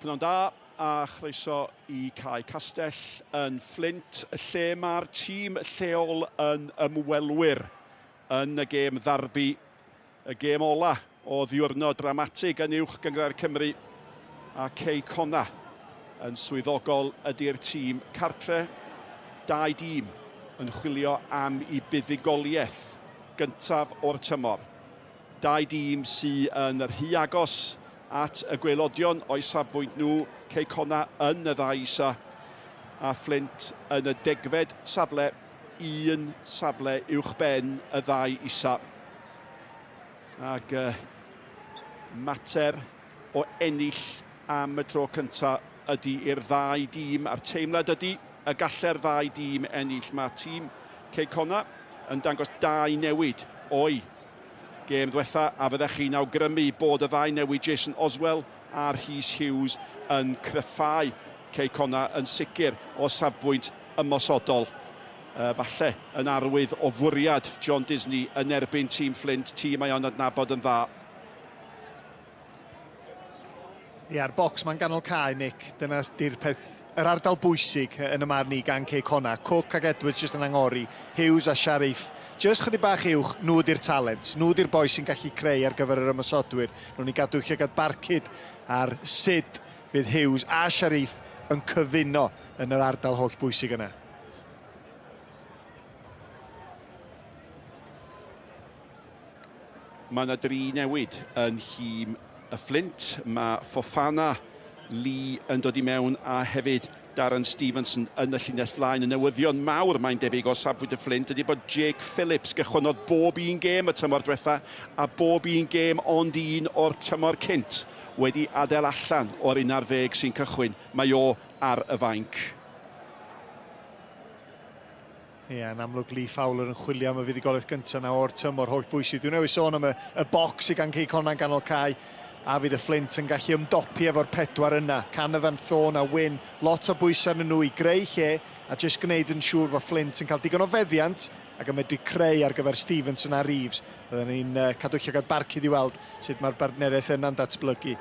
Pnawn da a chroeso i Cae Castell yn Fflint, lle mae'r tîm lleol yn ymwelwyr yn y gêm ddarbi, y gêm ola o ddiwrnod dramatig yn Uwch Gynghrair Cymru, a Cei Connah yn swyddogol ydy'r tîm cartre. Dau dîm yn chwilio am i buddugoliaeth gyntaf o'r tymor. Dau dîm sy yn rhy agos at y gwaelodion o'u safbwynt nhw, Cei Connah yn y ddau isa a Fflint yn y degfed safle, un safle uwchben y ddau isa. Ac uh, mater o ennill am y tro cyntaf ydy i'r ddau dîm, a'r teimlad ydy y galle'r ddau dîm ennill. Mae tîm Cei Connah yn dangos dau newid o'i gêm ddwetha, a fyddech chi'n awgrymu bod y ddau newid Jason Oswell a Rhys Hughes yn cryfhau Cei Connah yn sicr o safbwynt ymosodol. Falle yn arwydd o fwriad John Disney yn erbyn tîm Fflint, tîm mae o'n adnabod yn dda. Ia'r bocs ma'n ganol cae, Nick. Dyna di'r peth, yr ardal bwysig yn y marn i gan Cei Connah. Cook ac Edwards jyst yn angori. Hughes a Sharif jyst chydig bach uwch. Nhw di'r talent. Nhw di'r bois sy'n gallu creu ar gyfer yr ymosodwyr. Nhw'n i gadw llygad barcud ar sut fydd Hughes a Sharif yn cyfuno yn yr ardal holl bwysig yna. Mae yna dri newid yn nhîm y Fflint. Mae Fofana, Lee yn dod i mewn a hefyd Darren Stevenson yn y llinell flaen. Y newyddion mawr, mae'n debyg, o safbwynt y Fflint ydy bod Jake Phillips gychwynnodd bob un gêm y tymor diwetha a bob un gêm ond un o'r tymor cynt wedi adael allan o'r 11 sy'n cychwyn. Mae o ar y fainc. Ie, yn amlwg Lee Fowler yn chwilio am y fuddugoliaeth gyntaf na o'r tymor holl bwysig. Dwi'n newydd sôn am y, y bocs sydd gan Cei Connah yn ganol cae, a fydd y Fflint yn gallu ymdopi efo'r pedwar yna. Canavan, Thorne a Wyn, lot o bwysau arnyn nhw i greu lle a jyst gwneud yn siŵr fod Fflint yn cael digon o feddiant ac yn medru creu ar gyfer Stevenson a Reeves. Byddwn ni'n uh, cadw llygad barcud i weld sut mae'r bartneriaeth yna'n datblygu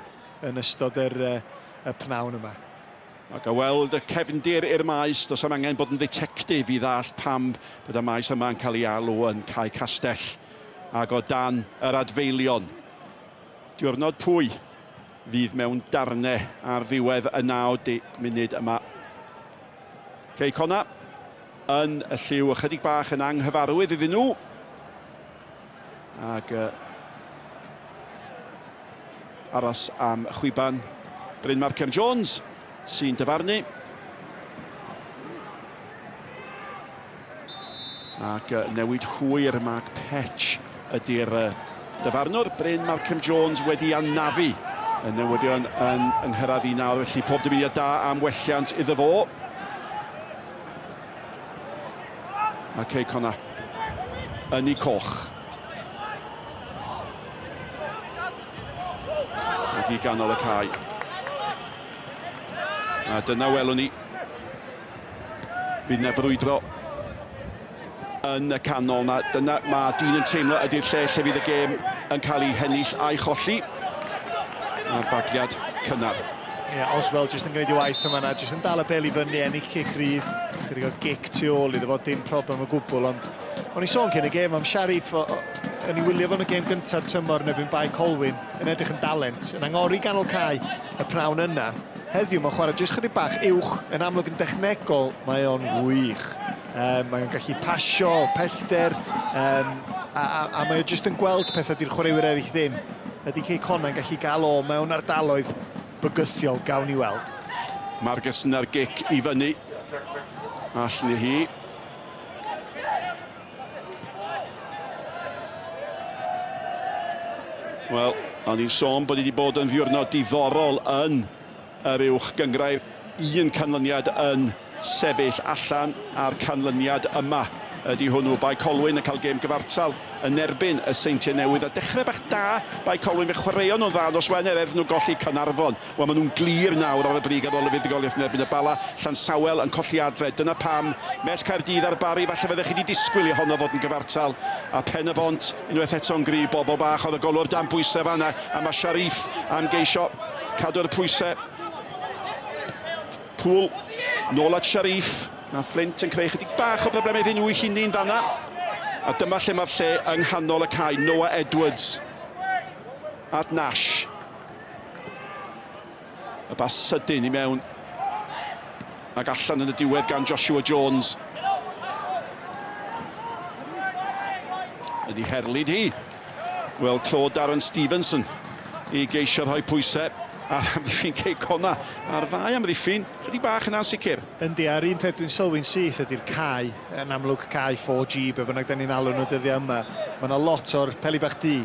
yn ystod yr, uh, y pnawn yma. Ac o weld y cefndir i'r maes, does am angen bod yn dditectif i ddallt pam bod y maes yma yn cael ei alw yn Cae Castell ac o dan yr adfeilion. Diwrnod pwy fydd mewn darnau ar ddiwedd y 90 munud yma. Cei Connah yn y lliw ychydig bach yn anghyfarwydd iddyn nhw. Ac uh, aros am chwiban Bryn Markham Jones sy'n dyfarnu. Ac uh, newid hwyr Mark Petch ydy'r uh, dyfarnwr. Bryn Markham Jones wedi anafu y newyddion yn yng nghyrraedd i nawr, felly pob dymuniad da am welliant iddo fo. Mae Cei Connah yn ei coch. Ac i ganol y cae. A dyna welwn ni. Bydd yna brwydro yn y canol na. Dyna mae dyn yn teimlo ydy'r lle lle fydd y gêm yn cael ei hennill a'i cholli. A'r bagliad cynnar. Ie, yeah, Oswell jyst yn gwneud ei waith yma na, jyst yn dal y bel i fyny, ennill cic rydd, chydig o gic tu ôl iddo fo, dim problem o gwbl, ond o'n i sôn cyn y gêm am Sharif, o'n i wylio fo'n y gêm gyntaf tymor yn erbyn Bae Colwyn, yn edrych yn dalent, yn angori ganol cae y pnawn yna. Heddiw mae'n chwarae jyst chydig bach uwch, yn amlwg yn dechnegol, mae o'n wych. Um, mae o'n gallu pasio, pellter, um, a, a, a mae o jyst yn gweld pethau di'r chwaraewyr eraill ddim. Ydy Cei Connah yn gallu gael o mewn ardaloedd bygythiol, gawn ni weld. Margeson ar gic i fyny. Allan i hi. Wel, o'n i'n sôn bod wedi bod yn ddiwrnod diddorol yn yr uwch gynghrair. Un canlyniad yn sefyll allan a'r canlyniad yma ydy hwnnw. Bae Colwyn yn cael gêm gyfartal yn erbyn y Seintiau Newydd a dechrau bach da Bae Colwyn, fe chwaraeon nhw'n dda nos Wener er iddyn nhw golli Caernarfon. Wel, maen nhw'n glir nawr ar y brig ar ôl y fuddugoliaeth yn erbyn y Bala. Llansawel yn colli adre. Dyna pam Met Caerdydd a'r Barri, falle fyddech chi wedi disgwyl i honno fod yn gyfartal. A Pen-y-bont unwaith eto'n gryf. Bobl bach oedd y golwr dan bwysau fanna a mae Sharif am geisio cadw'r pwysau. Poole nôl at Sharif. Mae Flint yn creu chydig bach o broblemau iddyn nhw eu hunain fanna. A dyma lle mae'r lle yng nghanol y cae. Noah Edwards at Nash. Y bas sydyn i mewn ac allan yn y diwedd gan Joshua Jones. Ydy herlid hi. Wel, tro Darren Stevenson i geisio rhoi pwysau ar amddiffyn Cei Connah a'r ddau amddiffyn chydig bach yn ansicr. Yndi, a'r un peth dwi'n sylwi'n syth ydy'r cae, yn amlwg cae 4G, be bynnag da ni'n alw nhw dyddiau yma. Mae yna lot o'r peli bach du.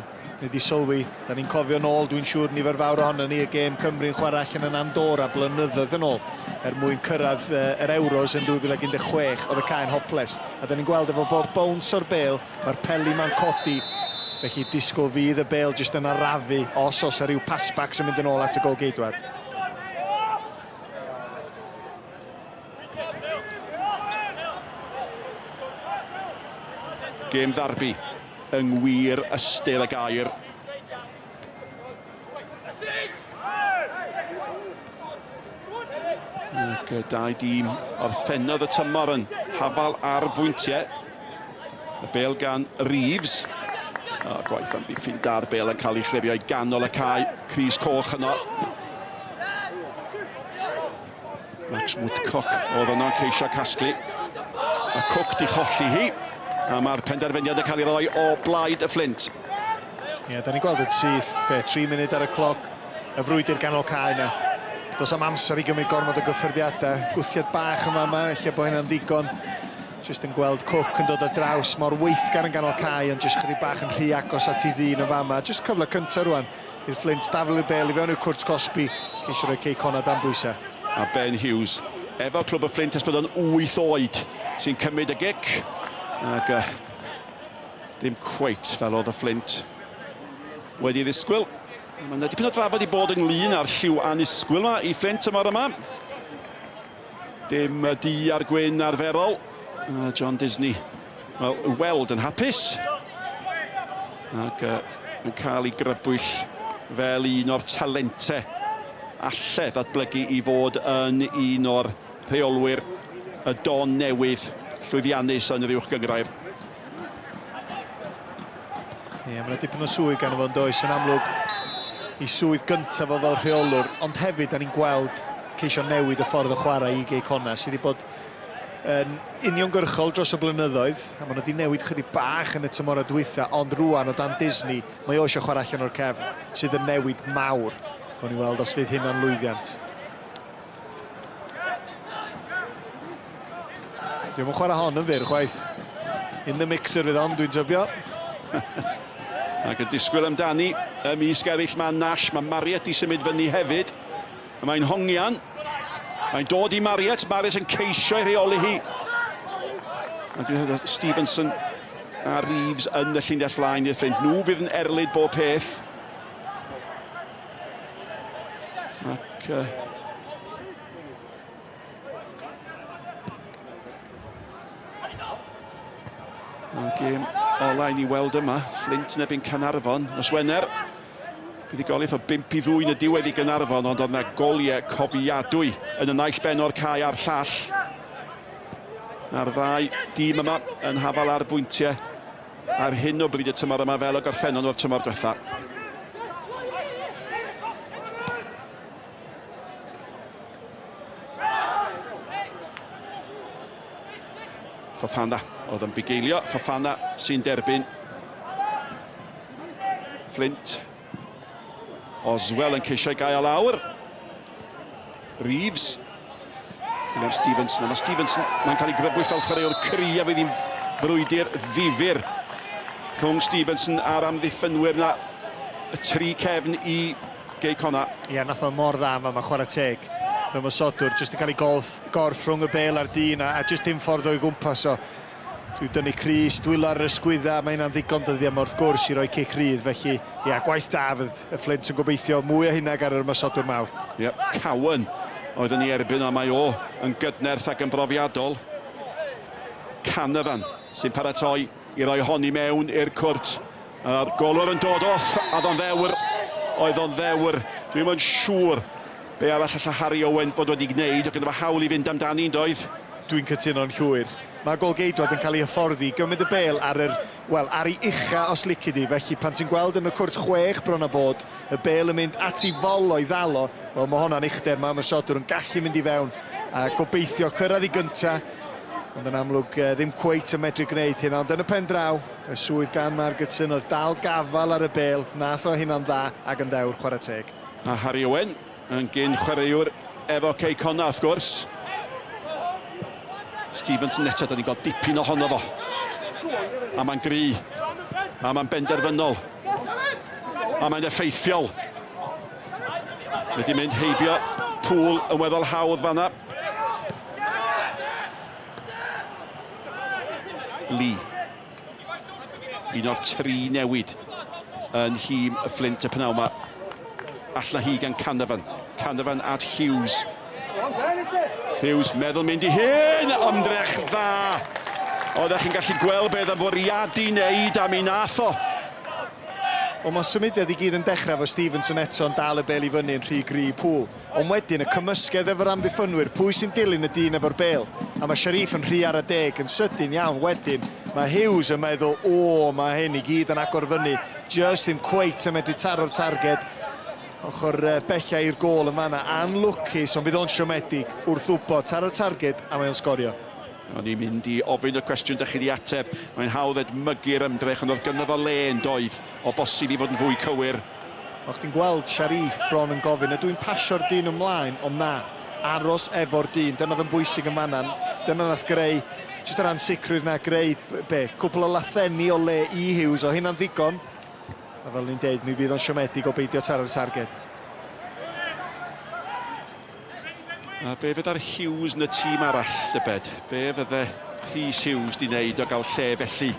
Ni 'di sylwi, da ni'n cofio nôl, dwi'n siŵr, nifer fawr ohonon ni, y gêm Cymru'n chwarae allan yn Andorra blynyddoedd yn ôl er mwyn cyrraedd yr Euros yn 2016, oedd y cae'n hopeless. A da ni'n gweld efo bob bounce o'r bêl, mae'r peli 'ma'n codi, felly disgwyl fydd y bêl jyst yn arafu os oes 'na ryw passbacks yn mynd yn ôl at y golgeidwad. Gêm ddarbi yng ngwir ystyr y gair. Ac dau dîm orffennodd y tymor yn hafal ar bwyntiau. Y bêl gan Reeves. O, gwaith amddiffyn da'r bêl yn cael ei chlirio i ganol y cae. Crys coch yno. Max Woodcock oedd yno'n ceisio casglu. Mae Cook di cholli hi, a mae'r penderfyniad yn cael ei roi o blaid y Fflint. Ie, yeah, da ni'n gweld y syth, be, 3 munud ar y cloc, y frwydr ganol cae yna. Does am amser i gymryd gormod o gyffyrddiadau. Gwthiad bach yma yma, lle bod hynna'n ddigon. Jyst yn gweld Cook yn dod ar draws, mor weithgar yn ganol cae, ond jyst chydig bach yn rhy agos at ei ddyn yn fama. Jyst cyfle cyntaf rwan i'r Fflint daflu'r bêl i fewn i'r cwrt cosbi, ceisio rhoi Cei Connah dan bwysau. A Ben Hughes efo clwb y Fflint ers bod o'n 8 oed sy'n cymryd y gic ac uh, ddim cweit fel oedd y Fflint wedi ddisgwyl. Mae yna dipyn o drafod i bod ynglyn â'r lliw annisgwyl yma i Fflint tymor yma. Dim y du a'r gwyn arferol. John Disney, wel, weld yn hapus. Ac yn cael ei grybwyll fel un o'r talentau alle ddatblygu i fod yn un o'r rheolwyr y don newydd llwyddiannus yn yr uwch gynghrair. Ie, yeah, mae yna dipyn o swydd gan fo yn does, yn amlwg i swydd gyntaf o fel rheolwr, ond hefyd da ni'n gweld ceisio newid y ffordd o chwarae i Gei Connah, sydd wedi bod yn uniongyrchol dros y blynyddoedd, a maen nhw wedi newid chydig bach yn y tymorau dwytha, ond rwan o dan Disney, mae o eisiau chwarae allan o'r cefn, sydd yn newid mawr. Gawn ni weld os fydd hynna'n lwyddiant. Dwi'm yn chwarae hon yn fyr chwaith. In the mixer fydd hon, dwi'n tybio. Ac yn disgwyl amdani ymysg eraill mae Nash, mae Marriott i symud fyny hefyd. A mae'n hongian. Mae'n dod i Marriott, Marriott yn ceisio ei rheoli hi. A dwi'n Stevenson a Reeves yn y llinell flaen i'r ffrind. Nhw fydd yn erlid bob peth. Ac uh, A'r gêm ola i ni weld yma, Flint yn erbyn Caernarfon, nos Wener. Buddugoliaeth o 5 i 2 yn y diwedd i Gaernarfon, ond oedd yna goliau cofiadwy yn y naill ben o'r cae a'r llall. A'r ddau dîm yma yn hafal ar bwyntiau ar hyn o bryd y tymor yma fel y gorffennon nhw'r tymor diwetha. Fofana oedd yn bugeilio, Fofana sy'n derbyn. Flint. Oswell yn ceisio i gael lawr. Reeves. William Stevenson. Mae Stevenson, mae'n cael ei grybwyll fel chwaraewr cry a fydd hi'n frwydr ddifyr rhwng Stevenson a'r amddiffynwyr na y tri cefn i Gei Connah. Ie, yeah, nath o mor dda yma, mae chwarae teg. Yr ymosodwr, jyst yn cael ei golf, gorff rhwng y bel a'r dyn a, a jyst dim ffordd o'i gwmpas o. Rhyw dynnu crys, dwylo ar yr ysgwydda, mae hynna'n ddigon dyddiau yma wrth gwrs i roi cic rydd, felly ia, gwaith da fydd y Fflint yn gobeithio mwy o hynna gan yr ymosodwr mawr. Ie, Cowan oedd yn ei erbyn, ond mae o yn gydnerth ac yn brofiadol. Canavan sy'n paratoi i roi hon i mewn i'r cwrt. A'r golwr yn dod off, a oedd o'n ddewr, oedd o'n ddewr. Dwi'm yn siŵr. Be arall alla Harry Owen bod wedi gwneud, oedd ganddo fo hawl i fynd amdani yn doedd? Dwi'n cytuno'n llwyr. Mae golgeidwad yn cael ei hyfforddi i gymryd y bêl ar yr, wel, ar ei ucha os lici di. Felly pan ti'n gweld yn y cwrt chwech bron a bod, y bêl yn mynd at ei fol o'i ddal o, wel mae honna'n uchder, mae ymosodwr yn gallu mynd i fewn a gobeithio cyrraedd i gynta, ond yn amlwg ddim cweit yn medru gwneud hynna. Ond yn y pen draw, y swydd gan Margetson oedd dal gafael ar y bêl, nath o hynna'n dda ac yn ddewr, chwarae teg. A Harry Owen yn gyn chwaraewr efo Cei Connah wrth gwrs. Stevenson eto, da ni'n gweld dipyn ohono fo. A mae'n gry. A mae'n benderfynol. A mae'n effeithiol. Wedi mynd heibio Pŵl yn weddol hawdd fanna. Lee. Un o'r tri newid yn nhîm y Fflint y pnawn yma. Allan hi gan Canavan. Canavan at Hughes. Hughes meddwl mynd i hyn! Ymdrech dda! Oeddech chi'n gallu gweld beth am fwriadu wneud a mi nath o. Wel, mae symudiad i gyd yn dechrau efo Stevenson eto yn dal y bel i fyny yn rhy gry i Poole. Ond wedyn y cymysgedd efo'r amddiffynwyr, pwy sy'n dilyn y dyn efo'r bel? A mae Sharif yn rhy ara deg, yn sydyn iawn. Wedyn mae Hughes yn meddwl, o, mae hyn i gyd yn agor fyny. Just ddim cweit yn medru taro'r targed. Ochr bella i'r gôl yn fanna. Anlwcus, ond fydd o'n siomedig wrth wybod. Taro'r targed a mae o'n sgorio. O'n i'n mynd i ofyn y cwestiwn dych chi 'di ateb. Mae'n hawdd edmygu'r ymdrech, ond oedd gynno fo le yn doedd, o bosib i fod yn fwy cywir. O'ch chdi'n gweld Sharif bron yn gofyn, ydw i'n pasio'r dyn ymlaen? Ond na, aros efo'r dyn, dyna oedd yn bwysig yn fan'na. Dyna nath greu jyst yr ansicrwydd 'na, greu, be, cwpl o lathenni o le i Hughes, o hynna'n ddigon. A fel o'n i'n deud, mi fydd o'n siomedig o beidio taro'r targed. A be fydda'r Hughes yn y tîm arall, dybed? Be fydde Rhys Hughes di wneud o gael lle felly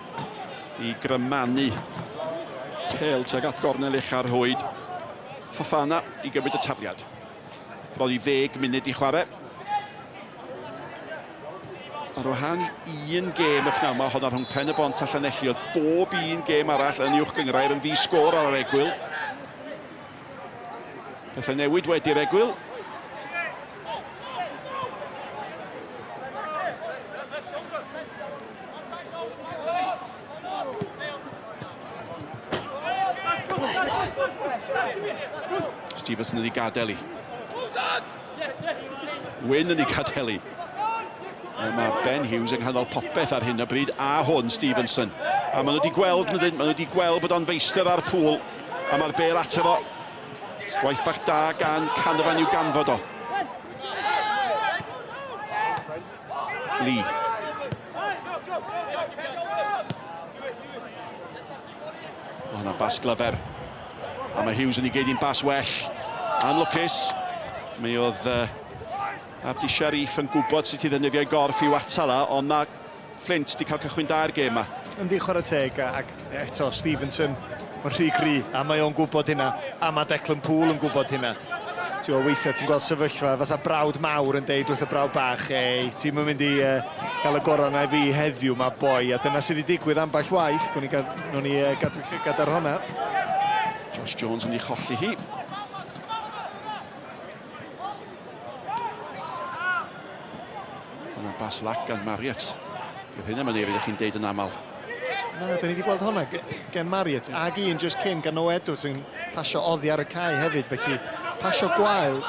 i grymanu pêl tuag at gornel ucha'r rhwyd? Fofana i gymryd y tafliad. Bron i ddeg munud i chwarae. Ar wahân i un gêm y pnawn 'ma, honna rhwng Pen y Bont a Llanelli, oedd bob un gêm arall yn uwch gynghrair yn ddi-sgôr ar yr egwyl. Pethau newid wedi'r egwyl. Stevenson yn ei gadael i. Wyn yn ei gadael i. Mae Ben Hughes yng nghanol popeth ar hyn o bryd, a hwn Stevenson. A maen nhw wedi gweld, maen nhw wedi gweld bod o'n feistr ar pŵl. A mae'r bêl ato fo. Gwaith bach da gan Canavan i'w ganfod o. Lee. O, hwnna'n bas glyfer. A mae Hughes yn ei geid i'n bas well. Anlwcus. Mi oedd Abdi Sharif yn gwybod sut i ddefnyddio'i gorff i'w atal o, ond mae Flint 'di cael cychwyn da i'r gêm 'ma. Yndi, chwarae teg, ac eto Stevenson, mae'n rhy gry, a mae o'n gwybod hynna, a mae Declan Poole yn gwybod hynna. Ti'n gwybod, weithiau ti'n gweld sefyllfa fatha brawd mawr yn deud wrth y brawd bach, ei, ti'n mynd i gael y gorau na i fi heddiw, mae boi, a dyna sydd wedi digwydd ambell waith, gwni gad, nhw'n ni gadw llygad ar hwnna. Josh Jones yn ei cholli hi. Yna bas lac gan Marriott. Di'r hyn am y ydych chi'n deud yn aml. Na, da ni wedi gweld hwnna gen Marriott ag un just cyn gan Noah Edwards yn pasio oddi ar y cae hefyd, felly pasio gwael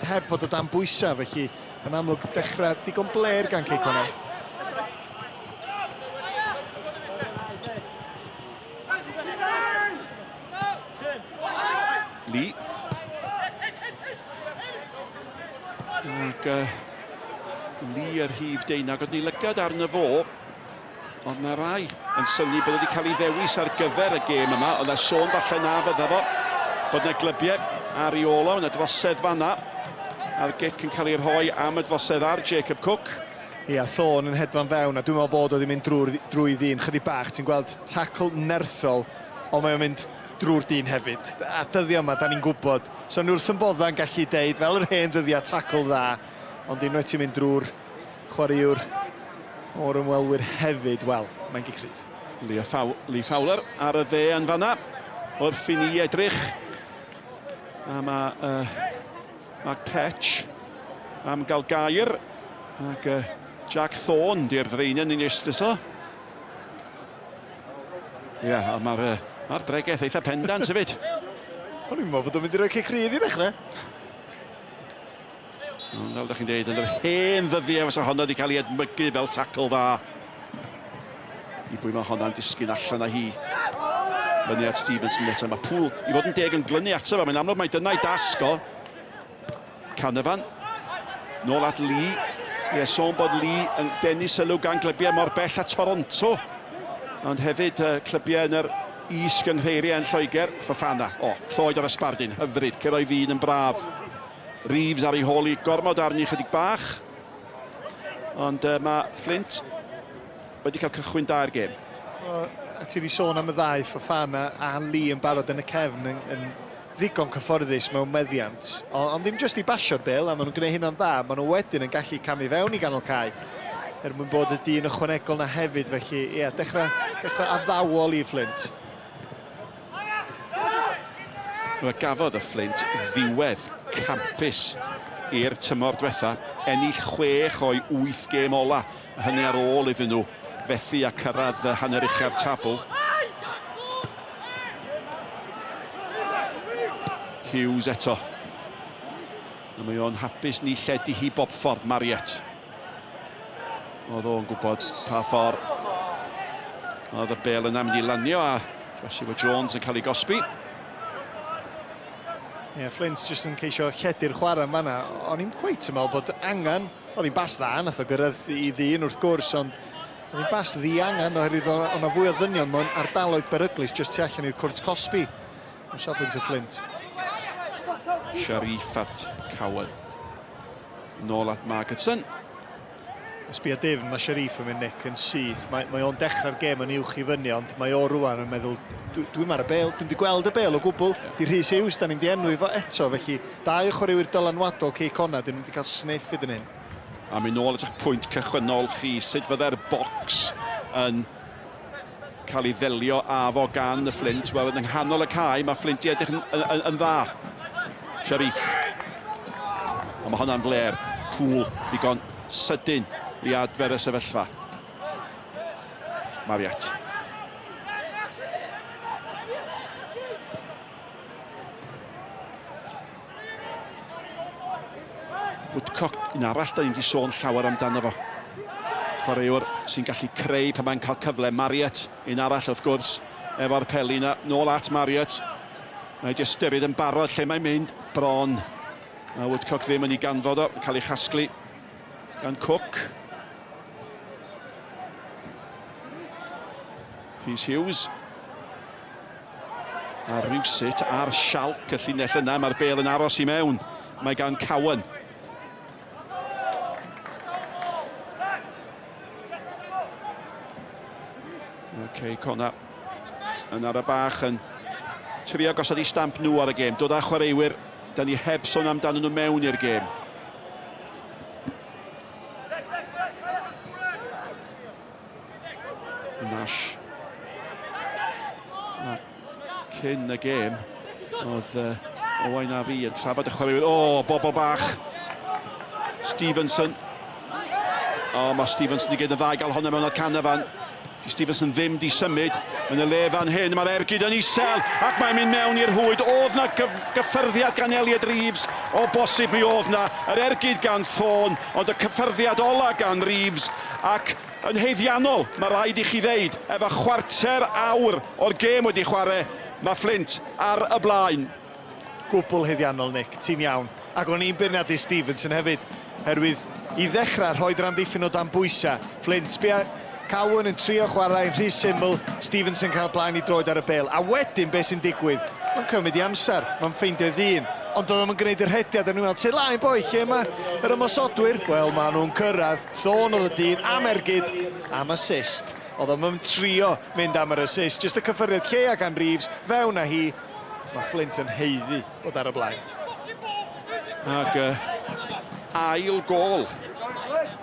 heb fod o dan bwysau, felly yn amlwg dechrau digon bler gan Cei Connah. Lee. Ac Lee yr rhif deunaw, oedd ni lygad arno fo, ond mae rai yn synnu bod wedi cael ei ddewis ar gyfer y gêm yma. Oedd na sôn falle na fydda fo, bod na glybiau ar ei ôl o, yna drosedd fanna, a'r gic yn cael ei rhoi am y drosedd ar Jacob Cook. Ia, Thorne yn hedfan fewn, a dwi'n meddwl bod o wedi mynd drwy'r drwy ddyn chydig bach. Ti'n gweld tackle nerthol, ond mae o'n mynd drwy'r dyn hefyd. A dyddiau yma, da ni'n gwybod. So ni wrth yn boddau'n gallu deud, fel yr hen ddyddiau, tackle dda. Ond unwaith ti'n mynd drwy'r chwaraewr o'r ymwelwyr hefyd, wel, mae'n gic rhydd. Lee Fowler ar y dde yn fanna, wrth i ni edrych. A mae Mae Petch am gael gair. Ac Jack Thorne di'r ddraenen yn eistedd so. Ie, yeah, mae'r ma bregeth eitha pendant hefyd. O'n i'n meddwl bod o'n mynd i roi cic rydd i ddechrau. Ond fel ydych chi'n dweud, yn yr hen ddyddiau fysa honno wedi cael ei edmygu fel tacl dda. I bwy mae honna'n disgyn allan â hi. Fyny at Stevenson eto. Mae Pŵl, i fod yn deg, yn glynu ato fo. Mae'n amlwg mai dyna'i dasg o. Canavan. Nôl at Lee. Ie, yeah, sôn bod Lee yn denu sylw gan glybiau mor bell a Toronto. Ond hefyd clybiau yn yr is-gynghreiriau yn Lloegr. Fofana. O, lloed ar y sbardun. Hyfryd. Cyrraedd ddyn yn braf. Reeves ar ei hôl i gormod arni chydig bach. Ond mae Flint wedi cael cychwyn da i'r gêm. A ti wedi sôn am y ddau, Fofana a Lee yn barod yn y cefn yn, yn ddigon cyfforddus mewn meddiant. Ond ddim jyst i basio'r bel, a maen nhw'n gwneud hynna'n dda, maen nhw wedyn yn gallu camu fewn i ganol cae er mwyn bod y dyn ychwanegol na hefyd, felly ie, yeah, dechrau, dechrau addawol i Flint. Fe gafodd y Flint ddiwedd campus i'r tymor diwetha, ennill 6 o'i 8 gêm ola, a hynny ar ôl iddyn nhw fethu a cyrraedd hanner ucha'r tabl. Hughes eto. A mae o'n hapus ni lledu hi bob ffordd, Marriott. Oedd o'n gwybod pa ffordd oedd y bel yna mynd i lanio a Joshua Jones yn cael ei gosbi. Ie, yeah, Flint jyst yn ceisio lledu'r chwarae yn fanna. O'n i'n cweit yn meddwl bod angen, oedd hi'n bas dda, nath o gyrraedd i ddyn wrth gwrs, ond oedd hi'n bas ddi-angen oherwydd oedd yna fwy o ddynion mewn ardaloedd beryglus jyst tu allan i'r cwrt cosbi. O safbwynt y Flint. Sharif at Cowan. Nôl at Margetson. Sbia difn, mae Sharif yn mynd Nick yn syth. Mae, mae o'n dechrau'r gêm yn uwch i fyny, ond mae o rwan yn meddwl, dwi'n ar y bel, dwi'n di gweld y bel o gwbl, di Rhys Hughes, da ni'n di enwi fo eto, felly dau chwaraewyr dylanwadol Cei Connah, dyn nhw'n di cael sniff iddyn hyn. A mynd nôl at eich pwynt cychwynnol chi, sut fydde'r bocs yn cael ei ddelio â fo gan y Flint? Wel, yn nghanol y cae, mae Flint i edrych yn, yn, yn, yn dda. Sharif. Ond mae hwnna'n fler. Pŵl ddigon sydyn i adfer y sefyllfa. Mariette. Woodcock, un arall da ni'n wedi sôn llawer amdano fo. Chwaraewr sy'n gallu creu pan mae'n cael cyfle. Marriott, un arall wrth gwrs, efo'r peli yna. Nôl at Marriott. Mae wedi ystyried yn barod lle mae'n mynd. Bron. Mae Woodcock ddim yn ei ganfod o. Cael ei chasglu gan Cook. Rhys Hughes. A rhywsut ar sialc y llinell yna, mae'r bel yn aros i mewn. Mae gan Cowan. OK, Connor yn ar y bach yn trio gosod i stamp nhw ar y gêm. Dod â chwaraewyr, da ni heb sôn amdanyn nhw mewn i'r gêm. Nash. A cyn y gêm, oedd Owain a fi yn trafod y chwaraewyr. O, bobl bach. Stevenson. O, mae Stevenson wedi gwneud yn dda i gael hwnna mewn o'r canafan. Di Stevenson ddim di symud. Yn y le fan hyn, mae'r ergyd yn isel ac mae'n mynd mewn i'r rhwyd. Oedd na gyffyrddiad gan Elliot Reeves? O bosib mi oedd na. Yr ergyd gan Thorne, ond y cyffyrddiad ola gan Reeves. Ac yn haeddiannol, mae rhaid i chi ddeud, efo chwarter awr o'r gêm wedi chwarae, mae Flint ar y blaen. Gwbl haeddiannol, Nick, ti'n iawn. Ac o'n i'n beirniadu Stevenson hefyd, herwydd i ddechrau rhoi'r amddiffyn o dan bwysau. Flint, sbia, Cowan yn trio chwarae yn rhy syml, Stevenson cael blaen i droed ar y bel. A wedyn, beth sy'n digwydd? Mae'n cymryd i amser, mae'n ffeindio ddyn. Ond oedd o'n gwneud y rhediad, o'n i'n meddwl, tu laen boi, lle mae yr ymosodwyr? Wel, maen nhw'n cyrraedd. Thorne oedd y dyn am ergyd, am assist. Oedd o'n trio mynd am yr assist. Just y cyffyrddiad lleia gan Reeves, fewn â hi. Mae Flint yn haeddu bod ar y blaen. Ac ail gôl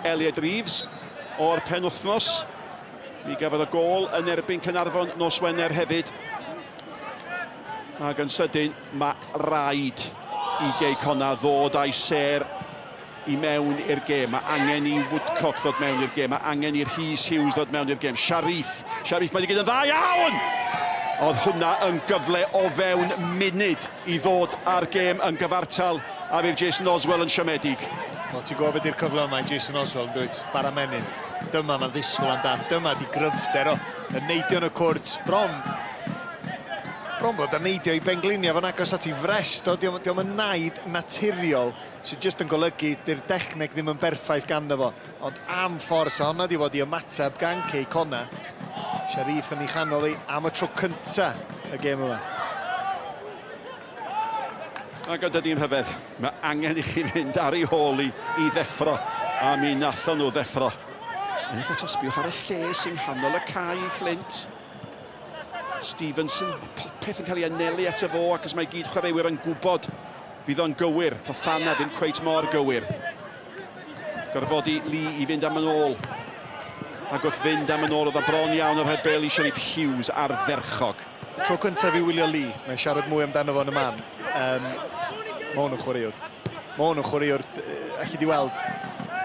Elliot Reeves o'r penwythnos. Mi gafodd y gôl yn erbyn Caernarfon nos Wener hefyd. Ac yn sydyn, mae rhaid i Gei Connah ddod â'i sêr i mewn i'r gêm. Mae angen i Woodcock ddod mewn i'r gêm. Mae angen i Rhys Hughes ddod mewn i'r gêm. Sharif, Sharif mae wedi gwneud yn dda iawn! Oedd hwnna yn gyfle o fewn munud i ddod â'r gêm yn gyfartal a fydd Jason Oswell yn siomedig. Wel, ti'n gwybod beth yw'r cyfle yma i Jason Oswell, yn dwyt? Bara menyn. Dyma mae'n ddisgwyl amdan. Dyma di gryfder o. Yn neidio yn y cwrt. Bron bron bod yn neidio i bengliniau fo'n agos at ei frest o. Dio'm, dio'm yn naid naturiol sydd jyst yn golygu dy'r dechneg ddim yn berffaith ganddo fo. Ond am ffordd sa honna di fod i ymateb gan Cei Connah. Sharif yn ei chanol hi am y tro cynta y gêm yma. Ac ond ydy'n rhyfedd, mae angen i chi fynd ar ei hôl i i ddeffro, a mi nathon nhw ddeffro. Unwaith eto, sbïwch ar y lle sy'n nghanol y cae i Fflint. Stevenson, mae popeth yn cael ei anelu at y fo ac os mae gyd chwaraewyr yn gwybod fydd o'n gywir. Fofana ddim cweit mor gywir. Gorfodi Lee i fynd am yn ôl. Ac wrth fynd am yn ôl oedd o bron iawn o'r rhaid bel i Sharif Hughes ardderchog. Tro cyntaf i wylio Lee, mae'n siarad mwy amdano fo yn y man. Um, mae hwn yn chwaraewr. Mae hwn yn chwaraewr, allu di weld,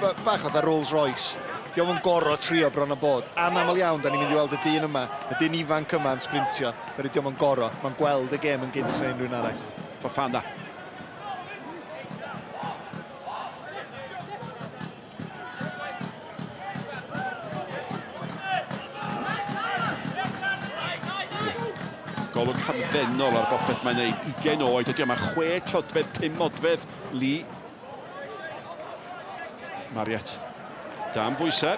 bach fatha Rolls Royce. Dio'm yn goro trio bron a bod. Anaml iawn, da ni'n mynd i weld y dyn yma, y dyn ifanc yma yn sprintio, pero dio'm yn goro. Mae'n gweld y gêm yn gynt na unrhyw un arall. Fofana. Golwg hamddenol ar bopeth mae'n neud. 20 oed ydy o, mae 6 troedfedd, 5 modfedd Lee. Mariet. Dan bwysau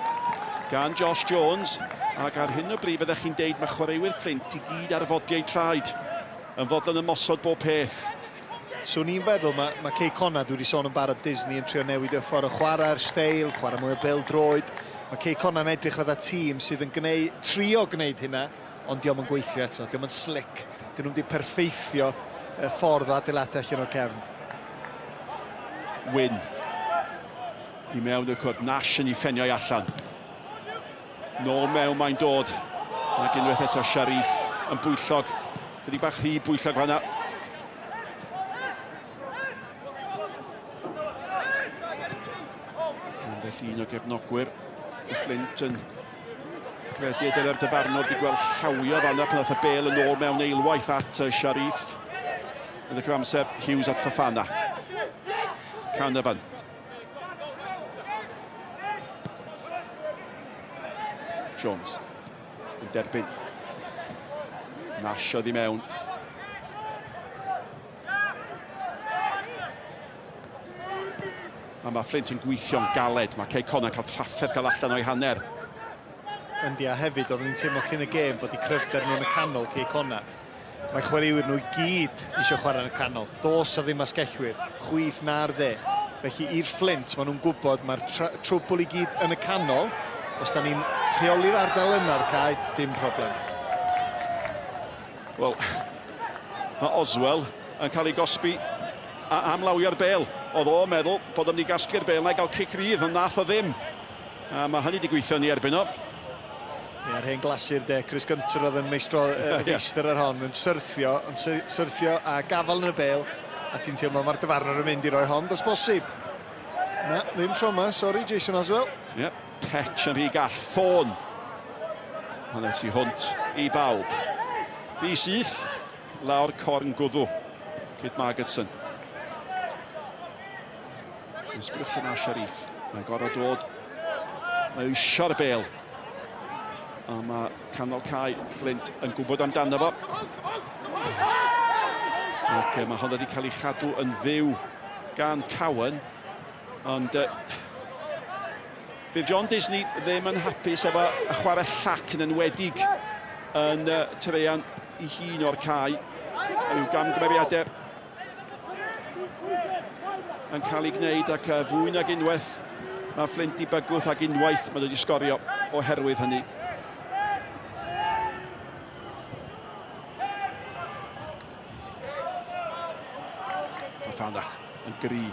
gan Josh Jones. Ac ar hyn o bryd fyddech chi'n deud mae chwaraewyr Fflint i gyd ar fodiau traed. Yn fodlon ymosod bob peth. Swn i'n feddwl, mae, mae Cei Connah, dwi wedi sôn yn barod, Disney yn trio newid y ffordd o chwarae'r steil, chwarae mwy o bêl-droed. Mae Cei Connah yn edrych fatha tîm sydd yn gwneud, trio gwneud hynna, ond dio'm yn gweithio eto, dio'm yn slick. Dyn nhw'm wedi perffeithio y ffordd o adeiladu allan o'r cefn. Wyn. I mewn i'r cwrt, Nash yn ei ffenio allan. Nôl mewn mae'n dod. Ac unwaith eto Sharif yn bwyllog. Chydig bach rhy bwyllog fanna. Ambell un o gefnogwyr y Fflint yn credu y dylai'r dyfarnwr wedi gweld llawio fanna pan ddaeth y bêl yn ôl mewn eilwaith at Sharif. Yn y cyfamser, Hughes at Fofana. Canavan. Jones yn derbyn. Nash oedd i mewn. A mae Flint yn gweithio'n galed. Mae Cei Connah yn cael trafferth cael allan o'i hanner. Yndi, a hefyd oeddwn i'n teimlo cyn y gêm fod eu cryfder nhw yn y canol, Cei Connah. Mae chwaraewyr nhw i gyd eisiau chwarae yn y canol. Does a ddim asgellwyr, chwith na'r dde. Felly i'r Fflint, maen nhw'n gwybod mae'r trwbl i gyd yn y canol. Os da ni'n rheoli'r ardal yna'r cae, dim problem. Wel, mae Oswell yn cael ei gosbi am lawio'r bêl. Oedd o'n meddwl bod o'n mynd i gasglu'r bêl na i gael cic rydd, ond nath o ddim. A mae hynny wedi gweithio ni erbyn o. Ie, yr hen glasur de, Chris Gunter oedd yn meistro, uh, meistr ar hon, yn syrthio, yn syrthio a gafel yn y bel, a ti'n teimlo mae'r dyfarnwr yn mynd i roi hon, does bosib. Na, ddim tro yma, sori Jason Oswell. Ie, yep, touch yn rhy gall, ffôn. Hanner tu hwnt i bawb. Rhy syth, lawr corn gwddw, Kit Margetson. Ysgrifennu lle mae Sharif. Mae'n gorfod dod. Mae eisiau'r bel. A mae canol cae Flint yn gwybod amdano fo. Ac mae hon wedi cael ei chadw yn fyw gan Cowan. Ond fydd John Disney ddim yn hapus efo chwarae llac yn enwedig yn treian i hun o'r cae. Yw gamgymeriadau yn cael ei gwneud ac fwy nag unwaith mae Flint i bygwth ac unwaith mae wedi sgorio oherwydd hynny. Fofana yn gry.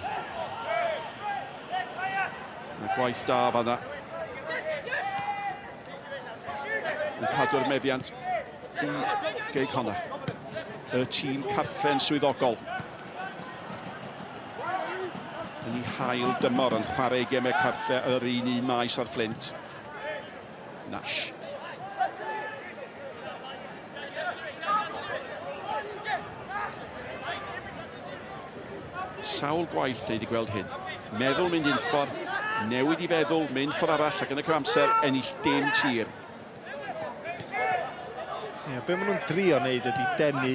Mae gwaith da fanna. Yn cadw'r meddiant i Gei Connah, y tîm cartre'n swyddogol. Yn ei hail dymor yn chwarae gemau cartre ar yr un un maes ar Flint. Nash. Sawl gwaith dwi wedi gweld hyn. Meddwl mynd un ffordd, newid i feddwl, mynd ffordd arall ac yn y cyfamser ennill dim tir. Ie, be maen nhw'n drio wneud ydy denu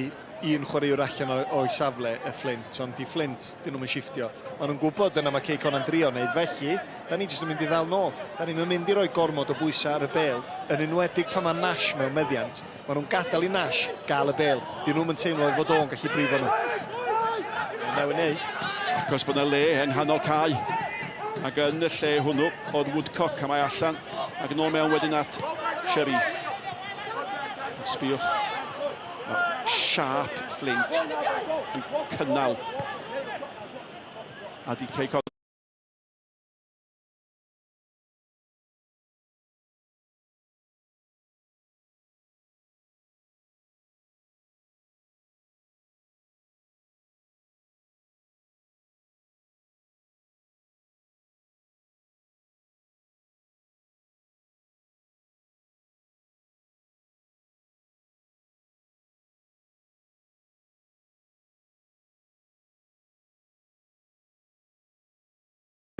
un chwaraewr allan o'i safle, y Flint, ond di Flint, dyn nhw'n shiftio. Maen nhw'n gwybod dyna mae Cei Connah'n drio wneud, felly, da ni jyst yn mynd i ddal nôl. Da ni'n mynd i roi gormod o bwysau ar y bêl, yn enwedig pan mae Nash mewn meddiant. Maen nhw'n gadael i Nash gael y bêl. Dyn nhw'n teimlo fod o'n gallu brifo nhw. Newid neu. Achos bod yna le yng nghanol cae. Ac yn y lle hwnnw oedd Woodcock a mae allan. Ac yn ôl mewn wedyn at Sharif. Yn sbiwch. Mae siâp Flint yn cynnal. A di Cei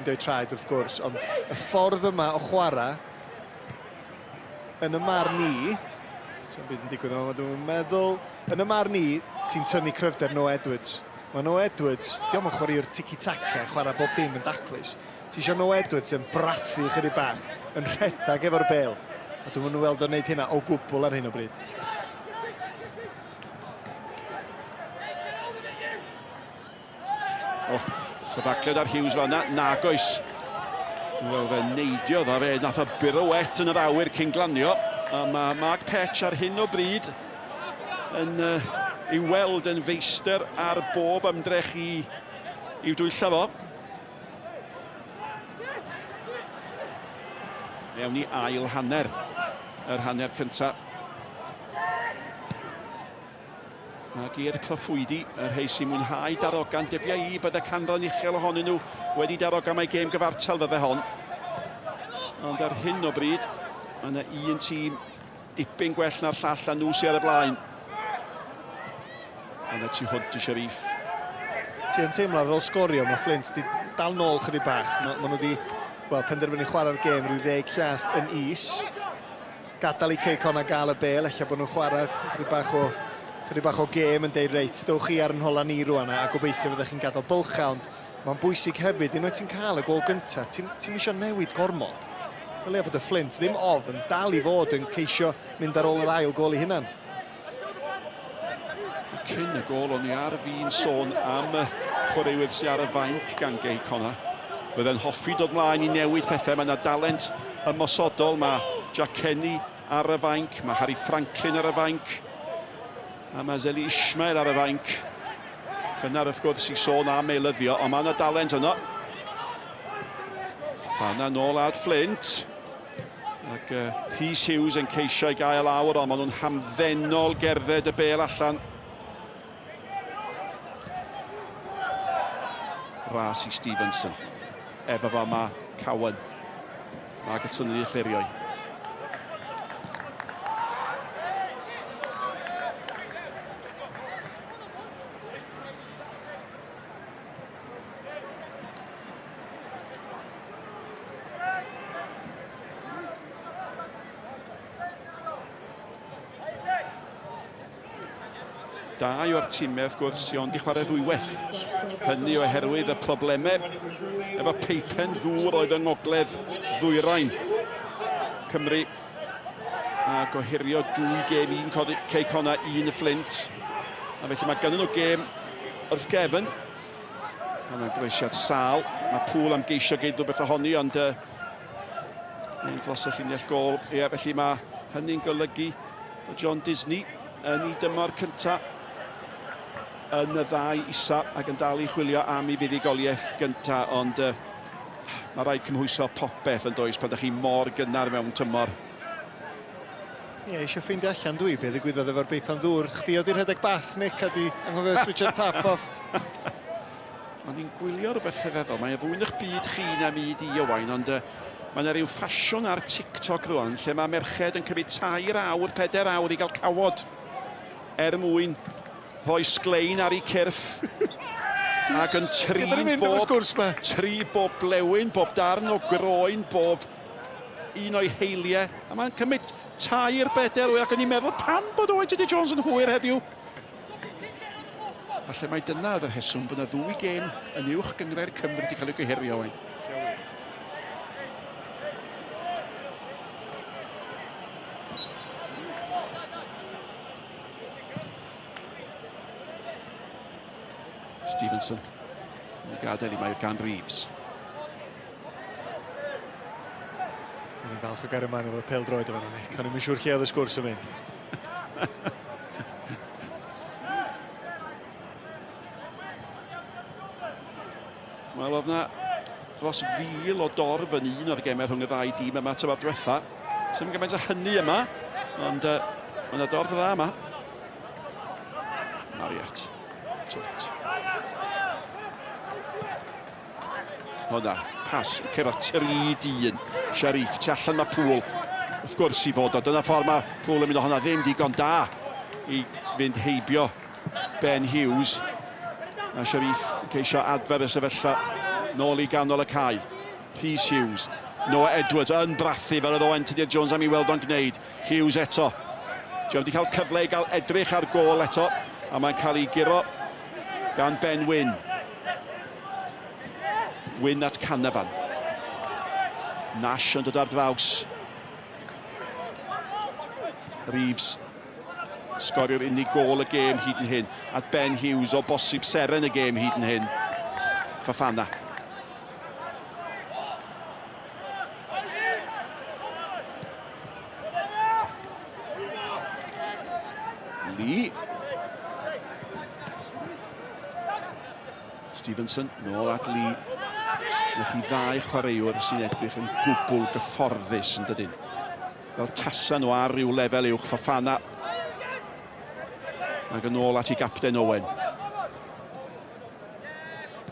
Dwy traed wrth gwrs, ond y ffordd yma o chwarae yn y marn i, sy'n byd yn digwydd yma, dwi'n meddwl, yn y marn i, ti'n tynnu cryfder Noah Edwards. Mae Noah Edwards, diolch yn chwaraewr tiki-taka, chwarae bob dim yn daclus. Ti eisiau Noah Edwards yn brathu chydig bach, yn rhedeg efo'r bêl. A dwi'n mynd weld o'n neud hynna o gwbl ar hyn o bryd. O, sefacled ar Hughes fanna, nagoes. Wel, fe neidiodd a fe nath o birouette yn yr awyr cyn glanio. A mae Mark Petch ar hyn o bryd yn uh, i weld yn feistr ar bob ymdrech i i'w dwylla fo. Mewn i ail hanner, yr hanner cyntaf. Ac i'r proffwydi, y rhai sy'n mwynhau darogan, dybia i bydde canran uchel ohonyn nhw wedi darogan mai gêm gyfartal fydde hon. Ond ar hyn o bryd, mae yna un tîm dipyn gwell na'r llall a nhw sydd ar y blaen. Yna tu hwnt i Sharif. Ti yn teimlo ar ôl sgorio, mae Flint di dal nôl chydig bach. Mae ma nhw wedi well, penderfynu chwarae'r gêm rhyw ddeg llath yn is. Gadael i Cei Connah gael y bêl, ella bod nhw'n chwarae chydig bach o, chydig bach o gêm yn deud reit, dowch chi ar yn hola ni rwan a, a gobeithio fyddech chi'n gadael bylchau, ond mae'n bwysig hefyd, unwaith ti'n cael y gôl gyntaf, ti'n ti eisiau newid gormod. Dylia bod y Flint ddim ofn, dal i fod yn ceisio mynd ar ôl yr ail gôl i hunan. Cyn y gôl o'n i ar fin sôn am y chwaraewyr sydd ar y fainc gan Gei Connah. Bydde'n hoffi dod mlaen i newid pethau. Mae yna dalent ymosodol. Mae Jack Kenny ar y fainc, mae Harry Franklin ar y fainc, a mae Zeli Ismail ar y fainc. Cynnar wrth gwrs i sôn am eilyddio, ond mae yna dalent yno. Fana nôl at Flint. Ac uh, Rhys Hughes yn ceisio i gael awr, ond maen nhw'n hamddenol gerdded y bel allan. Ras i Stevenson. Efo fo mae Cowan. Mae gytynnu i chlirioi. Dau o'r timau wrth gwrs sydd ond i chwarae ddwywaith. Hynny oherwydd y problemau efo peipen ddŵr oedd yng ngogledd ddwyrain Cymru a gohirio dwy gêm, un Cei Connah, un y Fflint. A felly mae ganddyn nhw gêm wrth gefn. Mae yna groesiad sâl. Mae Pŵl am geisio geud rhywbeth ohoni, ond uh, mae'n dros y llinell gôl. Ie, felly mae hynny'n golygu bod John Disney yn ei dymor cyntaf yn y ddau isa ac yn dal i chwilio am ei fuddugoliaeth gyntaf, ond uh, mae rhaid cymhwyso popeth yn does pan ydych chi mor gynnar mewn tymor. Ie, eisiau ffeindio allan dwi be ddigwyddodd efo'r beipan ddŵr. Chdi oedd 'di rhedeg bath, Nick, a di anghofio switcho'r tap off. O'n O'n i'n gwylio rhywbeth rhyfeddol. Mae e fwy yn eich byd chi na myd i, Owain, ond uh, mae yna rhyw ffasiwn ar TikTok rwan lle mae merched yn cymryd tair awr, pedair awr i gael cawod er mwyn rhoi sglein ar eu cyrff ac yn trin bob, tri bob blewyn, bob darn o groen, bob un o'i heiliau. A mae'n cymryd tair, bedair, ac o'n i'n meddwl pam bod Owen Tudur Jones yn hwyr heddiw. Falle mai dyna oedd y rheswm bod yna ddwy gêm yn uwch gynghrair Cymru wedi cael eu gohirio, Owain. Stevenson. Yn ei gadael i mae gan Reeves. Ni'n falch o gario ymlaen efo pêl-droed efo ni. Cawn ni'n siŵr lle oedd y sgwrs yn mynd. Wel, oedd na dros fil o dorf yn un o'r gemau rhwng y ddau dîm yma tymor diwetha. Sdim gymaint o hynny yma, ond uh, mae yna dorf dda yma. Mariat. Twt. Hwnna, pas, cyrraedd tri dyn. Sharif, tu allan mae Pŵl. Wrth gwrs i fod o. Dyna ffordd mae Pŵl yn mynd o hwnna ddim digon da i fynd heibio Ben Hughes. A Sharif yn ceisio adfer y sefyllfa nôl i ganol y cae. Rhys Hughes. Noah Edwards yn brathu fel oedd Owen Tudur Jones am ei weld o'n gwneud. Hughes eto. Joe wedi cael cyfle i gael edrych ar gôl eto, a mae'n cael ei guro gan Ben Wyn. Wyn at Canavan. Nash yn dod ar draws. Reeves sgorio'r unig gôl y gêm hyd yn hyn. A Ben Hughes o bosib seren y gêm hyd yn hyn. Fafana. Lee. Stevenson, nôl at Lee. Na chi ddau chwaraewr sy'n edrych yn gwbl gyfforddus yn dydyn. Fel tasa nhw ar ryw lefel uwch Fafana. Ac yn ôl at ei gapten Owen.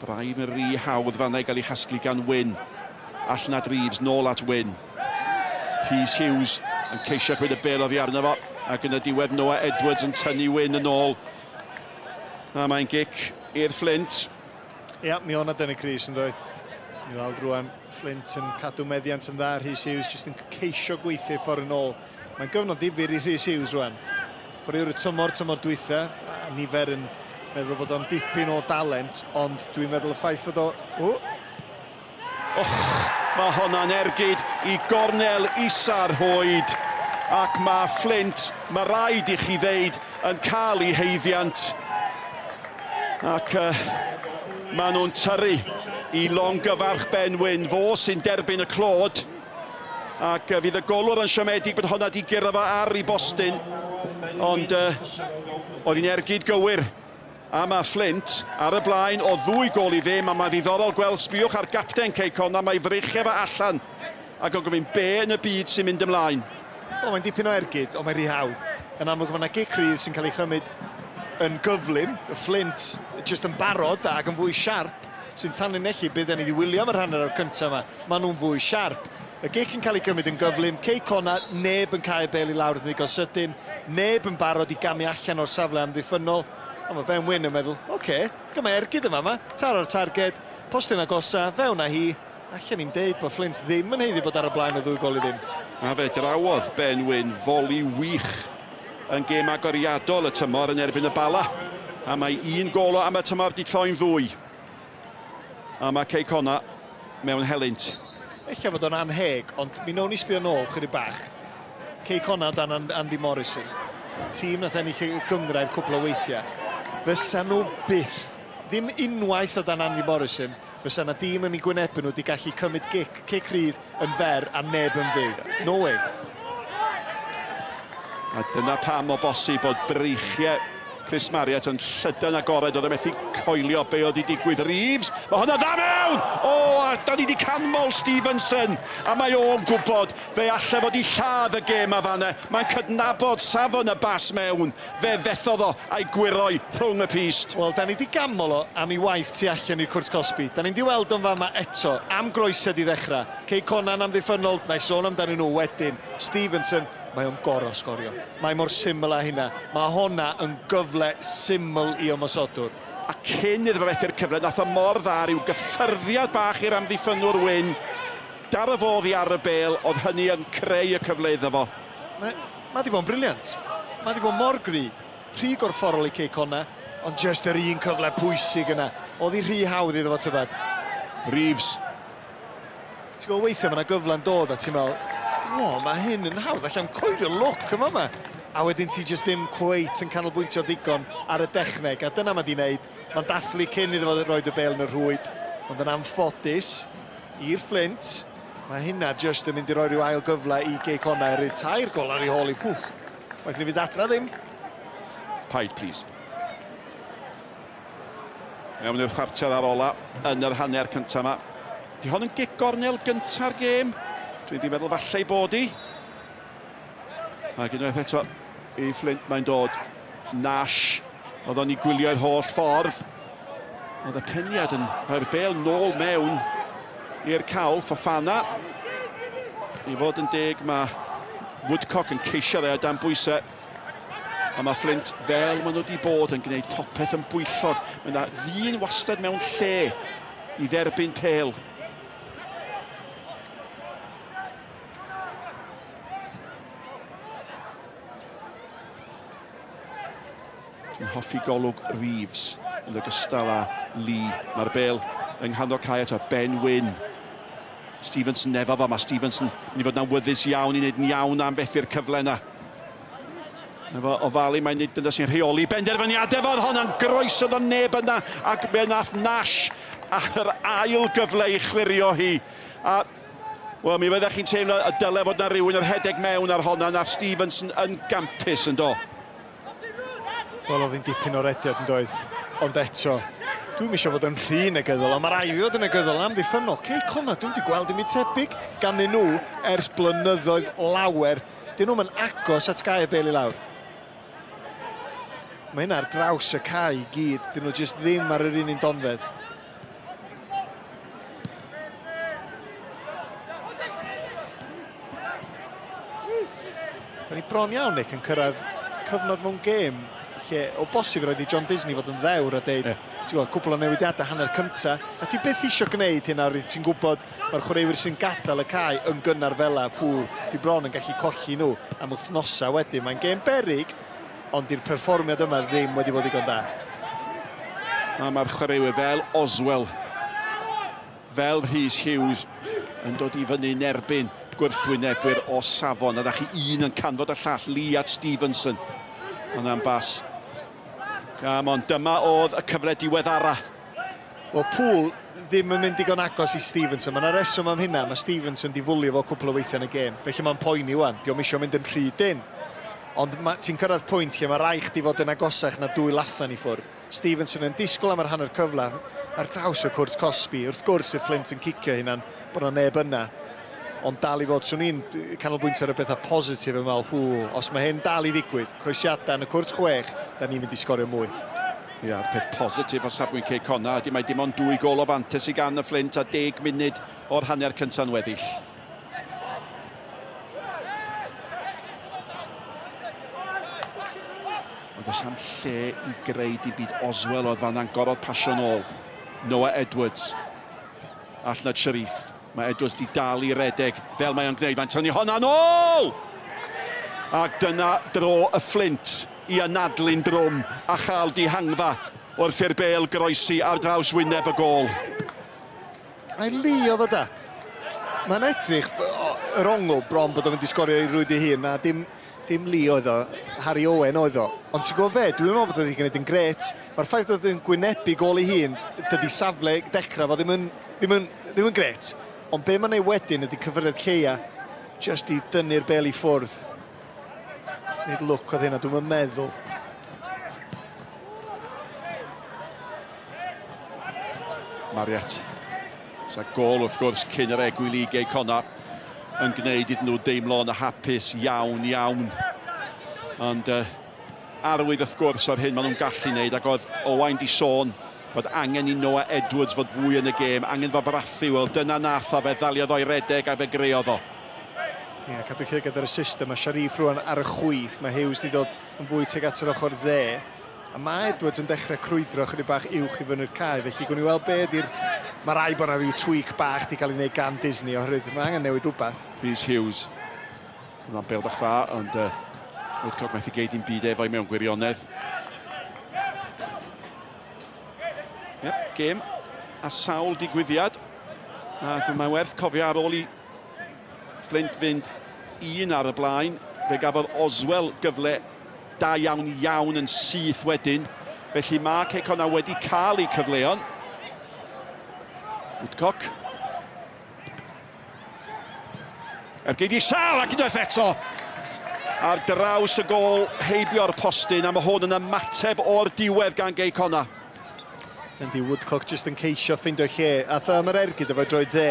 Braidd yn rhy hawdd fanna i gael ei chasglu gan Wyn. Allan at Reeves, nôl at Wyn. Rhys Hughes yn ceisio cymryd y bêl oddi arno fo, ac yn y diwedd Noah Edwards yn tynnu Wyn yn ôl. A mae'n gic i'r Fflint. Ia, mi o'na dynnu crys yn doedd. Mi weld rwan Fflint yn cadw meddiant yn dda, Rhys Hughes jyst yn ceisio gweithio ei ffordd yn ôl. Mae'n gyfnod difyr i Rhys Hughes rwan. Chwaraewr y tymor, tymor dwytha, a nifer yn meddwl bod o'n dipyn o dalent, ond dwi'n meddwl y ffaith fod o... O! Och, mae honna'n ergyd i gornel isa'r rhwyd, ac mae Fflint, mae rhaid i chi ddeud, yn cael ei haeddiant. Ac uh, maen nhw'n tyrru i longyfarch Ben Wyn, fo sy'n derbyn y clod. Ac fydd y golwr yn siomedig bod honna di gyrra fo ar i bostyn. Ond uh, oedd hi'n ergyd gywir. A mae Flint ar y blaen o ddwy gol i ddim, a mae'n ddiddorol gweld sbiwch ar gapten Cei Connah, mae freichiau fo allan ac yn gofyn be yn y byd sy'n mynd ymlaen. Wel, mae'n dipyn o ergyd, ond mae'n rhy hawdd. Yn amlwg mae yna gic rydd sy'n cael ei chymryd yn gyflym, y Flint jyst yn barod ac yn fwy siarp, sy'n tanlinellu beth ni wedi wylio am yr hanner awr cyntaf yma. Maen nhw'n fwy siarp. Y gic yn cael ei gymryd yn gyflym, Cei Connah, neb yn cau y bêl i lawr yn ddigon sydyn, neb yn barod i gamu allan o'r safle amddiffynnol, a mae Ben Wyn yn meddwl, oce, okay, gyma ergyd yn fama, taro'r targed, postyn agosa, fewn â hi, allan ni'n deud bod Flint ddim yn haeddu bod ar y blaen o ddwy gol i ddim. A fe drawodd Ben Wyn foli wych yn gêm agoriadol y tymor yn erbyn y Bala, a mae un gol o am y tymor di troi'n ddwy. A mae Cei Connah mewn helynt. Ella fod o'n anheg, ond mi wnawn ni sbio nôl chydig bach. Cei Connah dan Andy Morrison. Tîm nath ennill y gynghrair cwpl o weithiau. Fysa nhw byth, ddim unwaith o dan Andy Morrison, fysa na dîm yn eu gwynebu nhw wedi gallu cymryd gic, cic rhydd yn fer a neb yn fyw. No way. A dyna pam o bosib bod breichiau Chris Marriott yn llydan agored, oedd e methu coelio be oedd 'di digwydd. Reeves, mae hwnna dda mewn! O, a da ni 'di canmol Stevenson, a mae o'n gwybod fe alle fod 'di lladd y gêm a fanne. Mae'n cydnabod safon y bas mewn, fe fethodd o a'i gwiroi rhwng y pyst. Wel, da ni 'di ganmol o am ei waith tu allan i'r cwrt cosbi. Da ni'n 'di weld o'n fama eto, am groesiad i ddechrau. Cei Connah'n amddiffynnol, na i sôn amdanyn nhw wedyn. Stevenson, Mae o'n gorfod sgorio. Mae mor syml â hynna. Mae honna yn gyfle syml i ymosodwr. A cyn iddo fo fethu'r cyfle, nath o mor dda ryw gyffyrddiad bach i'r amddiffynnwr Wyn. Daro fo oddi ar y bêl, oedd hynny yn creu y cyfle iddo fo. Mae, mae 'di bod yn brilliant. Mae 'di bod mor gry. Rhy gorfforol i Cei Connah, ond jyst yr un cyfle pwysig yna. Oedd hi rhy hawdd iddo fo tybed? Reeves. Ti'n gwybod, weithiau mae yna gyfle'n dod a ti'n meddwl, o, mae hyn yn hawdd, allai'm coelio lwc yma yma. A wedyn ti jyst ddim cweit yn canolbwyntio ddigon ar y dechneg, a dyna mae 'di wneud. Mae'n dathlu cyn iddo fo roid y bêl yn y rhwyd, ond yn anffodus i'r Fflint, mae hynna jyst yn mynd i roi rhyw ail gyfle i Gei Connah i ryddhau'r gol ar ei hôl hi. Pwff, waeth ni fynd adra ddim. Paid, plîs. Mewn i'r chwarter ar ola yn yr hanner cyntaf yma. Di hon yn gic gornel gynta'r gêm. Dwi wedi meddwl falle ei bod hi. Ac unwaith eto i Flint mae'n dod. Nash, oedd o'n i gwylio'r holl ffordd. Oedd y peniad yn rhoi'r bel nôl mewn i'r cawl. Fofana, i fod yn deg, mae Woodcock yn ceisio fe o dan bwysau. A mae Flint, fel maen nhw wedi bod, yn gwneud popeth yn bwyllog. Mae yna ddyn wastad mewn lle i dderbyn pêl. Dwi'n hoffi golwg Reeves yn ogystal â Lee. Mae'r bêl yng nghanol cae eto. Ben Wyn. Stevenson efo fo. Mae Stevenson yn mynd i fod yn awyddus iawn i wneud yn iawn am fethu'r cyfle yna. Efo ofalu mae'n nid dyna sy'n rheoli benderfyniadau fod honna'n groes oedd o neb yna ac fe nath Nash ar yr ail gyfle i chlirio hi. A wel, mi fyddech chi'n teimlo y dyle fod na rhywun yn rhedeg mewn ar honna, nath Stevenson yn gampus yn do. Wel, oedd hi'n dipyn o rediad yn doedd, ond eto, dwi'm eisiau fod yn rhy negyddol, ond mae rhaid i fi fod yn negyddol yn amddiffynnol. Cei Connah, dwi'm wedi gweld dim byd tebyg ganddyn nhw ers blynyddoedd lawer. Dyn nhw'm yn agos at gau y bêl i lawr. Mae hynna ar draws y cae i gyd. Dyn nhw jyst ddim ar yr un un donfedd. Da ni bron iawn, Nick, yn cyrraedd cyfnod mewn gêm lle o bosib rhaid i John Disney fod yn ddewr a deud, yeah. ti'n gwybod, cwpl o newidiadau hanner cynta, a ti byth eisiau gwneud hynna, ti'n gwybod, mae'r chwaraewyr sy'n gadael y cae yn gynnar fela, pw, ti bron yn gallu colli nhw am wythnosau wedyn. Mae'n gêm berig, ond di'r perfformiad yma ddim wedi bod digon da. A mae'r chwaraewyr fel Oswell, fel Rhys Hughes, yn dod i fyny yn erbyn gwrthwynebwyr o safon. A da chi un yn canfod y llall, Lee at Stevenson. Hwnna'n bas. Come on, dyma oedd y cyfle diweddara. Wel, Poole ddim yn mynd digon agos i Stevenson. Mae yna reswm am hynna. Mae Stevenson di fwlio fo cwpl o weithiau yn y gêm. Felly mae'n poeni wan. Dio'm isio mynd yn rhy dynn. Ond ti'n cyrraedd pwynt lle mae rhaid chdi fod yn agosach na dwy lathan i ffwrdd. Stevenson yn disgwyl am yr hanner cyfle ar draws y cwrt cosbi. Wrth gwrs, y Flint yn cicio hunan bod yna neb yna. Ond dal i fod, swn i'n canolbwyntio ar y pethau positif yn meddwl, hw, os mae hyn dal i ddigwydd, croesiadau yn y cwrt chwech, da ni'n mynd i sgorio mwy. Ia, a'r peth positif o safbwynt Cei Connah ydy mai dim ond dwy gôl o fantais sy gan y Fflint a deg munud o'r hanner cynta'n weddill. Ond does am lle i greu dim byd. Oswell oedd fanna'n gorfod pasio nôl. Noah Edwards. Allan at Sharif. Mae Edwards di dal i redeg fel mae o'n gwneud. Mae'n tynnu honna nôl! Ac dyna dro y Fflint i anadlu'n drwm a chael dihangfa wrth i'r bêl groesi ar draws wyneb y gôl. Ai Lee oedd o da? Mae'n edrych yr ongl bron bod o'n mynd i sgorio i rwyd ei hun. Na, dim, dim Lee oedd o, Harry Owen oedd o. Ond ti'n gwybod be, dwi'n meddwl bod o wedi gwneud yn grêt. Mae'r ffaith bod o'n gwynebu gôl ei hun, dydy safle dechrau fo ddim yn, ddim yn, ddim yn grêt. Ond be mae'n ei wedyn ydy cyfyriad lleia, jyst i dynnu'r bêl i ffwrdd. Nid lwc oedd hynna, dwi'n meddwl. Marriott. Sa gol wrth gwrs cyn yr egwyl i Gei Connah yn gwneud iddyn nhw deimlo'n hapus iawn iawn. Ond uh, arwydd wrth gwrs o'r hyn maen nhw'n gallu wneud ac oedd Owain di sôn bod angen i Noah Edwards fod fwy yn y gêm, angen fo frathu, wel dyna nath o, fe ddaliodd o'i redeg a fe greodd o. Ie, yeah, cadw llygad ar y system, mae Sharif rwan ar y chwith, mae Hughes wedi dod yn fwy tuag at yr ochr dde. A mae Edwards yn dechrau crwydro chydig bach uwch i fyny'r cae, felly gwn i weld be ydy'r... Mae rai bod yna rhyw tweak bach di cael ei wneud gan Disney oherwydd mae angen newid rhywbeth. Rhys Hughes. Hwna'n bêl bach dda, ond uh, Woodcock methu geid dim byd efo'i mewn gwirionedd. Yep, gêm a sawl digwyddiad. Ac mae'n werth cofio ar ôl i Flint fynd un ar y blaen, fe gafodd Oswell gyfle da iawn iawn yn syth wedyn. Felly mae Cei Connah wedi cael eu cyfleon. Woodcock. Ergyd i Sal ac unwaith eto ar draws y gôl heibio'r postyn a mae hwn yn ymateb o'r diwedd gan Gei Connah. Andy Woodcock jyst yn ceisio ffeindio lle. Ath o am yr ergyd efo droed dde.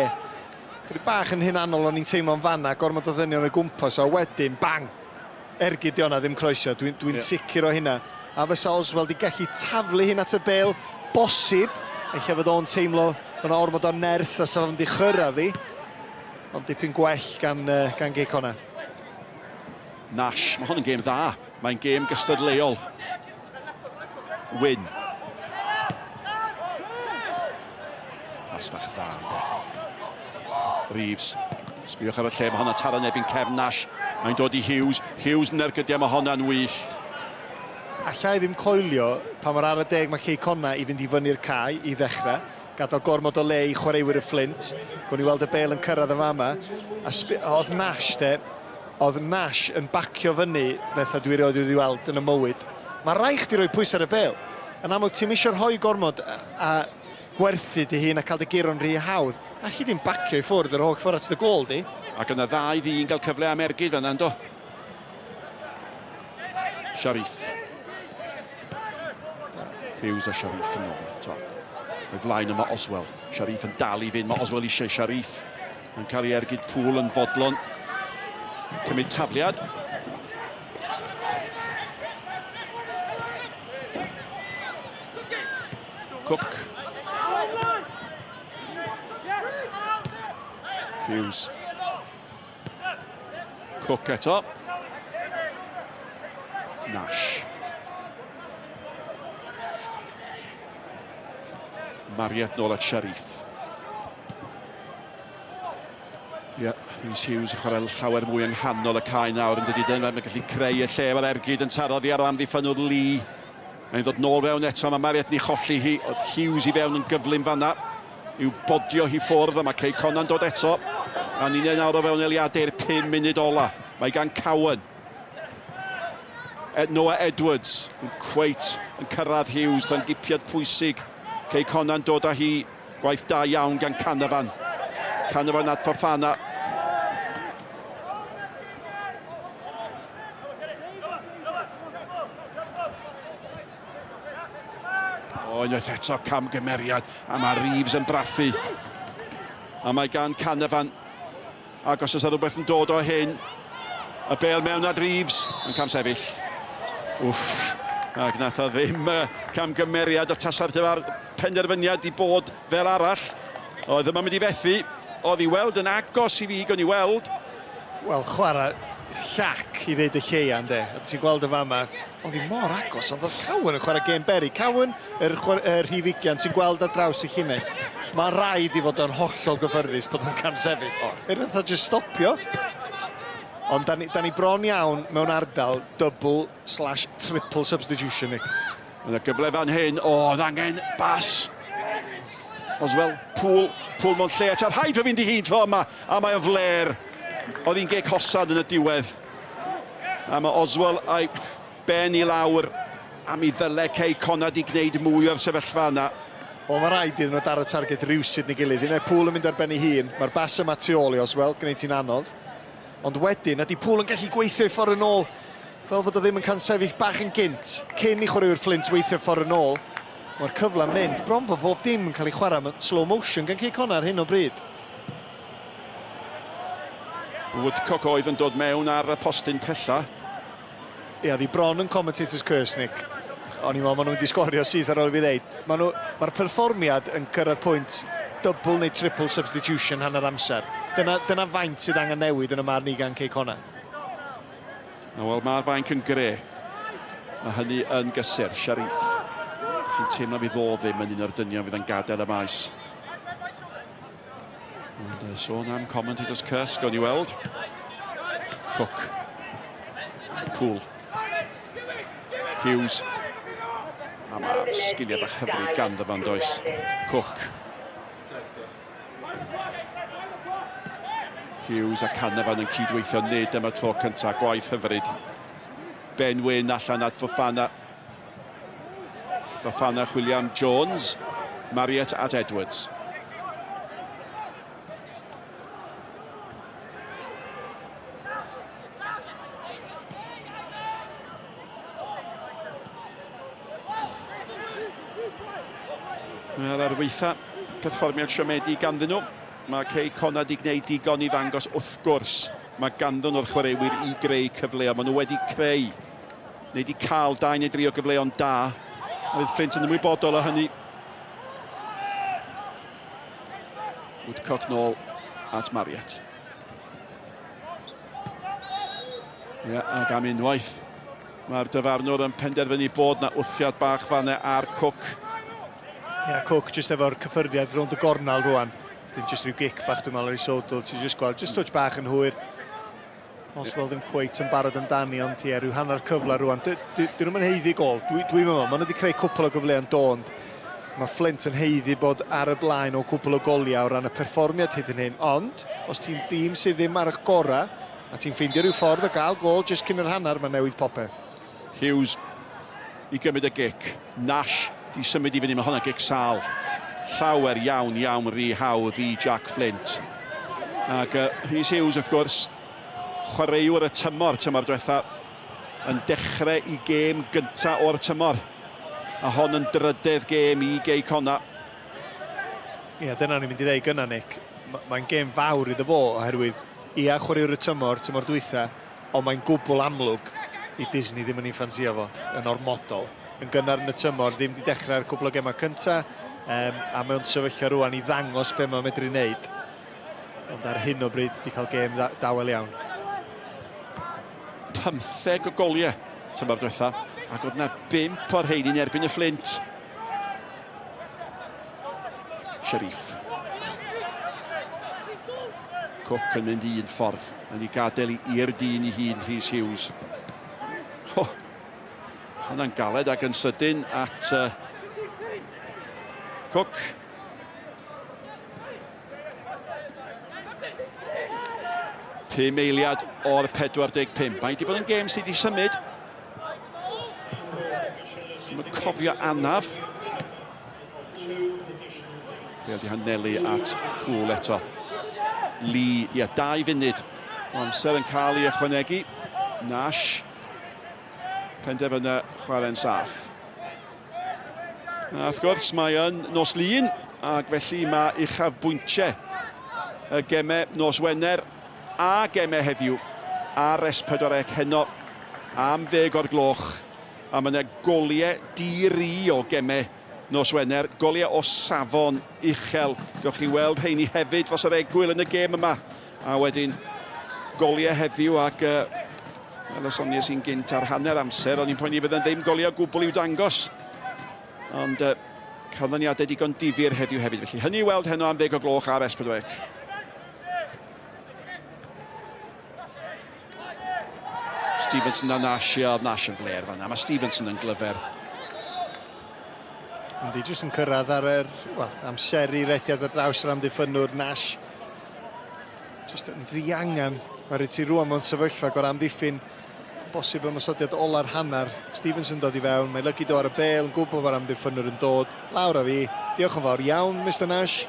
Chydig bach yn hunanol o'n i'n teimlo'n fanna, gormod o ddynion o gwmpas o, a wedyn, bang! Ergyd di honna, ddim croesio, dwi'n dwi, yeah. sicr o hynna. A fysa Oswald di gallu taflu hyn at y bel, bosib, eich fod o'n teimlo bod yna ormod o nerth a sa fo'n di chyrraedd hi. Ond dipyn gwell gan, uh, gan Gei Connah. Nash, mae hwn yn gêm dda. Mae'n gêm gystadleuol. Wyn. Pas bach dda, ynddo. Reeves. Sbiwch ar y lle, mae hwnna'n taro nebyn cefn Nash. Mae'n dod i Hughes. Hughes yn ergydiau, mae hwnna'n wyllt. Alla i ddim coelio pa mor ar y deg mae Cei Connah i fynd i fyny'r cae i ddechrau. Gadael gormod o le i chwaraewyr y Fflint. Gwn i weld y bel yn cyrraedd yn fama. A oedd Nash de, oedd Nash yn bacio fyny bethau dwi erioed wedi weld yn y mywyd. Mae rai chdi roi pwysau ar y bel. Yn amlwg ti'm eisiau rhoi gormod a, a gwerthu dy hun a cael dy guro'n rhy hawdd. Alli di'm bacio i ffwrdd yr holl ffordd at dy gôl di. Ac yna ddau ddyn gael cyfle am ergyd fan'na yndo? Sharif. Hughes a Sharif yn ôl eto. O'i flaen yma Oswell. Sharif yn dal i fynd. Mae Oswell eisiau Sharif. Yn cael ei ergyd pŵl yn fodlon. Cymryd tafliad. Cook. Hughes. Cook eto. Nash. Mariet nôl at Sharif. Ie, yeah, Rhys Hughes yn chwarae llawer mwy yng nghanol y cae nawr yn dydy dyna mae'n gallu creu y lle mae'r ergyd yn taro oddi ar amddiffynnwr Lee. Mae'n dod nôl fewn eto, mae Mariet ni cholli hi. Oedd Hughes i fewn yn gyflym fanna i'w bodio hi ffwrdd a mae Cei Connah'n dod eto. A ni'n nawr o fewn eliadau'r 5 munud ola. Mae gan Cowan. Noah Edwards yn cweit yn cyrraedd Hughes, dan gipiad pwysig. Cei Connah'n dod â hi. Gwaith da iawn gan Canavan. Canavan at Fofana. O, unwaith eto camgymeriad, a mae Reeves yn brathu. A mae gan Canavan, ac os oes rhywbeth yn dod o hyn, y bel mewn at Reeves, yn camsefyll. Wff, ac nath o ddim camgymeriad, a tasa'r penderfyniad i bod fel arall. Oedd ddim yn mynd i fethu, oedd i weld yn agos i fi, gawn i weld. Wel, chwarae llac i ddeud y lleia, ynddo. A ti'n gweld y fama, oedd hi mor agos, ond oedd Cowan yn chwarae gêm beri. Cowan, yr, yr rhif ugian, ti'n gweld ar draws y llinell. Mae rhaid i fod o'n hollol gyffyrddus bod o'n camsefyll. Oh. Yr nath o jyst stopio. Ond da ni, da ni bron iawn mewn ardal double slash triple substitution, Nick. Yna gyfle fan hyn, o, oedd angen bas. Oswell, Pŵl, Pŵl mewn lle, a rhaid fe fynd i hun tro yma, a mae o'n fler. Oedd hi'n geg hosad yn y diwedd. A mae Oswell a'i ben i lawr, a mi ddyle Cei Connah di gwneud mwy o'r sefyllfa yna. Wel, mae rhaid iddyn nhw daro targed rywsut neu gilydd. Un ai Pŵl yn mynd ar ben ei hun, mae'r bas yma tu ôl i Oswell, gwneud hi'n anodd. Ond wedyn, ydy Pŵl yn gallu gweithio ei ffordd yn ôl fel fod o ddim yn cael sefyll bach yn gynt, cyn i chwaraewyr Fflint weithio ffordd yn ôl. Mae'r cyfle'n mynd, bron bod bob dim yn cael ei chwarae mewn slow motion gan Cei Connah ar hyn o bryd. Woodcock oedd yn dod mewn ar y postyn pella. Ia, ddi bron yn commentator's curse, Nick. O'n i'n meddwl maen nhw'n mynd i sgorio syth ar ôl i fi ddeud. Maen nhw, mae'r perfformiad yn cyrraedd pwynt double neu triple substitution hanner amser. Dyna, dyna faint sydd angen newid yn y marn i gan Cei Connah. Wel, mae'r fainc yn gre. Mae hynny yn gysur. Sharif. Chi'n teimlo fydd o ddim yn un o'r dynion fydd yn gadael y maes. Ond sôn am commentator's curse, gawn ni weld. Cook. Poole. Hughes. A mae'r sgiliau bach hyfryd ganddo fo'n does. Cook. Hughes a Canavan yn cydweithio nid am y tro cyntaf, gwaith hyfryd. Ben Wyn allan at Fofana. Fofana chwilio am Jones, Marriott at Edwards. Wel, ar weitha perfformiad siomedig ganddyn nhw, mae Cei Connah wedi gwneud digon i ddangos wrth gwrs mae ganddyn nhw'r chwaraewyr i greu cyfleoedd. Maen nhw wedi creu, neu wedi cael dau neu dri o gyfleon da. A fydd Flint yn ymwybodol o hynny. Woodcock nôl at Marriott. Ie, ac am unwaith, mae'r dyfarnwr yn penderfynu bod na wthiad bach fanne ar Cook. Ie, yeah, Cook jyst efo'r cyffyrddiad rownd y gornel rwan. Dim jyst rhyw gic bach dwi'n meddwl ar ei sodl. Ti'n jyst gweld, jyst touch bach yn hwyr. Oswald ddim cweit yn barod amdani, ond ie, rhyw hanner cyfle rwan. Dyn nhw'n haeddu gol, dwi'n dwi meddwl. Maen nhw wedi creu cwpl o gyfleoedd do, ond mae Flint yn haeddu bod ar y blaen o cwpl o goliau o ran y perfformiad hyd yn hyn. Ond, os ti'n dîm sydd ddim ar eich gorau, a ti'n ffeindio rhyw ffordd o gael gol jyst cyn yr hanner, mae'n newid popeth. Hughes i gymryd y gic. Nash di symud i fyny, mae hwnna'n gic sal. Llawer iawn, iawn rhy hawdd i Jack Flint. Ac Rhys Hughes, wrth gwrs, chwaraewr y tymor, tymor diwetha, yn dechrau i gêm gynta o'r tymor. A hon yn drydedd gêm i Gei Connah. Ie, dyna o'n i'n mynd i ddeud gynna, Nick. Mae'n gêm fawr iddo fo, oherwydd ia, chwaraewr y tymor, tymor dwytha, ond mae'n gwbl amlwg di Disney ddim yn ei ffansio fo yn ormodol. Yn gynnar yn y tymor, ddim di dechrau'r cwbl o gemau cynta, um, a mewn sefyllfa rwan i ddangos be mae'n medru wneud. Ond ar hyn o bryd, di cael gêm dawel iawn. 15 o goliau tymor diwetha, ac oedd yna 5 o'r rheini'n erbyn y Fflint. Sharif. Cook yn mynd un ffordd, yn ei gadael i'r dyn i hun, Rhys Hughes. Oh, hwnna'n galed ac yn sydyn at Cook. Pum eiliad o'r 45. Mae wedi bod yn gêm sydd wedi symud. Mae'n cofio anaf. Fe wedi hanelu at Poole eto. Lee, ia, 2 funud o amser yn cael ei ychwanegu. Nash, penderfynu chwarae'n saff. A wrth gwrs, mae yn nos Lun, ac felly mae uchafbwyntiau y gemau nos Wener a gemau heddiw ar S4C heno am 10 o'r gloch. A mae yna goliau di-ri o gemau nos Wener, goliau o safon uchel. Gewch chi weld rheini hefyd dros yr egwyl yn y gêm yma. A wedyn goliau heddiw ac fel y soniais i'n gynt ar hanner amser, o'n i'n poeni fydden ddim goliau o gwbl i'w dangos. Ond canlyniadau digon difyr heddiw hefyd. Felly hynny i weld heno am 10 o gloch ar S4C. Stevenson a Nash, ia, Nash yn fler fanna. Mae Stevenson yn glyfer. Yndi, jyst yn cyrraedd ar yr, well, amseru rediad ar draws yr amddiffynnwr Nash. Jyst yn ddiangen. Mae rhaid ti rwan mewn sefyllfa gorau amddiffyn bosib ymosodiad ola'r hanner. Stevenson dod i fewn, mae lygu do ar y bel, yn gwybod bod amddiffynnwr yn dod. Lawr â fi. Diolch yn fawr iawn, Mr Nash.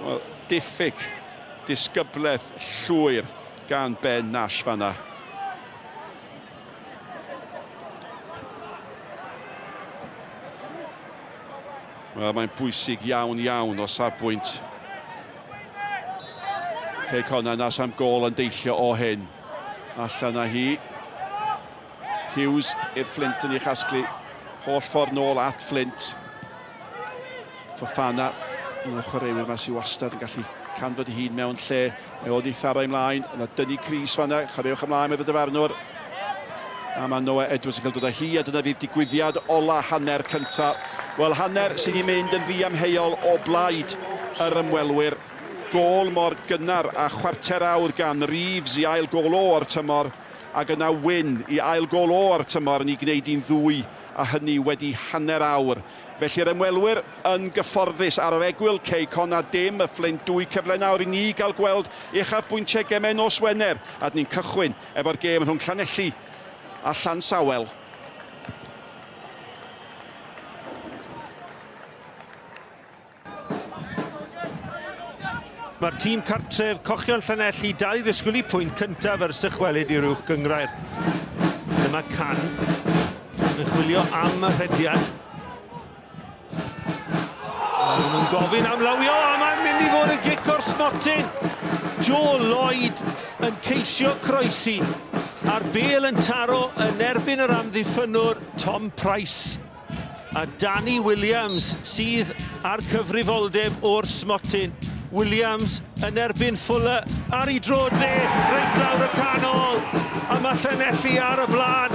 Wel, diffyg disgyblaeth llwyr gan Ben Nash fanna. Wel, mae'n bwysig iawn iawn o safbwynt Cei Connah nas am gôl yn deillio o hyn. Allan â hi. Hughes i'r Flint yn ei chasglu. Holl ffordd nôl at Flint. Fofana, un o'r chwaraewyr yma sy'n wastad yn gallu canfod ei hun mewn lle. Mae o wedi tharo ymlaen, yna dynnu Cris fanna, chwaraewch ymlaen meddwl dyfarnwr. A mae Noah Edwards yn cael dod â hi, a dyna fydd digwyddiad ola hanner cynta. Wel, hanner sydd wedi mynd yn ddiamheuol o blaid yr ymwelwyr. Gôl mor gynnar a chwarter awr gan Reeves i ail gôl o'r tymor, ac yna Wyn i ail gôl o'r tymor yn ei gwneud hi'n ddwy, a hynny wedi hanner awr. Felly'r ymwelwyr yn gyfforddus ar yr egwyl, Cei Connah dim, y Fflint dwy cyfle nawr i ni gael gweld uchafbwyntiau gemau nos Wener, a dyn ni'n cychwyn efo'r gêm rhwng Llanelli a Llansawel. Mae'r tîm cartref, Cochion Llanelli, dal i ddisgwyl i pwynt cyntaf ers dychwelyd i'r uwch gynghrair. Dyma Can yn chwilio am y rhediad. Maen nhw'n gofyn am lywio, a mae'n mynd i fod yn gic o'r smotyn. Joe Lloyd yn ceisio croesi, a'r bêl yn taro yn erbyn yr amddiffynnwr Tom Price. A Danny Williams sydd â'r cyfrifoldeb o'r smotyn. Williams yn erbyn Fuller ar ei droed dde, reit lawr y canol, a mae Llanelli ar y blaen.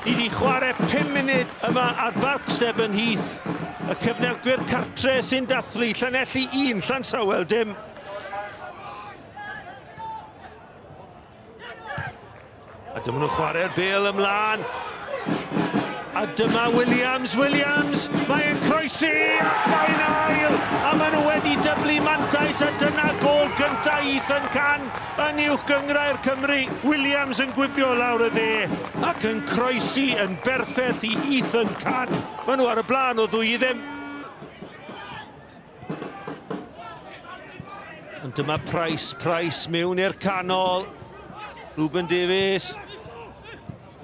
Ni wedi chwarae 5 munud yma ar Barc Stebonheath. Y cefnogwyr cartre sy'n dathlu, Llanelli 1, Llansawel dim. A dyma nhw'n chwarae'r bêl ymlaen. A dyma Williams, Williams, mae'n croesi ac mae'n ail! A maen nhw wedi dyblu mantais a dyna gôl gyntaf Ethan Can yn Uwch Gynghrair Cymru. Williams yn gwibio lawr y dde ac yn croesi yn berffaith i Ethan Can. Maen nhw ar y blaen o ddwy i ddim. Ond dyma Price, Price mewn i'r canol. Ruben Davies.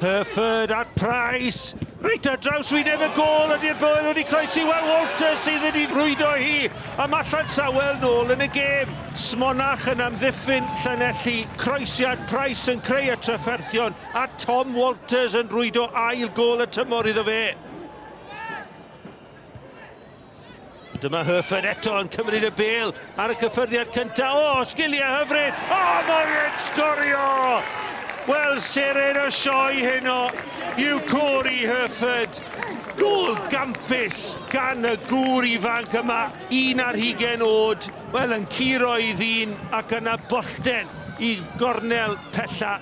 Herford at Price. Reit ar draws wyneb y gôl ydy'r bôl wedi croesi. Wel, Walters sydd wedi rwydo hi. A mae Llansawel nôl yn y gêm. Smonach yn amddiffyn Llanelli. Croesiad Price yn creu y trafferthion. A Tom Walters yn rwydo ail gôl y tymor iddo fe. Dyma Herford eto yn cymryd y bêl ar y cyffyrddiad cyntaf. O, sgiliau hyfryd! O, mae e'n sgorio! Wel, seren y sioe heno yw Corey Herford. Gôl gampus gan y gŵr ifanc yma, 21 oed. Wel, yn curo ei ddyn ac yna bollten i gornel pella.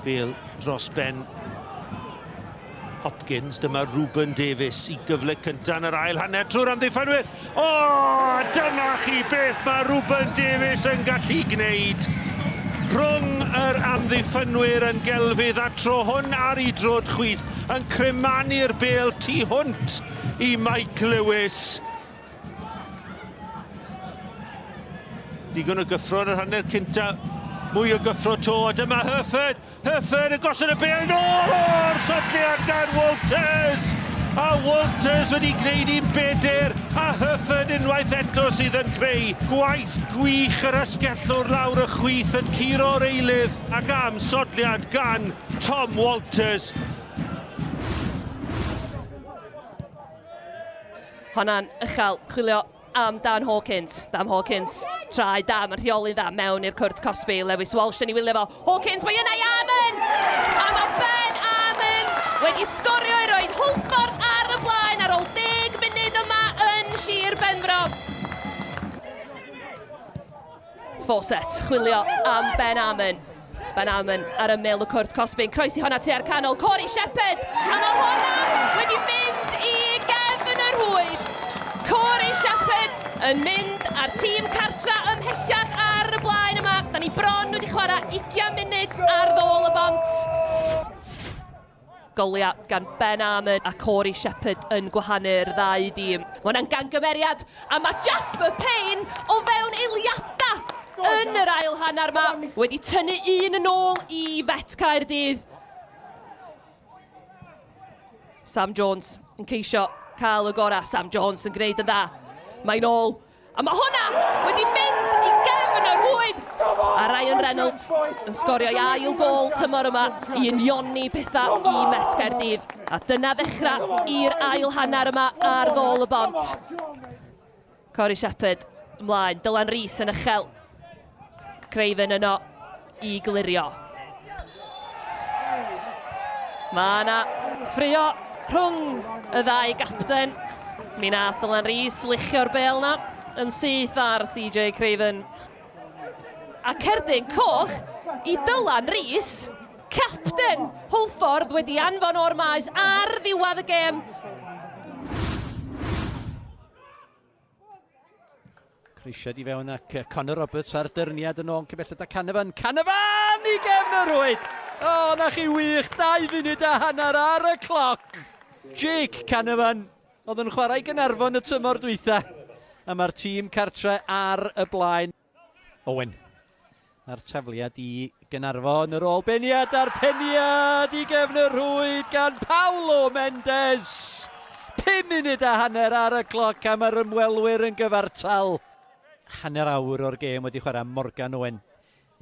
Bale dros ben Hopkins, dyma Ruben Davies i gyfle cyntaf yn yr ail hanner trwy'r amddiffynwyr. O, dyna chi beth mae Ruben Davies yn gallu gwneud. Rhwng yr amddiffynwyr yn gelfydd a tro hwn ar ei droed chwith yn crymanu'r bêl tu hwnt i Mike Lewis. Digon o gyffro yn yr hanner cynta. Mwy o gyffro to, a dyma Herford. Herford yn gosod y bêl nôl o'r sodliad gan Walters. A Walters wedi gwneud i'n bedyr, a Herford unwaith eto sydd yn creu gwaith gwych yr asgellwr lawr y chwith yn curo'r eilydd ac am sodliad gan Tom Walters. Honna'n uchel, chwilio am Dan Hawkins. Dan Hawkins, trai da, mae'n rheoli'n dda mewn i'r cwrt cosbi. Lewis Walsh yn ei wylio fo. Hawkins, mae yna i Amon! A mae Ben Amon wedi sgorio i roed Hwlffordd ar y blaen ar ôl 10 munud yma yn Sir Benfro. Fawcett, chwilio am Ben Amon. Ben Amon ar ymyl y cwrt cosbi'n croesi honna tua'r canol. Corey Shepherd! A mae honna wedi mynd i gefn y rhwyd. Corey Shepherd yn mynd a'r tîm cartra ymhellach ar y blaen yma. Da ni bron wedi chwarae 20 munud ar ddôl y bont. Goliau gan Ben Armand a Corey Shepherd yn gwahanu'r ddau dîm. Mae hwnna'n gangymeriad a mae Jasper Payne o fewn eiliadau yn yr ail hanner yma wedi tynnu un yn ôl i Fet Caerdydd. Sam Jones yn ceisio cael y gorau. Sam Jones yn gwneud yn dda. Mae'n ôl. A mae hwnna wedi mynd i gefn y rhwyd! A Ryan Reynolds yn sgorio ei ail gol tymor yma i unioni pethau i Met Caerdydd. A dyna ddechrau i'r ail hanner yma ar ddôl y bont. Corey Shepherd ymlaen, Dylan Rees yn uchel. Craven yno i glirio. Mae yna ffrio rhwng y ddau gapten. Mi nath Dylan Rees luchio'r bel na yn syth ar CJ Craven. A cerdyn coch i Dylan Rees, capten Hwlffordd wedi anfon o'r maes ar ddiwedd y gêm. Croesiad i fewn ac Connor Roberts ar dyrniad yn ôl cybelled a Canavan. Canavan i gefn y rwyd! O, oh, na chi wych, 2 funud a hanner ar y cloc! Jake Canavan oedd yn chwarae Gynarfon y tymor dwytha. A mae'r tîm cartre ar y blaen. Owen. A'r tafliad i Gaernarfon, yr ôl beniad a'r peniad i gefn y rhwyd gan Paulo Mendes. 5 munud a hanner ar y cloc a mae'r ymwelwyr yn gyfartal. Hanner awr o'r gêm wedi chwarae Morgan Owen.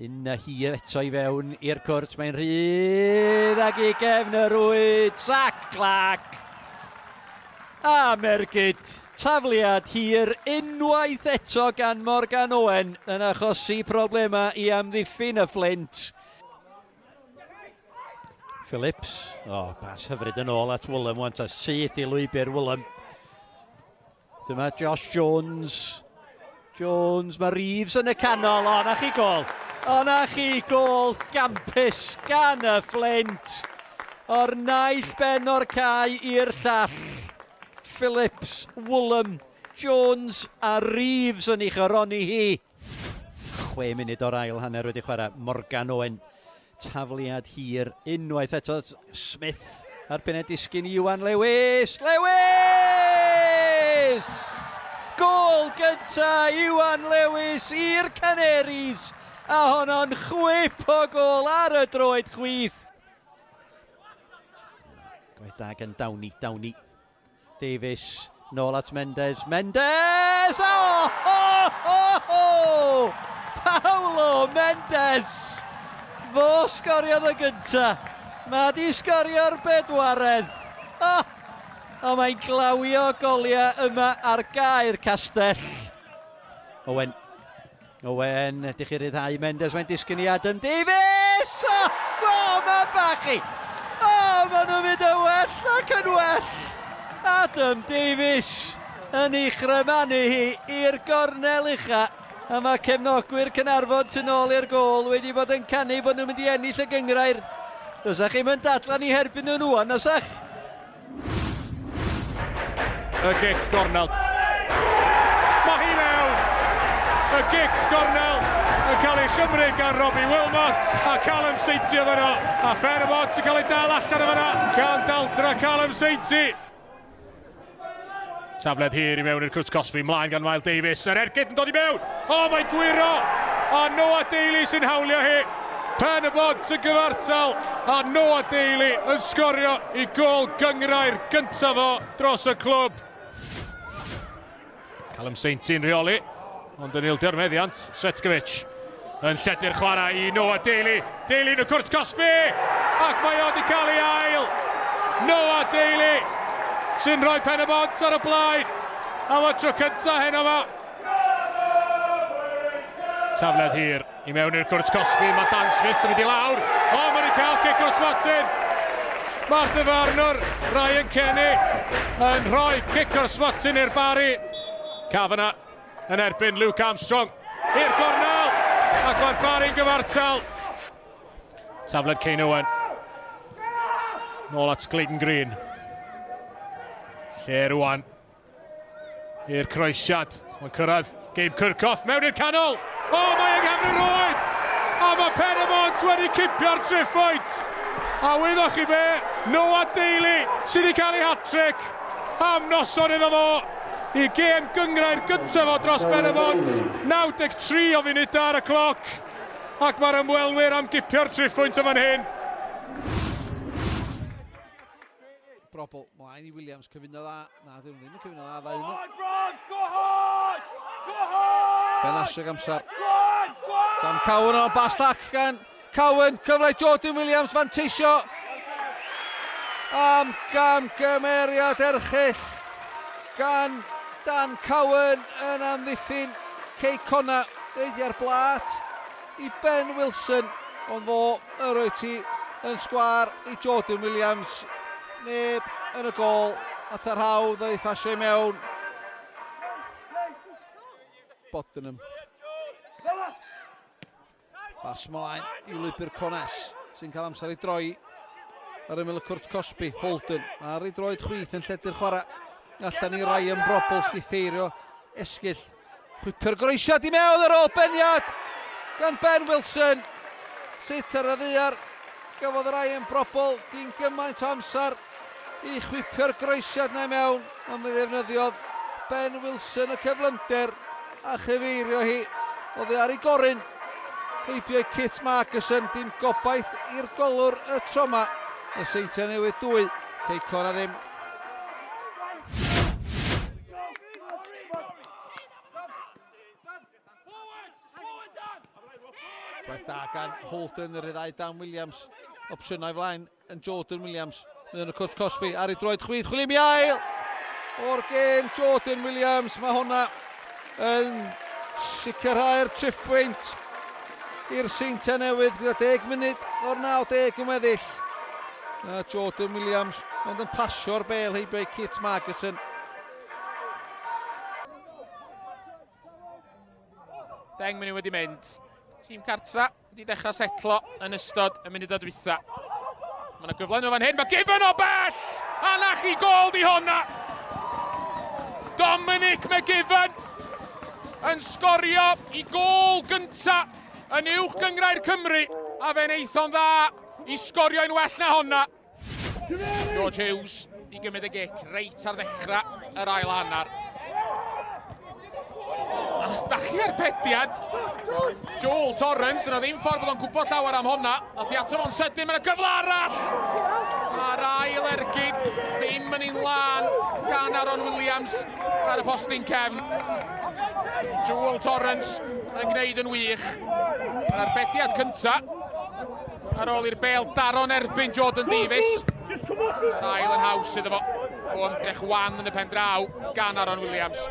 Un hir eto i fewn i'r cwrt, mae'n rhydd ag i gefn y rwyd. Sac clac! A Mergyd Tafliad hir unwaith eto gan Morgan Owen yn achosi problemau i amddiffyn y Fflint. Phillips, o, oh, pas hyfryd yn ôl at Woolham wan ta, syth i lwybr Woolham. Dyma Josh Jones. Jones, mae Reeves yn y canol, o, na chi gol. O, na chi gol gampus gan y Fflint. O'r naill ben o'r cae i'r llall. Phillips, Woolham, Jones a Reeves yn ei choroni hi. 6 munud o'r ail hanner wedi chwarae. Morgan Owen, tafliad hir unwaith eto. Smith ar bened disgyn i Iwan Lewis. Lewis! Gôl gynta Iwan Lewis i'r Canaries! A honno'n chwip o gôl ar y droed chwith. Gwaith da gan Downey, Downey. Davies, nôl at Mendes, Mendes! Oh, ho, ho, ho! Paulo Mendes! Fo sgoriodd y gynta. Mae di sgorio'r bedwaredd. Oh, oh mae'n glawio goliau yma ar gair castell. Owen. Owen, ydych chi ryddhau Mendes, mae'n disgyn i Adam Davies! Oh, oh mae'n bach i! Oh, maen nhw'n mynd yn well ac yn well! Adam Davies yn ei chrymanu hi i'r gornel ucha. A mae cefnogwyr Caernarfon tu nôl i'r gôl wedi bod yn canu bod nhw'n mynd i ennill y gynghrair. Dosach chi'm yn dadlau ni herbyn nhw rŵan, nosach? Y gic gornel. Mae hi mewn! Y gic gornel yn cael ei chymryd gan Robbie Wilmot a Callum Sainty oedd yno. A Pen-y-bont yn cael ei dal allan o fyna gan daldra Callum Sainty. Tafled hir i mewn i'r cwrt cosbi, mlaen gan Mael Davies, yr ergyd yn dod i mewn! O, mae'n gwyro! A Noah Daly sy'n hawlio hi. Pen y bont yn gyfartal a Noah Daly yn sgorio i gôl gynghrair gyntaf o dros y clwb. Callum Sainty'n rheoli, ond yn ildio'r meddiant, Svetkovic yn lledu'r chwarae i Noah Daly. Daly yn y cwrt cosbi! Ac mae o wedi cael ei ail! Noah Daly sy'n rhoi Pen y Bont ar y blaen am y tro cyntaf heno yma. Tafled hir i mewn i'r cwrt cosbi, mae Dan Smith yn mynd i lawr. O, mae wedi cael cic o'r smotyn! Mae'r dyfarnwr, Ryan Kenny, yn rhoi cic o'r smotyn i'r Barri. Kavanagh yn erbyn Luke Armstrong i'r gornel, ac mae'r Barri'n gyfartal. Tafled Kane Owen. Nôl at Clayton Green. Lle rwan i'r croesiad. Mae'n cyrraedd Gabe Kirchhoff mewn i'r canol. O, mae yng nghefn y rwyd! A mae Pen-y-bont wedi cipio'r triphwynt! A wyddoch chi be? Noah Daly sydd wedi cael ei hat-trick am noson iddo fo i gêm gynghrair gyntaf o dros Ben-y-bont. 93 o funudau ar y cloc ac mae'r ymwelwyr am gipio'r triphwynt yn fan hyn. Brobl, mlaen i Williams, cyfuno dda. Na, dyn nhw ddim yn cyfuno dda, ddau nhw. Ben Aseg amser. Dan Cowan o bas llac gan Cowan, cyfle Jordan Williams, fanteisio am gamgymeriad erchyll gan Dan Cowan yn amddiffyn Cei Connah, reidiau'r blat i Ben Wilson, ond fo yr oed ti yn sgwar i Jordan Williams, neb yn y gol, at ar hawdd ei phasio i mewn. Bodenham. Bas mlaen i lwybr Cones, sy'n cael amser i droi ar ymyl y cwrt cosbi. Holden ar ei droed chwith yn lledu'r chwarae. Allan i Ryan Brobbel sy'n ffeirio esgyll. Chwipio'r groesiad i mewn ar ôl beniad gan Ben Wilson. Sut ar y ddaear gafodd Ryan Brobbel gyn gymaint o amser i chwipio'r groesiad na i mewn, ond mi ddefnyddiodd Ben Wilson y cyflymder a chyfeirio hi oddi ar ei gorun. Heibio i Kit Markison, dim gobaith i'r golwr y tro yma. Y Seintiau Newydd 2, Cei Connah ddim. Gwaith da gan Holden, yr ryddhau Dan Williams. Opsiynau flaen yn Jordan Williams. Mae yn y cwrt cosbi ar ei droed chwith. Chwilio mi ail o'r gêm Jordan Williams. Mae hwnna yn sicrhau'r triphwynt i'r Seintiau Newydd gyda 10 munud o'r 90 yn weddill. A Jordan Williams ond yn pasio'r bel heibio i Kit Margetson. 10 munud wedi mynd. Tîm cartra wedi dechrau setlo yn ystod y munudau dwytha. Mae yna gyfle nhw fan hyn, mae Given o bell! A na chi gol di honna! Dominic McGiven yn sgorio i gol gynta yn uwch gyngrair Cymru a fe'n eithon dda i sgorio un well na honna. George Hughes i gymryd y gic reit ar ddechrau yr ail hanner. Da chi ar pediad. Joel Torrance, dyna ddim ffordd bod o'n gwybod llawer am honna. Nath i ato fo'n sydyn, mae'n gyfle arall! A'r ail ergyd ddim yn un lân gan Aaron Williams ar y postyn cefn. Joel Torrance yn gwneud yn wych. Yr arbediad cyntaf Ar ôl i'r bel daro'n erbyn Jordan Davies. Yr ail yn haws iddo fo. O ymdrech wan yn y pen draw gan Aaron Williams.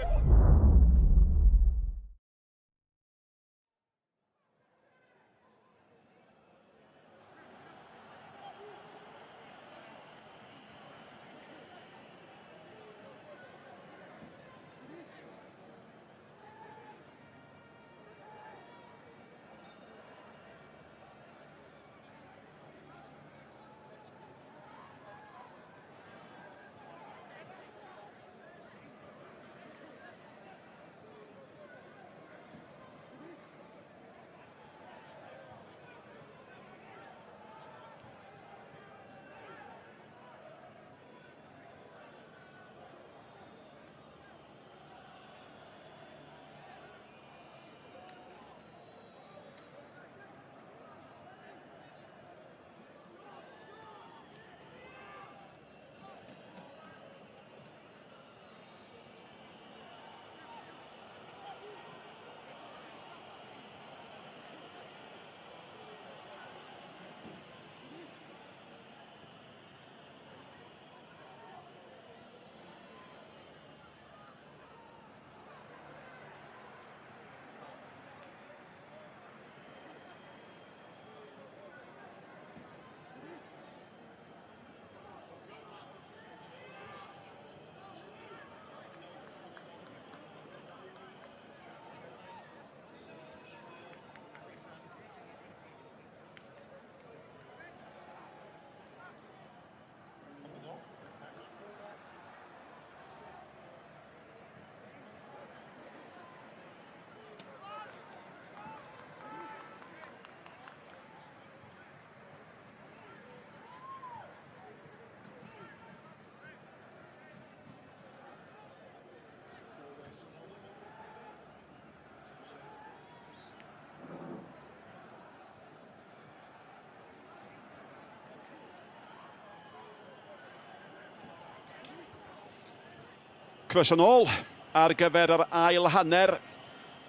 Croeso nôl ar gyfer yr ail hanner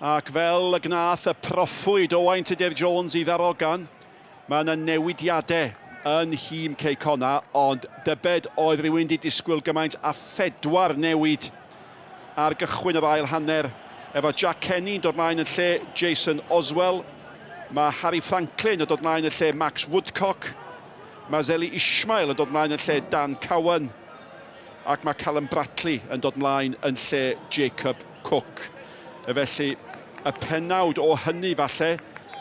ac fel y gnath y proffwyd Owain Tudur Jones i ddarogan, mae yna newidiadau yn nhîm Cei Connah, ond dybed oedd rhywun wedi disgwyl gymaint â phedwar newid ar gychwyn yr ail hanner, efo Jack Kenny yn dod mlaen yn lle Jason Oswell, mae Harry Franklin yn dod mlaen yn lle Max Woodcock, mae Zeli Ishmael yn dod mlaen yn lle Dan Cowan, ac mae Callum Bratley yn dod mlaen yn lle Jacob Cook. Felly, y pennawd o hynny falle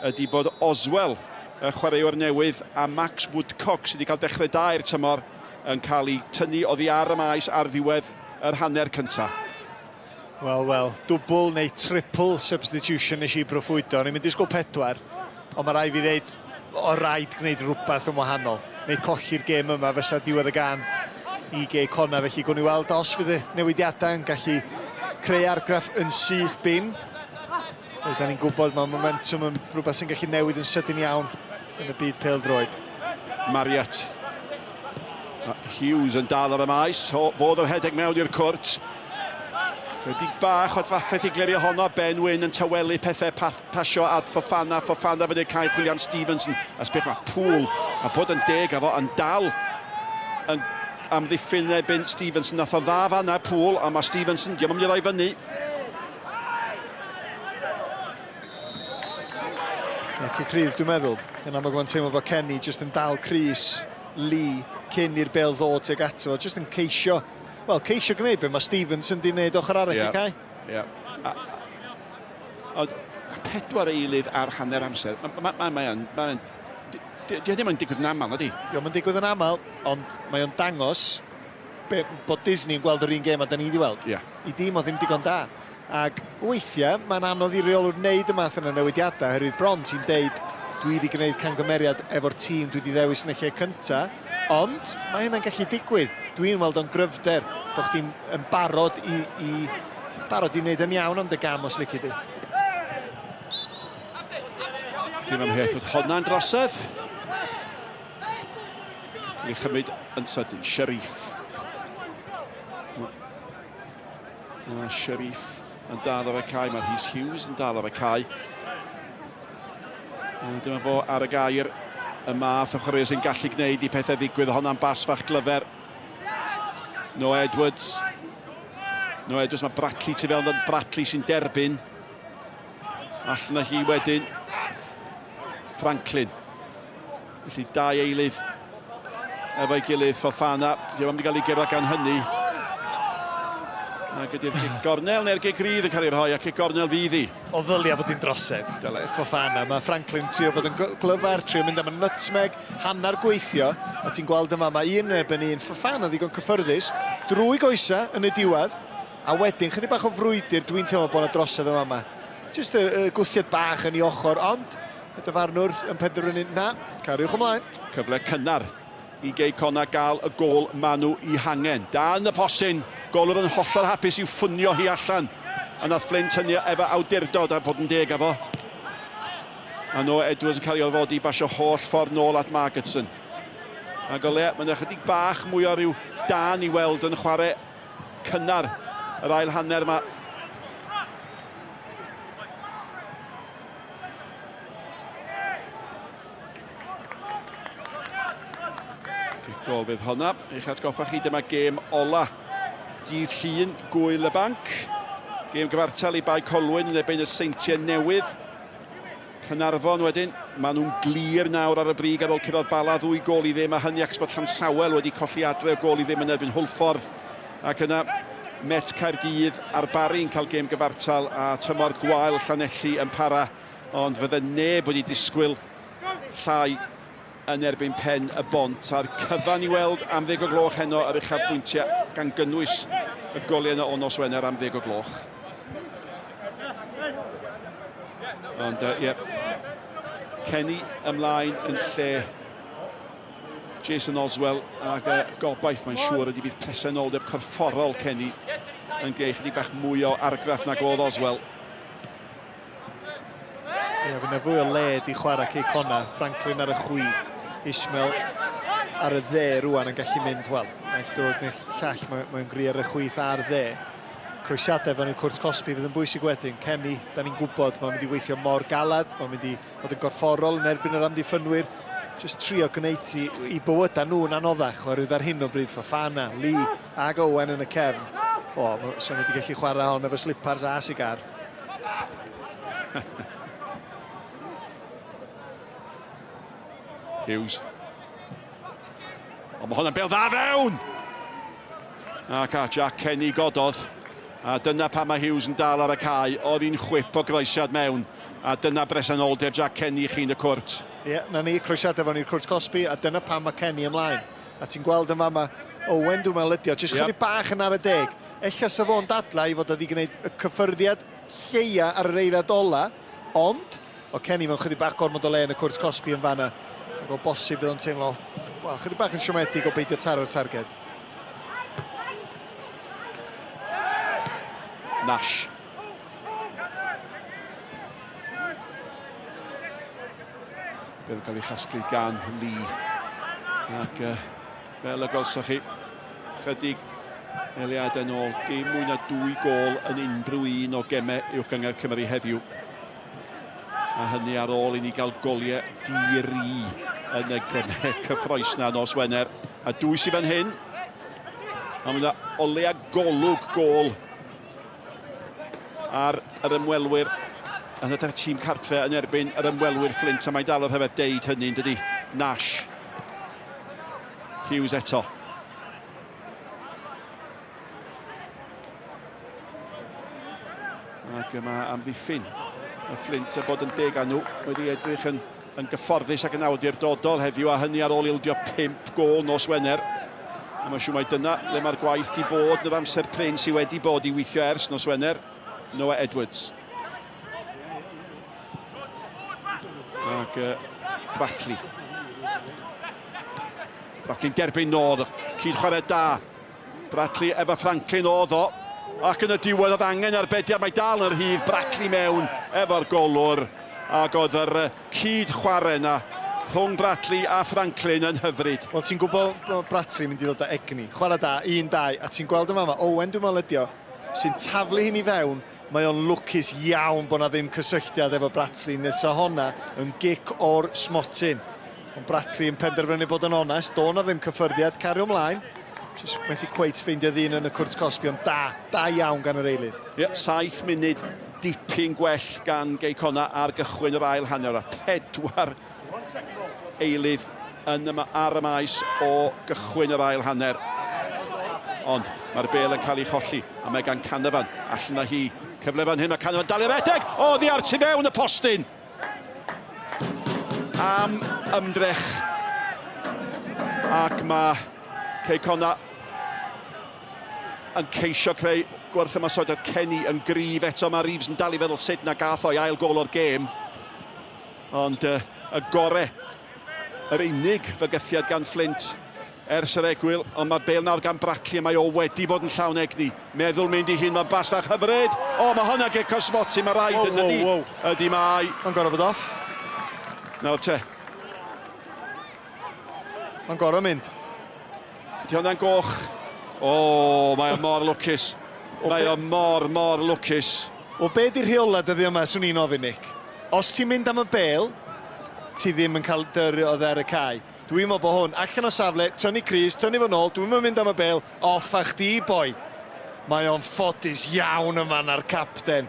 ydy bod Oswell, y chwaraewr newydd, a Max Woodcock, sydd wedi cael dechrau da i'r tymor, yn cael eu tynnu oddi ar y maes ar ddiwedd yr hanner cyntaf. Wel, wel, dwbl neu triple substitution nes i broffwydo. O'n i'n mynd i disgwyl pedwar, ond mae rhaid fi ddeud, o rhaid gwneud rhywbeth yn wahanol. Neu colli'r gêm yma fysa diwedd y gan i Gei Connah. Felly gwn i weld os fydd y newidiadau yn gallu creu argraff yn syth bin. Fel da ni'n gwybod, mae momentum yn rhywbeth sy'n gallu newid yn sydyn iawn yn y byd pêl-droed. Marriott. Hughes yn dal ar y maes, o, fodd yr hedeg mewn i'r cwrt. Chydig bach o drafferth i glirio honno, Ben Wyn yn tawelu pethau, pasio at Fofana, Fofana fyny'r cae chwilio am Stevenson, a sbich mae Poole, a bod yn deg â fo, yn dal yn amddiffyn yn erbyn Stevenson, nath o dda fanna Poole, a mae Stevenson, diolch yn mynd i roi fyny. Ie, cic rhydd dwi'n meddwl. Yn amlwg mae'n teimlo bod Kenny jyst yn dal crys Lee cyn i'r bêl ddod tuag ato fo. Jyst yn ceisio, wel, ceisio gwneud be mae Stevenson di wneud ochr arall yeah. i cae. Ie. Yeah. Ond pedwar eilydd ar hanner amser, mae'n ma, ma, ma, ma, Di ddim yn digwydd yn aml, nadi? Di yn digwydd yn aml, ond mae o'n dangos be, bod Disney yn gweld yr un gêm a da ni wedi weld. Yeah. I dîm o ddim digon da. Ac weithiau, mae'n anodd i reolwr wneud y math yna newidiadau, oherwydd bron ti'n deud, dwi wedi gwneud cangymeriad efo'r tîm dwi wedi ddewis yn y lle cyntaf, ond mae hynna'n gallu digwydd. Dwi'n weld o'n gryfder bod chdi'n yn barod i, i, barod i wneud yn iawn am dy gam os lici di. Dim amheuaeth fod honna'n drosedd. Ei chymryd yn sydyn, Sharif. Mae Sharif yn dal ar y cae, mae Rhys Hughes yn dal ar y cae. A dyma fo ar y gair, y math o chwaraewr sy'n gallu gwneud i pethau ddigwydd. Honna'n bas fach glyfer. Noah Edwards. Noah Edwards, mae Brackley tu fewn, Brackley sy'n derbyn. Allan â hi wedyn. Franklin. Felly dau eilydd efo'i gilydd, Fofana, diolch am wedi cael ei gyrra gan hynny. Ac ydy'r cic gornel neu'r gic rydd yn cael ei rhoi, a cic gornel fydd hi. O ddylia bod hi'n drosedd, dyle, Fofana. Mae Franklin trio bod yn glyfar, trio mynd am y nutmeg, hanner gweithio, a ti'n gweld yma, mae un yn erbyn un, Fofana ddigon cyffyrddus, drwy goesa yn y diwedd, a wedyn chydig bach o frwydr, dwi'n teimlo bod yna drosedd yma yma. Jyst y, y gwthiad bach yn ei ochr, ond Y dyfarnwr yn penderfynu, na, cariwch ymlaen. Cyfle cynnar i Gei Connah gael y gôl maen nhw i hangen. Dan y posyn, golwr yn hollol hapus i'w ffunio hi allan. A nath Flint hynny efo awdurdod a bod yn deg â fo. A Noah Edwards yn cael ei orfodi i basio holl ffordd nôl at Margetson. Ac o leia, mae'n ychydig bach mwy o ryw dan i weld yn chwarae cynnar yr ail hanner yma. Gol fydd honna. Eich atgoffa chi, dyma gêm ola dydd Llun, Gwyl y Banc. Gêm gyfartal i Bae Colwyn yn erbyn y Seintiau Newydd. Caernarfon wedyn, maen nhw'n glir nawr ar y brig ar ôl curo'r Bala ddwy gôl i ddim, a hynny achos bod Llansawel wedi colli adre o gôl i ddim yn erbyn Hwlffordd. Ac yna Met Caerdydd a'r Barri'n cael gêm gyfartal a tymor gwael Llanelli yn para, ond fydde neb wedi disgwyl llai yn erbyn Pen y Bont. A'r cyfan i weld am ddeg o gloch heno yr uchafbwyntiau gan gynnwys y goliau yna o nos Wener am ddeg o gloch. Ond ie, uh, yeah. Kenny ymlaen yn lle Jason Oswell ac uh, gobaith mae'n siŵr ydy bydd presenoldeb corfforol Kenny yn greu chydig bach mwy o argraff nag oedd Oswell. Ie, yeah, fydd fwy o led i chwarae Cei Connah. Franklin ar y chwith, Ismail ar y dde rwan yn gallu mynd, wel, naill drwg neu'r llall, mae'n mae gry ar y chwith a'r dde. Croesiadau fewn i'r cwrt cosbi fydd yn bwysig wedyn. Kenny, da ni'n gwybod, mae'n mynd i weithio mor galad, mae'n mynd i fod yn gorfforol yn erbyn yr amddiffynwyr. Just trio gwneud i, i bywydau nhw'n anoddach, oherwydd ar hyn o bryd Fofana, Lee ag Owen yn y cefn. O, so nhw wedi gallu chwarae hon efo slipars a sigar. Hughes. Ond mae hwnna'n bel dda fewn! Ac a Jack Kenny gododd. A dyna pan mae Hughes yn dal ar y cae. Oedd hi'n chwip o groesiad mewn. A dyna bresenoldeb Jack Kenny i chi'n y cwrt. Ie, yeah, na ni, croesiad efo ni'r cwrt cosbi, a dyna pam mae Kenny ymlaen. A ti'n gweld yn fama, Owen dwi'n meddwl ydi o, jyst yep. chydig bach yn ar y deg. Ella sa fo'n dadlau i fod wedi gwneud y cyffyrddiad lleia ar yr eiliad ola, ond o Kenny mewn chydig bach gormod o le yn y cwrt cosbi yn fanna. Ac o bosib fydd o'n teimlo, wel, chydig bach yn siomedig o beidio taro'r targed. Nash. Bydd yn cael ei chasglu gan Lee. Ac uh, fel y gwelsoch chi, chydig eiliadau yn ôl, dim mwy na dwy gol yn unrhyw un o gemau uwch gynghrair Cymru heddiw. A hynny ar ôl i ni gael goliau di-ri yn y gemau cyffroes na nos Wener. A dwy sydd fan hyn. A mae yna o leia golwg gol ar yr ymwelwyr yn ydy'r tîm cartre yn erbyn yr ymwelwyr Flint a mae'n dal o rhyfedd deud hynny yn dydy Nash Hughes eto Ac yma amddiffyn y Fflint a bod yn deg â nhw wedi edrych yn, yn gyfforddus ac yn awdurdodol heddiw a hynny ar ôl ildio 5 gôl nos Wener. A mae'n siŵr mai dyna le mae'r gwaith di bod yn yr amser prin sydd wedi bod i weithio ers nos Wener. Noah Edwards. Ac uh, Brackley. Brackley'n derbyn nôl. Cyd chwarae da. Bradley efo Franklin oedd o. Ac yn y diwedd oedd angen arbediad, mae dal yn rhydd, Brackley mewn efo'r golwr. Ac oedd yr cyd chwarae yna rhwng Bradley a Franklin yn hyfryd. Wel, ti'n gwybod bod Bradley yn mynd i ddod â egni. Chwarae da, un, dau, a ti'n gweld yma, mae Owen, dwi'n meddwl ydi o, sy'n taflu hyn i fewn, mae o'n lwcus iawn bod na ddim cysylltiad efo Bradley, neu sa honna yn gic o'r smotyn. Ond Bradley yn penderfynu bod yn onest, do na ddim cyffyrddiad, cario ymlaen. Jyst methu cweit ffeindio ddyn yn y cwrt cosbi, ond da, da iawn gan yr eilydd. Ie, yeah, saith munud dipyn gwell gan Gei Connah ar gychwyn yr ail hanner a pedwar eilydd yn y, ar y maes o gychwyn yr ail hanner. Ond mae'r bel yn cael ei cholli a mae gan Canavan allan â hi. Cyfle fan hyn, mae Canavan dal i redeg! Oddi ar tu fewn y postyn! Am ymdrech. Ac mae Cei Connah yn ceisio creu gwerth ymosodiad Kenny yn gryf eto. Mae Reeves yn dal i feddwl sut na gath o'i ail gol o'r gêm. Ond uh, y gore, yr unig fygythiad gan Flint ers yr egwyl, ond mae Bale nawr gan Brackley, mae o wedi bod yn llawn egni. Meddwl mynd i hun, mae'n bas fach hyfryd. O, mae hwnna gic o smotyn, mae rhaid yn dydi. Wow, wow. Ydy mae. Mae'n gorfod bod off. Nawr te. Mae'n gorfod mynd. Ydy hwnna'n goch? O, mae o mor lwcus. Mae o mor, mor lwcus. O, be di rheola dyddi yma, swn i'n ofyn, Nick? Os ti'n mynd am y bel, ti ddim yn cael dyrru oddi ar y cae. Dwi'n meddwl bod hwn allan o safle, tynnu crys, tynnu fo nôl, dwi'm yn mynd am y bêl, off â chdi boi. Mae o'n ffodus iawn yn fanna'r capten.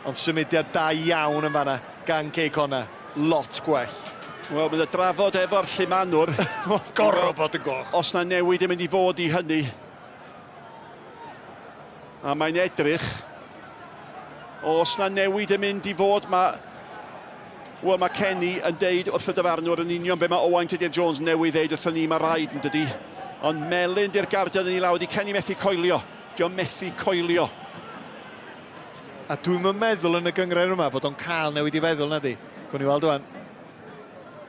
Ond symudiad da iawn yn fanna gan Cei Connah. Lot gwell. Wel, bydd y drafod efo'r llumanwr. Mae'n gorfod bod yn goch. Os na newid yn mynd i fod i hynny. A mae'n edrych, os na newid yn mynd i fod, mae Wel, mae Kenny yn deud wrth y dyfarnwr yn union be mae Owain Tudur Jones newydd ddeud wrthon ni, mae rhaid yn dydi. Ond melyn di'r gardiad yn ei law, di Kenny methu coelio. Di o'n methu coelio. A dwi'm yn meddwl yn y gynghrair yma bod o'n cael newid i feddwl, na di? Gwn i weld wan.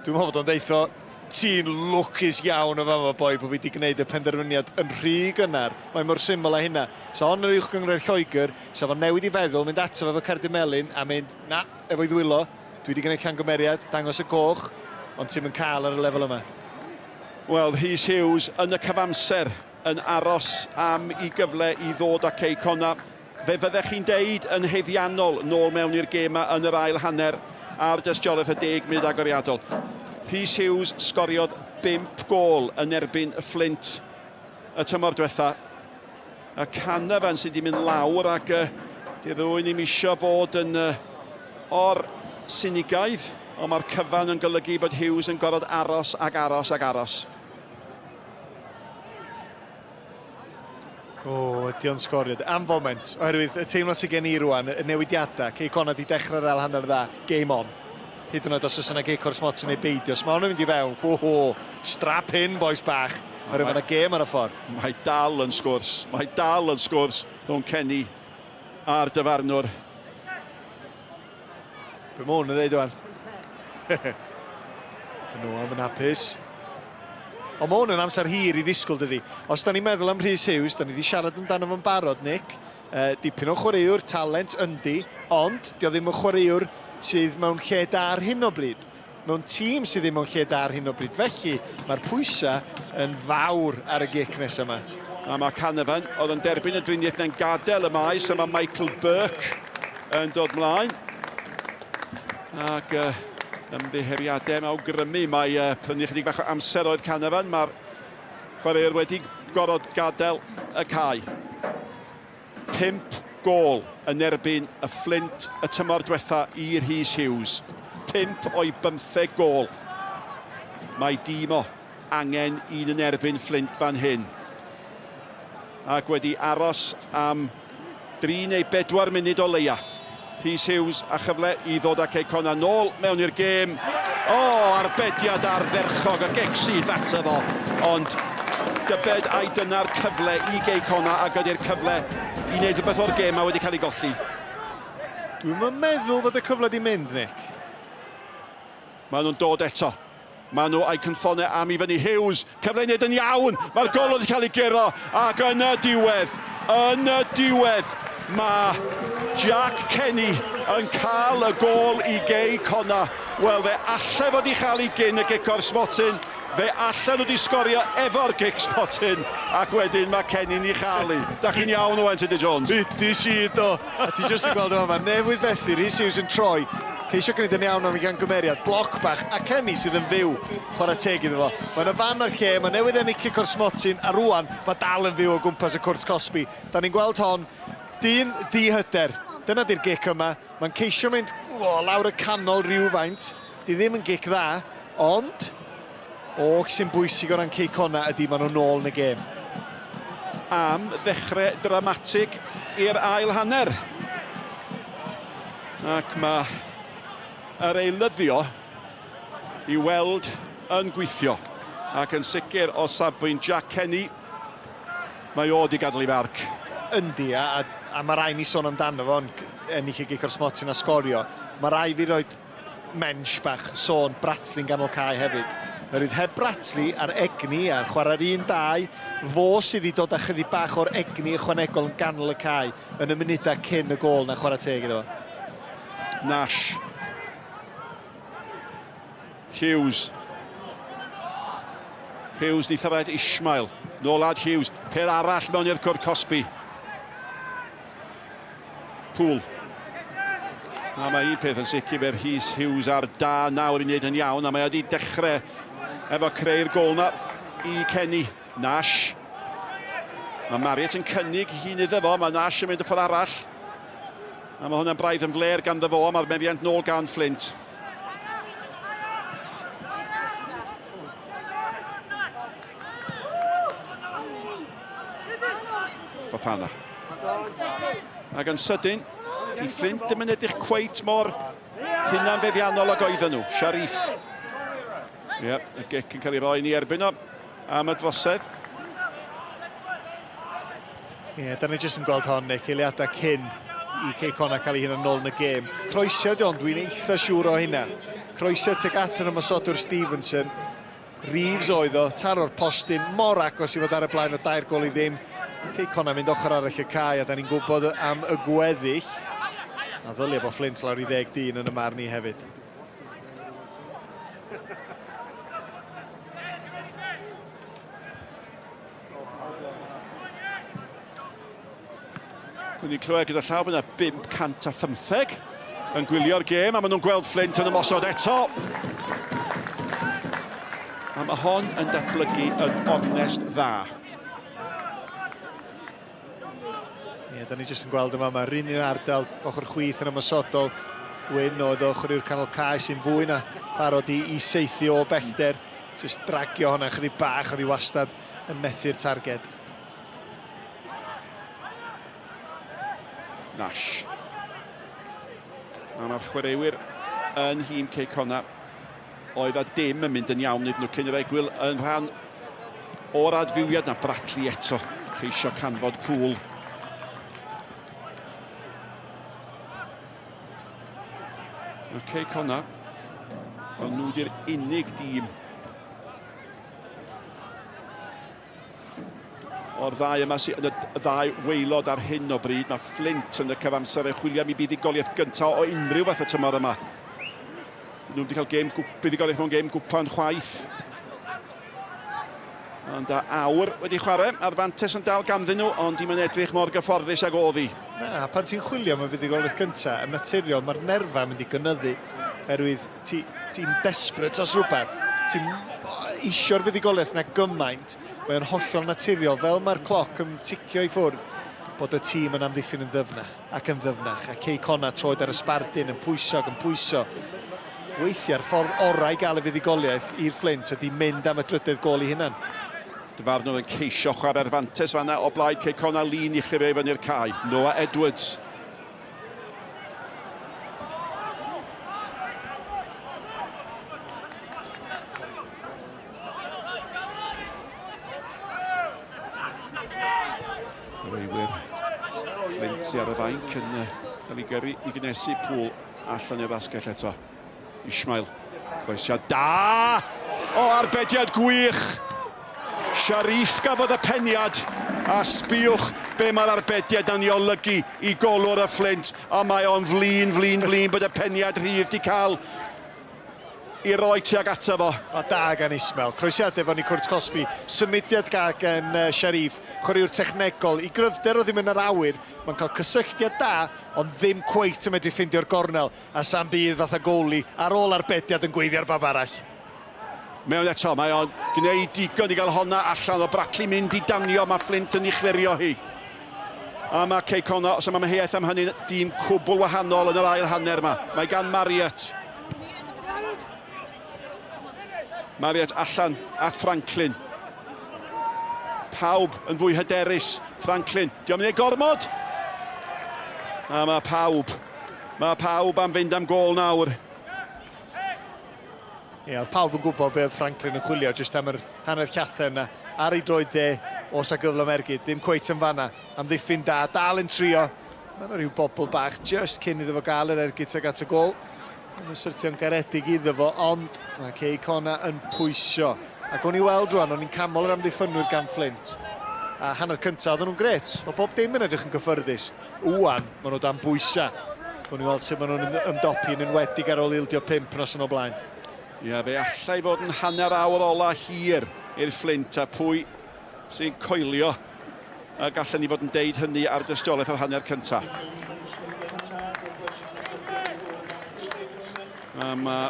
Dwi'n meddwl bod o'n deutho, ti'n lwcus iawn yn fama boi bod fi wedi gwneud y penderfyniad yn rhy gynnar. Mae mor syml â hynna. Sa hon yn uwch gynghrair Lloegr, sa fo'n newid i feddwl, mynd ato fo efo cerdyn melyn a mynd, na, efo'i ddwylo, dwi wedi gwneud camgymeriad, dangos y coch, ond ti'm yn cael ar y lefel yma. Wel, Rhys Hughes yn y cyfamser yn aros am i gyfle i ddod â Cei Connah. Fe fyddech chi'n deud yn haeddiannol nôl mewn i'r gêm 'ma yn yr ail hanner ar dystiolaeth y deg munud agoriadol. Rhys Hughes sgoriodd bump gôl yn erbyn y Fflint y tymor diwetha. Y Canavan sydd wedi mynd lawr ac uh, di rwy'n ddim isio bod yn uh, or sinigaidd, ond mae'r cyfan yn golygu bod Hughes yn gorfod aros ac aros ac aros. O, ydy o'n sgorio. Am foment, oherwydd y teimlad sydd gen i rwan, y newidiadau, Cei Connah di dechrau'r ail hanner dda, game on. Hyd yn oed os oes yna gic o'r smotyn neu beidio, os mae hwn yn mynd i fewn, ho ho, strap in, boys bach. Oherwydd mae yna gêm ar y ffordd. Mae dal yn sgwrs, mae dal yn sgwrs rhwng Kenny a'r dyfarnwr. Be mae hwn yn dweud wan? Nhw am yn hapus. Ond mae hwn yn amser hir i ddisgwyl, dydy. Os da ni'n meddwl am Rhys Hughes, da ni wedi siarad amdano fo'n barod, Nick. Dipyn o chwaraewr, talent yndi, ond dio ddim yn chwaraewr sydd mewn lle da ar hyn o bryd. Mewn tîm sydd ddim mewn lle da ar hyn o bryd. Felly, mae'r pwysau yn fawr ar y gic nesaf yma. A mae Canavan, oedd yn derbyn y driniaeth na'n gadael y maes, a mae Michael Burke yn dod mlaen. Ac ymddiheuriadau am awgrymu mae prynu chydig bach o amser oedd Canavan. Mae'r chwaraewr wedi gorfod gadael y cae. 5 gôl yn erbyn y Fflint y tymor diwetha i Rhys Hughes. 5 o'i bymtheg gôl. Mae dîm o angen un yn erbyn Fflint fan hyn. Ac wedi aros am 3 neu 4 munud o leia. Rhys Hughes a chyfle i ddod â Cei Connah nôl mewn i'r gêm. O, arbediad ardderchog, y gic syth ato fo. Ond dybed ai dyna'r cyfle i Gei Connah ac ydy'r cyfle i wneud rhywbeth o'r gêm ma wedi cael ei golli. Dwi'm yn meddwl fod y cyfle di mynd, Nick. Maen nhw'n dod eto. Maen nhw a'u cynffonau am i fyny. Hughes, cyfle i wneud yn iawn. Mae'r gol wedi cael ei guro ac yn y diwedd, yn y diwedd, mae Jack Kenny yn cael y gôl i Gei Connah. Wel, fe alle fod i chael ei gyn y gic o'r smotyn. Fe allan nhw wedi sgorio efo'r gic smotyn ac wedyn mae Kenny'n ei chael i. Da chi'n iawn, Owen Tudur Jones? Ydy si, do. A ti jyst yn gweld o fama, newydd fethu, Rhys Hughes yn troi, ceisio gwneud yn iawn am ei gangymeriad, bloc bach, a Kenny sydd yn fyw, chwarae teg iddo fo. Mae'n y fan a'r lle, mae newydd ennill cic o'r smotyn, a rwan mae dal yn fyw o gwmpas y cwrt cosbi. Da ni'n gweld hon, dyn di-hyder. Dyna di'r gic yma, mae'n ceisio mynd o, lawr y canol rhywfaint, di ddim yn gic dda, ond oll sy'n bwysig o ran Cei Connah ydy maen nhw'n nôl yn y gêm. Am ddechrau dramatig i'r ail hanner. Ac mae yr eilyddio i weld yn gweithio. Ac yn sicr o safbwynt Jack Kenny, mae o wedi gadael ei farc. Yndi, a, a, a mae rai ni sôn amdano fo'n ennill y gic o'r smotyn a sgorio. Mae rai fi roed mensh bach, sôn Bratley'n ganol cae hefyd. Oherwydd heb Bratley a'r egni a'r chwarae'r un dau, fo sydd wedi dod â chydig bach o'r egni ychwanegol yn ganol y cae yn y munudau cyn y gôl na chwarae teg iddo fo. Nash. Hughes. Hughes di thyrraedd Ishmael. Nôl ad Hughes. Pêl arall mewn i'r cwrt cosbi. Poole. A mae un peth yn sicr, fe Rhys Hughes ar da nawr i wneud yn iawn, a mae wedi dechrau efo creu'r gol na i Kenny. Nash. Mae Marriott yn cynnig hun iddo fo, mae Nash yn mynd y ffordd arall. A mae hwnna'n braidd yn fler ganddo fo, mae'r meddiant nôl gan Flint. Fofana. Ac yn sydyn, di Flint ddim yn edrych cweit mor hunanfeddiannol ag oedden nhw. Sharif. Ie, yep, y gic yn cael ei roi ni erbyn o am y drosedd. Ie, yeah, da ni jyst yn gweld hon, Nick, eiliadau cyn i Cei Connah cael ei hunan nôl yn y gêm. Croesiad ond, dwi'n eitha siŵr o hynna. Croesiad tuag at yn ymosodwr Stevenson. Reeves oedd o, taro'r postyn, mor agos i fod ar y blaen o dair gol i ddim. Cei Connah mynd ochr arall y cae, a da ni'n gwybod am y gweddill. A ddylia bod Flint lawr i ddeg dyn yn y marn i hefyd. Dwi'n ni'n clywed gyda llaw bod yna 515 yn gwylio'r gêm a maen nhw'n gweld Flint yn ymosod eto. A mae hon yn datblygu yn onest dda. Ie, yeah, da ni jyst yn gweld yma, mae'r un un ardal ochr chwith yn ymosodol. Wyn oedd ochr i'r canol cae sy'n fwy na barod i, i seithi o bellter. Jyst dragio hwnna chydig bach oedd hi wastad yn methu'r targed. Nash. A mae'r chwaraewyr yn nhîm Cei Connah oedd a dim yn mynd yn iawn iddyn nhw cyn yr egwyl yn rhan o'r adfywiad na Brackley eto ceisio canfod Poole. Mae Cei Connah, ond nhw di'r unig dîm o'r ddau yma sydd yn y ddau waelod ar hyn o bryd. Mae Flint yn y cyfamser yn chwilio am ei buddugoliaeth gyntaf o unrhyw fath y tymor yma. Dyn nhw wedi cael gêm buddugoliaeth mewn gêm gwpan chwaith. Ond a awr wedi chwarae, a'r fantes yn dal ganddyn nhw, ond dim yn edrych mor gyfforddus ag oedd hi. Na, pan ti'n chwilio am y fuddugoliaeth gyntaf, yn naturiol mae'r nerfau yn mynd i gynyddu, oherwydd ti'n ti desperate dros rhywbeth. Ti'n isio'r fuddugoliaeth na gymaint, mae o'n hollol naturiol, fel mae'r cloc yn ticio i ffwrdd, bod y tîm yn amddiffyn yn ddyfnach ac yn ddyfnach, a Cei Connah troed ar y sbardun yn pwyso ac yn pwyso. Weithiau'r ffordd orau i gael y fuddugoliaeth i'r Fflint ydy mynd am y drydedd gôl i hunan. Dyfarnwr yn ceisio chwarae'r fantes fanna o blaid Cei Connah, lun i chlirio i fyny'r cae. Noah Edwards. Chwaraewyr Flint sy ar y fainc yn cael ei gyrru i gynnesu Pŵl allan i'r asgell eto. Ishmael, croesiad da! O, arbediad gwych! Sharif gafodd y peniad, a sbiwch be mae'r arbediad na'n ei olygu i golwr y Fflint, a mae o'n flin, flin, flin bod y peniad rhydd di cael i roi tuag ato fo. Mae da gan Ismael. Croesiadau fan i Cwrt Cosby. Symudiad ga gan Sharif. Chwaraewr technegol. I gryfder o ddim yn yr awyr. Mae'n cael cysylltiad da, ond ddim cweit yn medru ffeindio'r gornel. A sam byd fatha goli ar ôl arbediad yn gweiddi ar bawb arall. Mewn eto, mae o'n gwneud digon i gael honna allan o Brackley mynd i danio, mae Flint yn ei chlirio hi. A mae Cei Connah, os am amheuaeth am hynny, dîm cwbl wahanol yn yr ail hanner yma. Mae gan Marriott. Marriott allan at Franklin. Pawb yn fwy hyderus. Franklin, diolch yn ei gormod! A mae pawb, mae pawb am fynd am gôl nawr. Ie, oedd pawb yn gwybod be oedd Franklin yn chwilio jyst am yr hanner llathen yna. Ar ei droed dde, os a gyfle am ergyd, ddim cweit yn fanna. Amddiffyn da, dal yn trio. Mae yna rhyw bobl bach jyst cyn iddo fo gael yr ergyd tuag at y gol. Mae'n syrthio'n garedig iddo fo, ond mae Cei Connah yn pwysio. Ac o'n i weld rwan, o'n i'n camol yr amddiffynwyr gan Flint. A hanner cyntaf, oedden nhw'n gret. Mae bob dim yn edrych yn gyffyrddus. Ŵan, maen nhw dan bwysau. Gawn ni weld sut maen nhw'n ymdopi, yn enwedig ar ôl ildio 5 noson o blaen. Ia, fe allai fod yn hanner awr ola hir i'r Fflint, a pwy sy'n coelio y gallen ni fod yn deud hynny ar dystiolaeth yr hanner cyntaf. A mae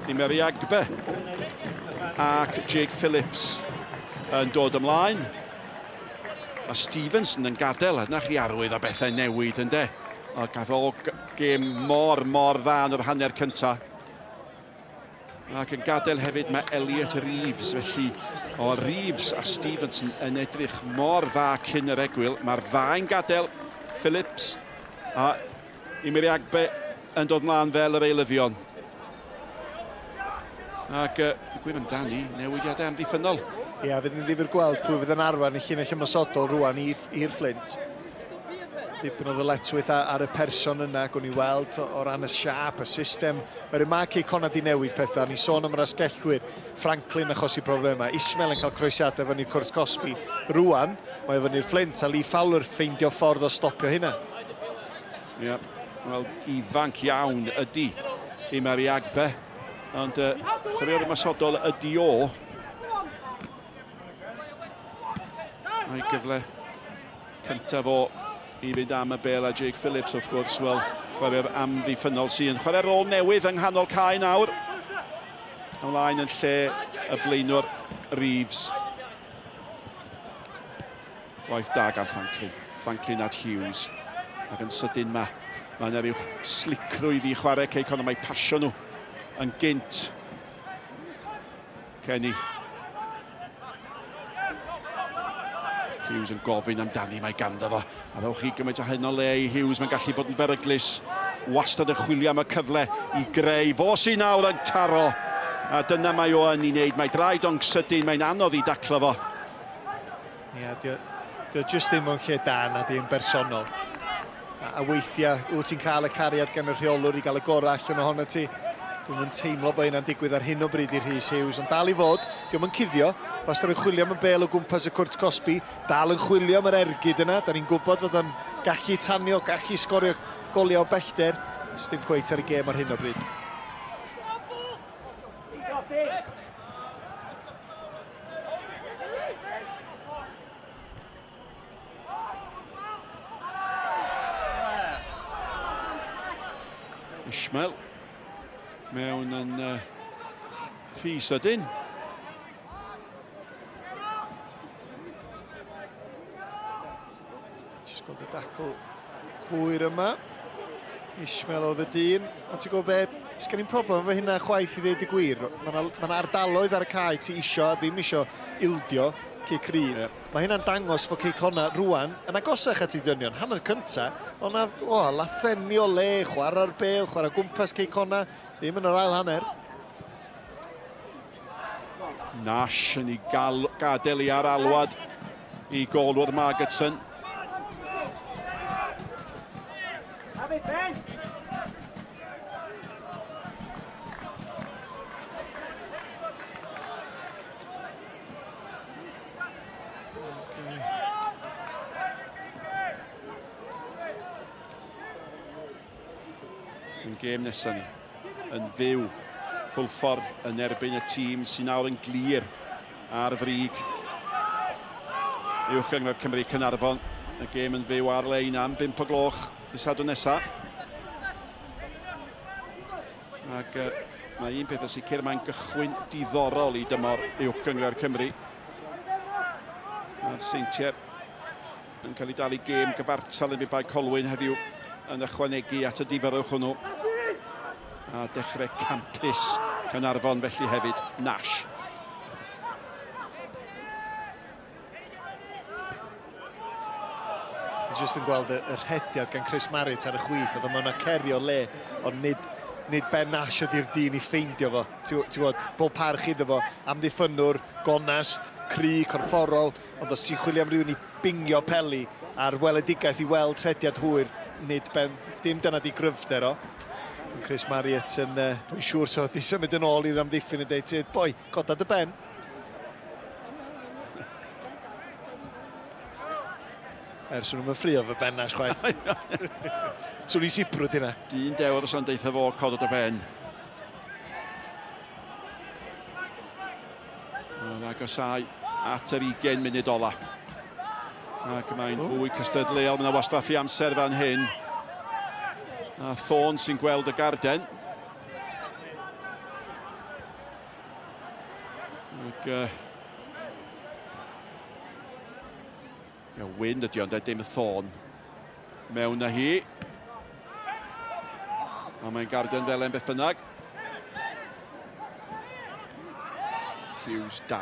Imeri Agbe ac Jake Phillips yn dod ymlaen. Mae Stevenson yn gadael, a 'na chi arwydd o bethau newid, ynde? O, gath o gêm mor, mor dda yn yr hanner cynta. Ac yn gadael hefyd mae Elliot Reeves, felly o Reeves a Stevenson yn edrych mor dda cyn yr egwyl. Mae'r ddau'n gadael, Phillips a Imiriagbe yn dod mlaen fel yr eilyddion. Ac uh, gwir amdani, newidiadau amddiffynnol. Ie, yeah, fydd yn ddifur gweld pwy fydd yn arwain y llinell ymosodol rwan i'r Fflint. Dipyn o ddyletswydd ar y person yna, gwn i weld o ran y siâp, y system. Yr mae Cei Connah di newid pethau, ni sôn am yr asgellwyr, Franklin achosi problemau, Ismail yn cael croesiadau fyny'r cwrt cosbi. Rwan, mae fyny'r Fflint a Lee Fowler ffeindio ffordd o stopio hynna. Ie, yeah, wel, ifanc iawn ydy Imari Agbe, ond uh, chwaraewr ymosodol ydy o. Mae gyfle Cyntaf o i fynd am y bel a Jake Phillips wrth gwrs, wel, chwaraewr amddiffynnol sy'n chwarae rôl newydd yng nghanol cae nawr. Ymlaen yn lle y blaenwr Reeves. Gwaith da gan Franklin. Franklin at Hughes. Ac yn sydyn mae mae yna rhyw slicrwydd i chwarae Cei Connah. Mae pasio nhw yn gynt. Kenny. Hughes yn gofyn amdani, mae ganddo fo. A ddewch chi gymaint o hyn o le i Hughes, mae'n gallu bod yn beryglus. Wastad yn chwilio am y cyfle i greu. Fo sy'n nawr yn taro. A dyna mae o yn ei wneud. Mae draed o'n sydyn, mae'n anodd i daclo fo. Ie, yeah, dio, dio jyst ddim o'n lle da na di yn bersonol. A, a weithiau, wyt ti'n cael y cariad gan y rheolwr i gael y gorau allan ohono ti. Dwi'n yn teimlo bod hynna'n digwydd ar hyn o bryd i Rhys Hughes, ond dal i fod, diolch yn cuddio, wastad yn chwilio am y bel o gwmpas y cwrt cosbi, dal yn chwilio am yr ergyd yna, da ni'n gwybod fod o'n gallu tanio, gallu sgorio goliau o bellter, jyst ddim cweit ar y gêm ar hyn o bryd. Ishmael mewn yn rhy sydyn. Jyst gweld y dacl hwyr yma. Ishmael oedd y dyn. A ti'n gwybod be, sgen i'n problem efo hynna chwaith i ddeud y gwir. Mae yna ma ardaloedd ar y cae ti isio a ddim isio ildio cic rydd. Yeah. Mae hynna'n dangos fod Cei Connah rwan yn agosach at ei dynion. Hanner cynta, o'na oh, lathenni o le, chwarae'r bel, chwarae gwmpas Cei Connah, ddim yn yr ail hanner. Nash yn ei gal, gadael i ar alwad i golwr Margetson. Yn gêm nesaf ni, yn fyw, Hwlffordd yn erbyn y tîm sy'n nawr yn glir ar frig Uwch Gynghrair Cymru Caernarfon. Y gêm yn fyw ar-lein am 5 o gloch dydd Sadwrn nesaf. Ac uh, mae un peth yn sicr, mae'n gychwyn diddorol i dymor Uwch Gynghrair Cymru. Mae'r Seintiau yn cael ei dal i gêm gyfartal yn Bae Colwyn heddiw yn ychwanegu at y difyrrwch hwnnw. A dechrau campus Caernarfon felly hefyd, Nash. Chdi jyst yn gweld y, y rhediad gan Chris Marriott ar y chwith, oedd yma cerio le, ond nid, nid Ben Nash ydy'r dyn i ffeindio fo. Ti'n gwybod, bob parch iddo fo, amddiffynnwr, gonest, cry, corfforol, ond os ti'n chwilio am rhywun i bingio peli a'r weledigaeth i weld rhediad hwyr, nid ben, dim dyna di gryfder o. Chris Marriott yn, dwi'n siŵr so, di symud yn ôl i'r amddiffyn yn dweud, boi, coda dy ben. Ers nhw'n ffrio fy ben Nash chwaith. Swn i'n sibrwd hynna. Dyn dewr os o'n deitha fo cod o dy ben. Mae'n agosau at yr 20 munud ola. Ac mae'n fwy cystadleuol. Mae'n wastraffu amser fan hyn. A Thorne sy'n gweld y garden. Ac... Wyn ydi ond dim Thorne. Mewn na hi. A mae'n garden ddelen beth bynnag. Hughes da.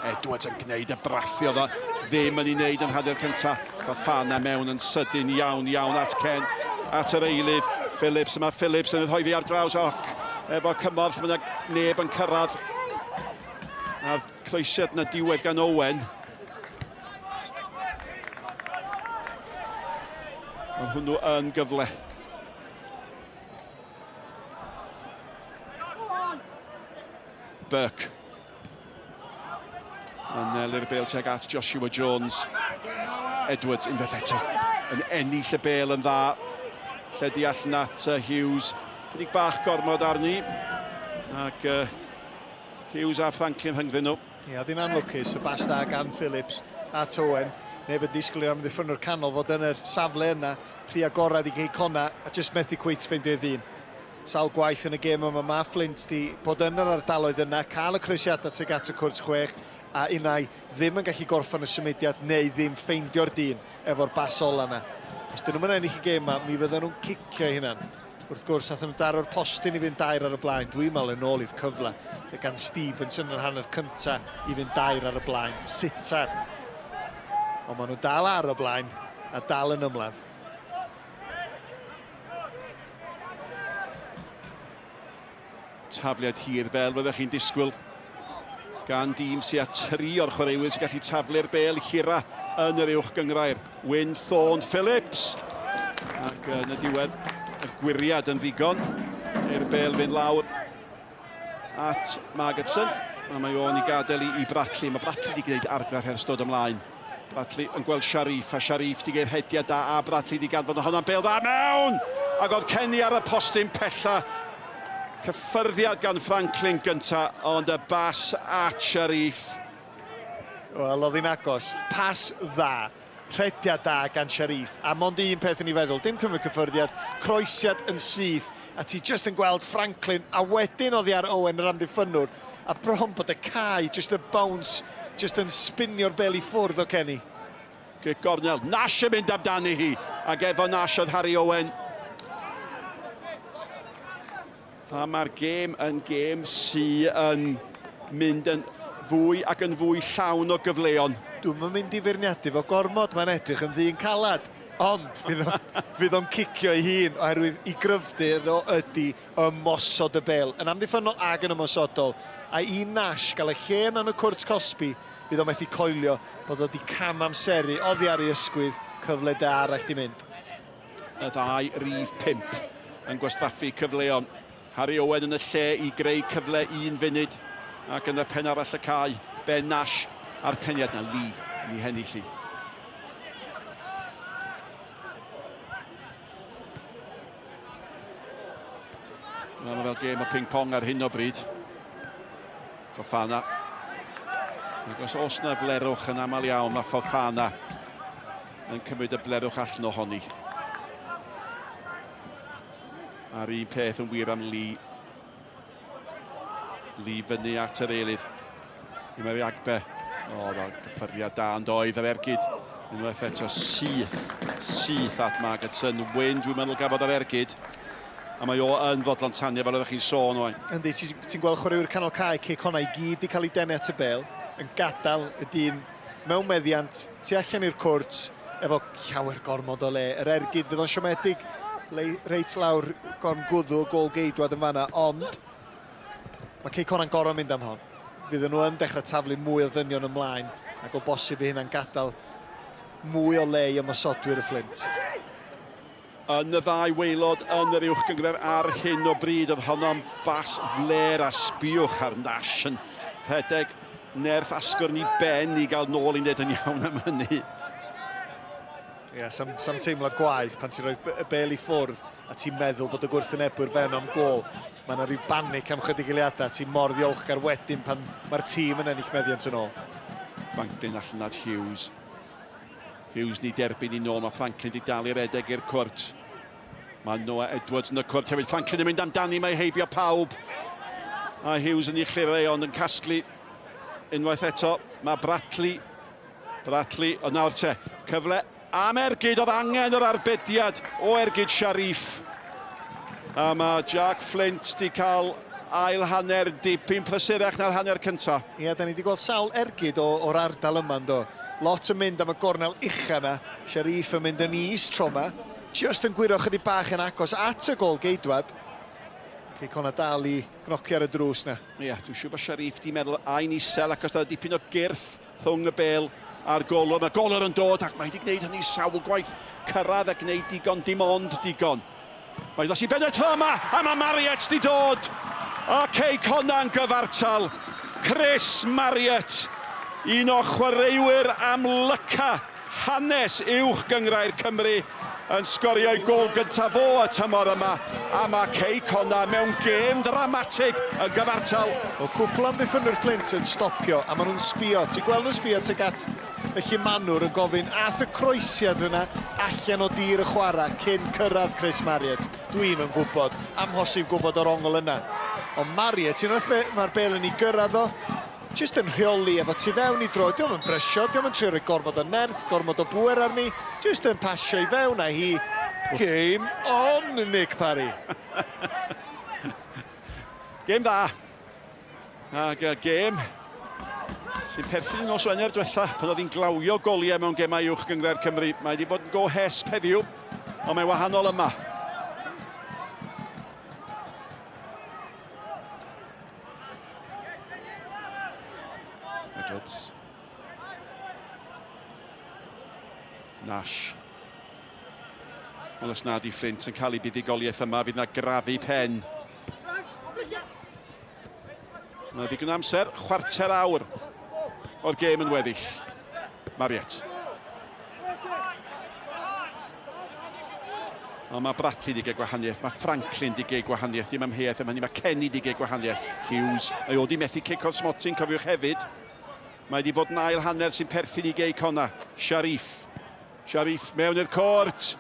Edwards yn gwneud y brathio dda. Ddim yn ei wneud yn hanner cyntaf. Fafana mewn yn sydyn iawn iawn at Ken. At yr eilydd. Phillips yma. Phillips yn rhoi fi ar draws. Oc. Efo cymorth mae yna neb yn cyrraedd. A'r croesiad na diwedd gan Owen. Mae hwnnw yn gyfle. Burke. Anelu'r bêl tuag at Joshua Jones. Edwards unwaith eto yn ennill y bêl yn dda. Lledu allan at Hughes. Chydig bach gormod arni. Ac Hughes a Franklin rhyngddyn nhw. Ie, oedd hi'n anlwcus, y bas dda gan Phillips at Owen. Neb yn disgwyl i'r amddiffynnwr canol fod yn yr safle yna, rhy agored i Cei Connah, a jyst methu cweit ffeindio ei ddyn. Sawl gwaith yn y gêm yma mae Flint di bod yn yr ardaloedd yna, cael y croesiadau tuag at y cwrt chwech, a unai ddim yn gallu gorffen y symudiad neu ddim ffeindio'r dyn efo'r bas ola yna. Os dyn nhw'n ennill y gêm yma, mi fydden nhw'n cicio eu hunan. Wrth gwrs, nathon nhw daro'r postyn i fynd dair ar y blaen. Dwi'n meddwl yn ôl i'r cyfle gan Stevenson yn yr hanner cynta i fynd dair ar y blaen. Sitar. Ond maen nhw dal ar y blaen a dal yn ymladd. Tafliad hir fel fyddech chi'n disgwyl gan dîm sy'n â tri o'r chwaraewyr sy'n gallu taflu'r bêl hira yn yr uwch gynghrair. Wyn Thorne Phillips. Ac yn y diwedd, y gwyriad yn ddigon i'r bêl fynd lawr at Margetson. A mae o'n i gadael i, i Bradley. Mae Bradley wedi gwneud argraff ers dod ymlaen. Bradley yn gweld Sharif, a Sharif wedi gwneud rhediad da, a Bradley wedi ganfod honna'n bêl dda mewn! Ac oedd Kenny ar y postyn pella. Cyffyrddiad gan Franklin gynta, ond y bas at Sharif. Wel, oedd hi'n agos. Pas dda. Rhediad da gan Sharif. A mond un peth yn ei feddwl, dim cymryd cyffyrddiad, croesiad yn syth, a ti jyst yn gweld Franklin, a wedyn oddi ar Owen yr amddiffynnwr, a bron bod y cae, jyst y bounce, jyst yn spinio'r bel i ffwrdd o Kenny. Gic gornel, Nash yn mynd amdani hi, ac efo Nash oedd Harry Owen. A mae'r gêm yn gêm sy yn mynd yn fwy ac yn fwy llawn o gyfleon. Dwi'm yn mynd i feirniadu fo gormod, mae'n edrych yn ddyn calad, ond fydd o, fydd o'n cicio ei hun oherwydd i gryfder o ydy ymosod y bêl, yn amddiffynnol ag yn ymosodol, a i Nash gael y lle yna yn y cwrt cosbi, fydd o methu coelio bod o 'di cam amseru oddi ar ei ysgwydd, cyfle da arall 'di mynd. Y ddau rif 5 yn gwastraffu cyfleon. Harry Owen yn y lle i greu cyfle un funud ac yn y pen arall y cae, Ben Nash a'r peniad na Lee yn ei hennill hi. Wel, mae fel gêm o ping-pong ar hyn o bryd. Fofana. Ac os oes na flerwch yn aml iawn, mae Fofana yn cymryd y blerwch allan ohoni. A'r un peth yn wir am Lee. Lee fyny at yr eilydd. I Mary Agbe. O, oh, gyffyrddiad da yn doedd yr ergyd. Unwaith eto syth, syth at Margetson. Wyn, dwi'n meddwl gafodd yr ergyd. A mae o yn fodlon tanio fel oeddech chi'n sôn oen. Yndi, ti'n ti gweld chwaraewyr canol cae Cei Connah i gyd wedi cael ei denu at y bel, yn gadael y dyn mewn meddiant tu allan i'r cwrt efo llawer gormod o le. Yr ergyd fydd o'n siomedig reit lawr gorn gwddw gôl geidwad yn fanna, ond mae Cei Connah'n gorfod mynd am hon. Fydden nhw yn dechrau taflu mwy o ddynion ymlaen ac o bosib fydd hynna'n gadael mwy o le i ymosodwyr y Fflint. Yn y ddau waelod yn yr uwch gynghrair ar hyn o bryd oedd honno'n bas flêr a sbïwch ar Nash yn rhedeg nerth asgwrn i ben i gael nôl i wneud yn iawn am hynny. Ie, yeah, sam, sam teimlad gwaeth pan ti'n rhoi y bel i ffwrdd a ti'n meddwl bod y gwrthwynebwyr fewn am gôl. Mae yna rhyw banic am chydig eiliadau, ti'n mor ddiolchgar wedyn pan mae'r tîm yn ennill meddiant yn ôl. Franklin allan at Hughes. Hughes ni derbyn i nôl, mae Franklin di dal i redeg i'r cwrt. Mae Noah Edwards yn y cwrt hefyd. Franklin yn mynd amdani, mae heibio pawb. A Hughes yn ei chlirau ond yn casglu unwaith eto. Mae Bradley, Bradley, o nawr te, cyfle am ergyd, oedd angen yr arbediad o ergyd Sharif. A mae Jack Flint di cael ail hanner dipyn prysurach na'r hanner cynta. Ie, da ni wedi gweld sawl ergyd o'r ardal yma, ynddo. Lot yn mynd am y gornel ucha yna. Sharif yn mynd yn is tro yma. Just yn gwyro chydig bach yn agos at y gol geidwad. Cei Connah dal i gnocio ar y drws na. Ie, dwi'n siŵr bod Sharif di meddwl ai'n isel ac os da dipyn o gyrff rhwng y bel a'r golwr. Mae golwr yn dod ac mae wedi gwneud hynny sawl gwaith. Cyrraedd a gwneud digon, dim ond digon. Mae dros i Bennett yma, a mae Marriott di dod. A Cei Connah'n gyfartal. Chris Marriott, un o chwaraewyr amlyca hanes uwch gynghrair Cymru. yn sgorio'i gôl gyntaf o y tymor yma, a mae Cei Connah mewn gêm ddramatig yn gyfartal. Wel, cwpl amddiffynwyr Fflint yn stopio, a maen nhw'n sbio. Ti'n gweld nhw'n sbio tuag at y llumanwr yn gofyn, ath y croesiad yna allan o dir y chwarae cyn cyrraedd Chris Marriott? Dwi'm yn gwybod. Amhosib gwybod o'r ongl yna. Ond Marriott, unwaith mae'r bêl yn ei gyrraedd o, Jyst yn rheoli efo tu fewn i droed, dio'm yn brysio, dio'm yn trio rhoi gormod o nerth, gormod o bŵer arni, jyst yn pasio i fewn a hi. Game on, Nick Parry! Gêm dda. Ac uh, gêm sy'n perthyn i nos Wener diwetha, pan oedd hi'n glawio goliau mewn gemau uwch gynghrair Cymru. Mae wedi bod yn go hesp heddiw, ond mae wahanol yma. Edwards. Nash. Wel, os nad i Fflint yn cael ei buddugoliaeth yma, fydd na grafu pen. Mae ddigon amser, chwarter awr o'r gêm yn weddill. Mariette. Ond mae Bradley wedi cael gwahaniaeth, mae Franklin wedi cael gwahaniaeth, dim amheuaeth am hynny, mae Kenny wedi cael gwahaniaeth. Hughes, mae o wedi methu cic o'r smotyn, cofiwch hefyd. Mae wedi bod yn ail hanner sy'n perthyn i Gei Connah. Sharif. Sharif mewn i'r cwrt.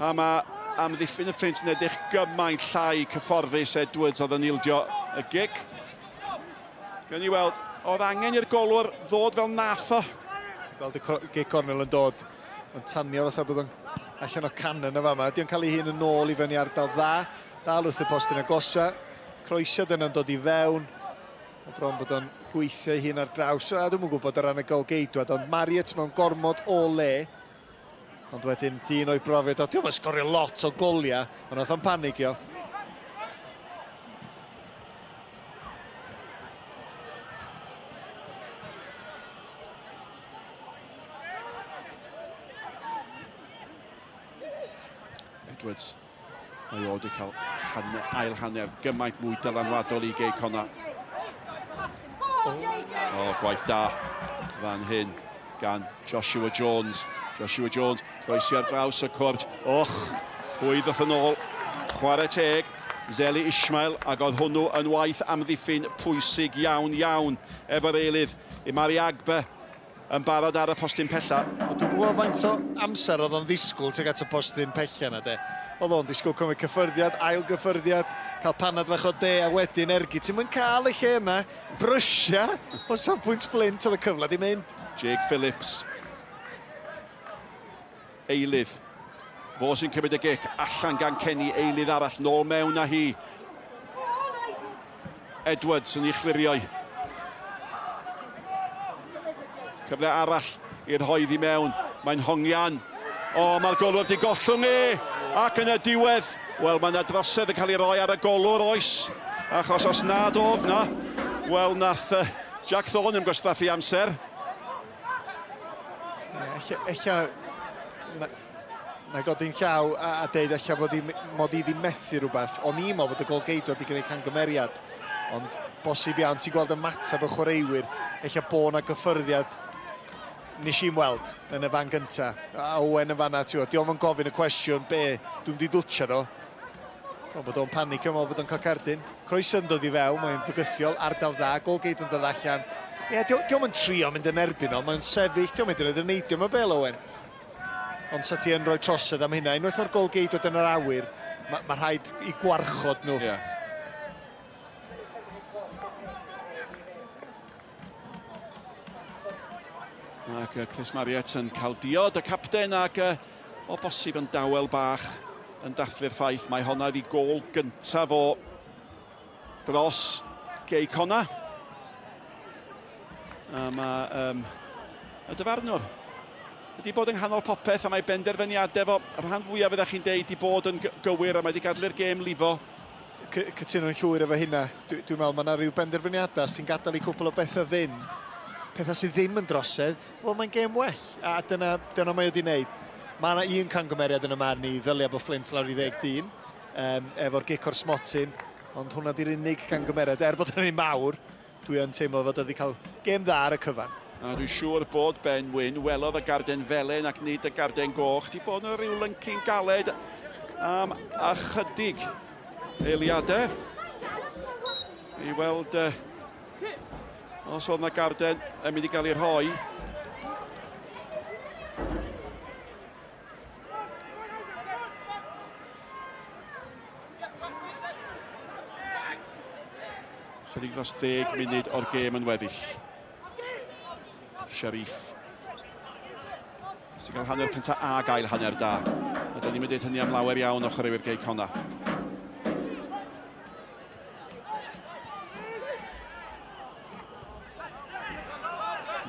A mae amddiffyn y Fflint yn edrych gymaint llai cyfforddus. Edwards oedd yn ildio y gic. Gawn ni weld, oedd angen i'r golwr ddod fel nath o. Gweld y gic cornel yn dod, yn tanio fatha bod o'n allan o cannon yn fama. Ydy o'n cael ei hun yn ôl i fyny ardal dda, dal wrth y postyn agosa. Croesiad yna'n dod i fewn, a bron bod o'n gweithio ei hun ar draws. A dwi'm yn gwybod o ran y golgeidwad, ond Marriott mewn gormod o le. Ond wedyn, dyn o'i brofiad o, diolch yn sgorio lot o goliau, ond nath o'n panigio. Edwards. Mae o wedi cael hanner, ail hanner gymaint mwy dylanwadol i Gei Connah. O, oh, gwaith da fan hyn gan Joshua Jones. Joshua Jones, croesi ar draws y cwrt. Och, pwy ddoth yn ôl? Chwarae teg, Zeli Ismail, ac oedd hwnnw yn waith amddiffyn pwysig iawn iawn efo'r eilydd. Imari Agbe yn barod ar y postyn pella. Dwi'm yn gwybod faint o amser oedd o'n ddisgwyl tuag at y postyn pella 'na de. Oedd o'n disgwyl cymryd cyffyrddiad, ail gyffyrddiad, cael panad fach o de a wedyn ergyd. Ti'm yn cael y lle yna, brysia o safbwynt Fflint oedd y cyfle 'di mynd. Jake Phillips. Eilydd. Fo sy'n cymryd y gic allan gan Kenny, eilydd arall, nôl mewn â hi. Edwards yn ei chlirio. Cyfle arall i'r hoedd i mewn. Mae'n hongian. O, mae'r golwr wedi gollwng e! Ac yn y diwedd, wel, mae yna drosedd yn cael ei roi ar y golwr, oes? Achos os nad oedd na, wel, nath Jack Thorne yn gwastraffu amser. Ella, na, na godi'n llaw a, a deud ella fod i, mod i ddim methu rhywbeth. O'n i'n meddwl bod y golgeidwad wedi gwneud camgymeriad, ond bosib iawn, ti'n gweld ymateb y chwaraewyr, ella bo na gyffyrddiad nes i'n weld yn y fan gynta. A Owen yn fanna, ti'n gwybod, dio'm yn gofyn y cwestiwn, be, dwi'n di dwtio fo. Wel, bod o'n panicio, meddwl bod o'n cael cerdyn. Croeso yn dod i fewn, mae'n fygythiol, ardal dda, golgeidwad yn dod allan. Ie, yeah, dio'm yn trio mynd yn erbyn o, mae'n sefyll, dio'm yn yn neidio mae bel Owen. Ond sa ti yn rhoi trosedd am hynna, unwaith o'r golgeidwad yn yr awyr, mae ma rhaid i gwarchod nhw. Yeah. Ac Chris Marriott yn cael diod y capten ac o bosib yn dawel bach yn dathlu'r ffaith mae honna oedd ei gôl gyntaf o dros Gei Connah. A mae um, y dyfarnwr wedi bod yng nghanol popeth a mae benderfyniadau fo, rhan fwyaf fyddech chi'n deud, di bod yn gywir a mae wedi gadael i'r gêm lifo. Cytuno'n llwyr efo hynna. Dwi'n dwi meddwl mae yna rhyw benderfyniadau, os ti'n gadael i cwpl o bethau fynd, pethau sydd ddim yn drosedd, wel mae'n gêm well, a dyna, dyna mae o wedi wneud. Mae yna un cangymeriad yn y marn i, ddylia bod Flint lawr i ddeg dyn, um, efo'r gic o'r smotyn, ond hwnna di'r unig cangymeriad, er bod yn un mawr, dwi yn teimlo fod o wedi cael gêm dda ar y cyfan. A dwi'n siŵr bod Ben Wyn welodd y garden felen ac nid y garden goch. Di bod yn rhyw lyncyn galed am ychydig eiliadau. I weld uh, os oedd yna garden yn mynd i gael ei rhoi. Chydig dros 10 munud o'r gêm yn weddill. Sharif. Sy'n cael hanner cyntaf a gael hanner da. A da ni'n mynd hynny am lawer iawn o chwaraewyr Gei Conna.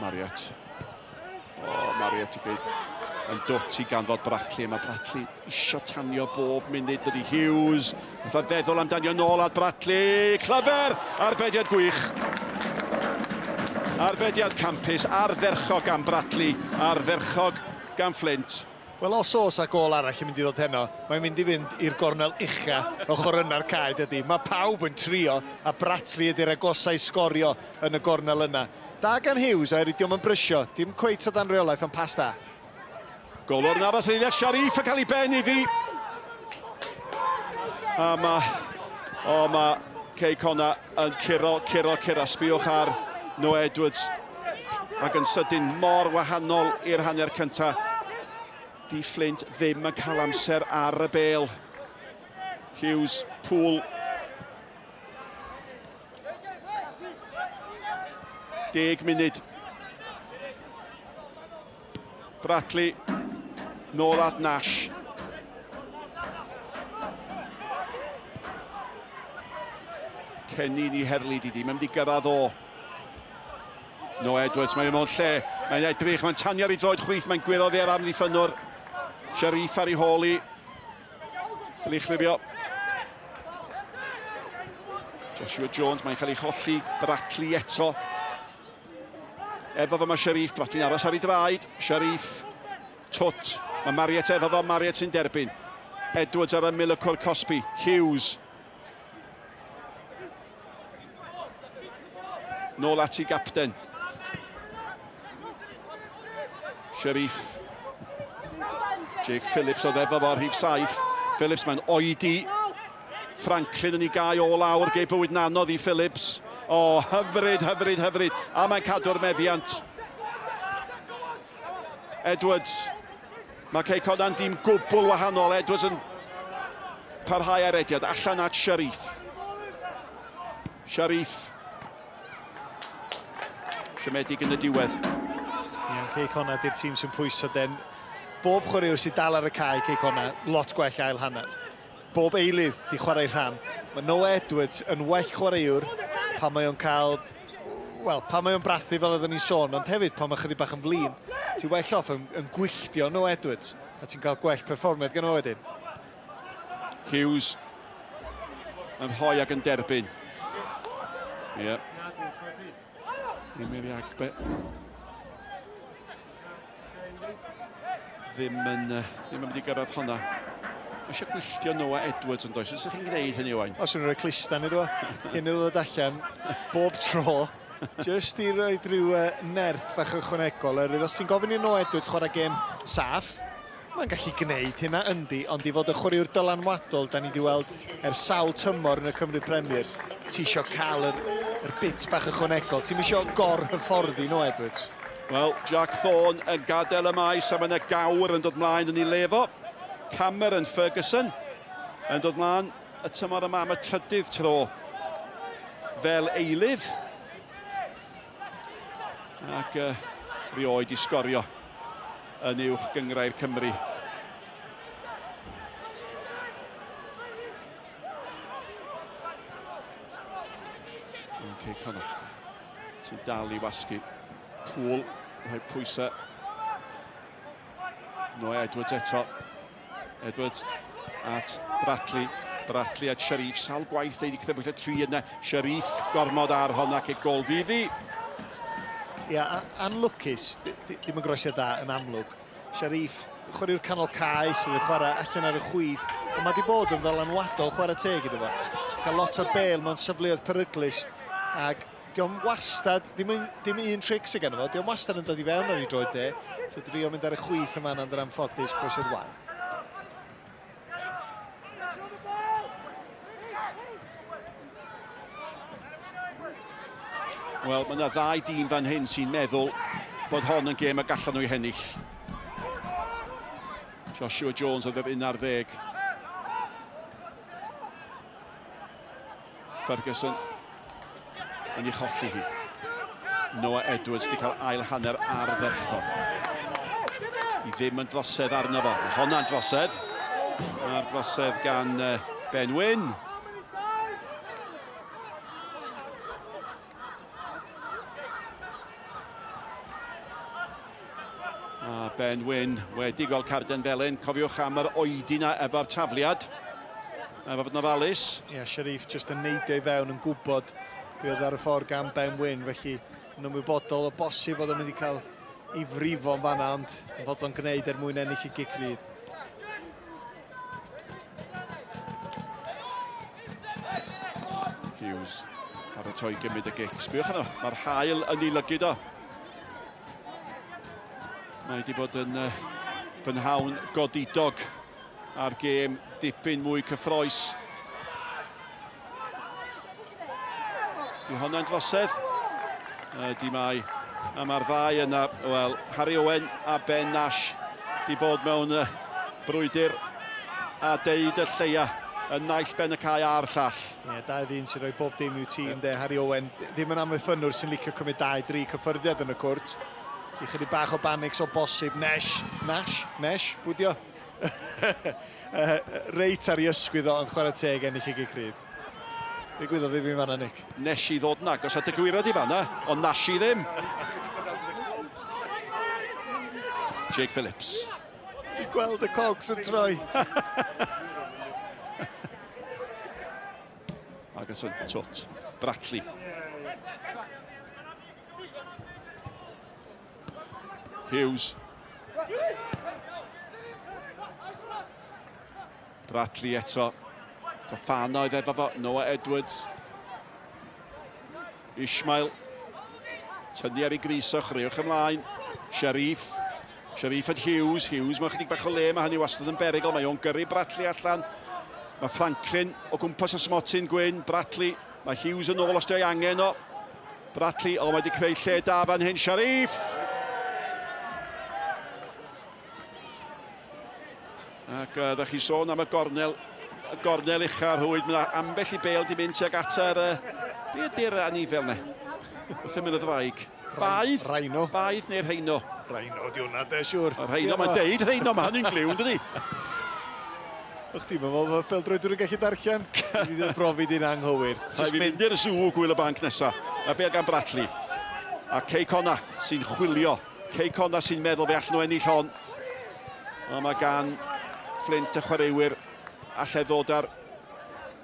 Marriott. O, oh, Marriott i gyd yn dwt i ganfod Brackley. Mae Brackley isio tanio bob munud. Dydy Hughes. Nath o feddwl amdanio nôl at Brackley. Clyfer! Arbediad gwych. Arbediad campus, ardderchog gan Brackley, ardderchog gan Flint. Wel, os oes a gol arall yn mynd i ddod heno, mae'n mynd i fynd i'r gornel ucha ochr yna'r cae, dydy. Mae pawb yn trio, a Bratley ydy'r agosau sgorio yn y gornel yna. Da gan Hughes, oherwydd dio'm yn brysio, dim cweit o dan reolaeth, ond pas da. Gol o'r nafas yn eiliad Sharif yn cael ei ben iddi. A mae, o, mae Cei Connah yn curo, curo, curo. Sbiwch ar Noah Edwards. Ac yn sydyn mor wahanol i'r hanner cyntaf. Di Flint ddim yn cael amser ar y bel. Hughes, Poole. 10 munud. Bradley, nôl at Nash. Kenny ni herlid i di, mae'n mynd i gyrraedd o. No Edwards, mae'n mewn lle, mae'n edrych, mae'n tanio ar ei droed chwith, mae'n gwyro oddi ar amddiffynnwr. Sharif ar ei hôl i. Cael ei chlifio. Joshua Jones, mae'n cael ei cholli. Bradley eto. Efo fo mae Sharif, Bradley'n aros ar ei draed. Sharif, twt. Mae Marriott efo fo, Marriott sy'n derbyn. Edwards ar ymyl y cwr cosbi. Hughes. Nôl at ei gapten. Sharif. Jake Phillips oedd efo fo rhif 7. Phillips mae'n oedi. Franklin yn ei gau o lawr, gei bywyd yn anodd i Phillips. O, hyfryd, hyfryd, hyfryd. A mae'n cadw'r meddiant. Edwards. Mae Cei Connah'n dîm gwbl wahanol. Edwards yn parhau ar rediad. Allan at Sharif. Sharif. Siomedig yn y diwedd. Iawn, Cei Connah di'r tîm sy'n pwyso den. Bob chwaraewr sy'n dal ar y cae Cei Connah, lot gwell ail hanner. Bob eilydd 'di chwarae rhan. Mae Noah Edwards yn well chwaraewr pan mae o'n cael, wel, pan mae o'n brathu fel oeddwn ni'n sôn, ond hefyd pan mae chydig bach yn flin. Ti'n well off yn, yn gwylltio Noah Edwards, a ti'n cael gwell perfformiad gan o wedyn. Hughes yn rhoi ac yn derbyn. Ie. Yeah. Emyr Iagbe. Ddim yn, ddim yn mynd i gyrraedd honna. Mae eisiau gwylltio Noah Edwards yn does? Os ydych chi'n gwneud hynny, Owain? Os yw'n rhoi clustan iddo fo, cyn iddo ddod allan, bob tro, just i roi rhyw nerth bach ychwanegol. Oherwydd os ti'n gofyn i Noah Edwards chwarae gêm saff, mae'n gallu gwneud hynna yndi, ond i fod y chwaraewr dylanwadol da ni wedi weld ers sawl tymor yn y Cymru Premier, ti isio cael yr, yr bit bach ychwanegol. Ti'n isio gor-hyfforddi Noah Edwards. Wel, Jack Thorne yn gadael y maes a mae yna gawr yn dod mlaen yn ei le fo. Cameron Ferguson yn dod mlaen y tymor yma am y trydydd tro fel eilydd. Ac uh, rioed i sgorio yn uwch gyngrair Cymru. Okay, Connor sy'n dal i wasgu. Poole, rhoi pwysau. Noah Edwards eto. Edwards at Bradley. Bradley at Sharif. Sawl gwaith ei wedi crybwyll y tri yna. Sharif gormod ar honna cic gol fydd hi. Ia, anlwcus, dim yn groesiad da yn amlwg. Sharif, chwaraewr canol cae sydd yn chwarae allan ar y chwith, ond mae wedi bod yn ddylanwadol chwarae teg iddo fo. Cael lot o'r bel mewn safleoedd peryglus, ac Dio'm wastad, ddim, yn, dim un tric sydd ganddo fo, dio'm wastad yn dod i fewn ar ei droed dde. So drio mynd ar y chwith yma ond yn anffodus, croesiad wael. Wel, mae yna ddau dîm fan hyn sy'n meddwl bod hon yn gêm y gallan nhw ei hennill. Joshua Jones oedd yr 11. Ferguson yn ei cholli hi. Noah Edwards wedi cael ail hanner ardderchog. I ddim yn drosedd arno fo. Mae honna'n drosedd. Mae'r drosedd gan Ben Wyn. A Ben Wyn wedi gweld carden felyn. Cofiwch am yr oedi na efo'r tafliad. Efo fod yn ofalus. Ie, yeah, Sharif jyst yn neidio i fewn yn gwybod be oedd ar y ffordd gan Ben Wyn, felly yn ymwybodol o bosib bod o'n mynd i cael ei frifo yn fanna, ond yn fodlon gwneud er mwyn ennill y gic rydd. Hughes paratoi gymryd y gic. Sbiwch arno, mae'r hael yn ei lygyd o. Mae wedi bod yn brynhawn godidog a'r gêm dipyn mwy cyffroes. Di honna'n drosedd? Di mai. A mae'r ddau yna, wel, Harry Owen a Ben Nash di bod mewn brwydr a deud y lleia yn naill ben y cae a'r llall. Ie, yeah, dau ddyn sy'n rhoi bob dim i'w tîm, de. Harry Owen ddim yn amddiffynnwr sy'n licio cymryd dau, dri cyffyrddiad yn y cwrt. Felly chydig bach o banics o bosib. Nash, Nash, Nash, bwydio. Reit ar ei ysgwydd o, ond chwarae teg ennill ei gic rydd. Be gwyddodd i fi fanna, Nick? Nes i ddod yn agos at y gywirod i fanna, ond nas i ddim. Jake Phillips. I gweld y cogs yn troi. Agerson, twt. Bratley. Hughes. Bradley eto. Fofana oedd efo fo. Noah Edwards. Ishmael. Tynnu ar ei grys o, chwaraewch ymlaen. Sharif. Sharif at Hughes. Hughes mewn chydig bach o le, mae hynny wastad yn berygl. Mae o'n gyrru Bradley allan. Mae Franklin o gwmpas y smotyn gwyn. Bradley. Mae Hughes yn ôl os di angen o. Bradley, o, mae wedi creu lle da fan hyn. Sharif! Ac ddech chi sôn am y gornel, y gornel ucha'r rhwyd, mae ambell i bêl di mynd tuag at yr... Be ydy'r anifel ne? Wrth ymyl y ddraig. Baedd? Rhino. Baedd neu'r rheino? Rhino di hwnna, de, siwr. Y rheino, mae'n deud rheino, mae hynny'n gliw, yn dydi? O'ch ti'n meddwl bod peldroed yn gallu darllen? Dwi wedi brofi di'n anghywir. Rhaid fi mynd i'r sŵ gwyl y banc nesa. Mae bêl gan Bradley. A Cei Connah sy'n chwilio. Cei Connah sy'n meddwl fe allan nhw ennill hon. Ond mae gan Flint y chwaraewyr allai ddod ar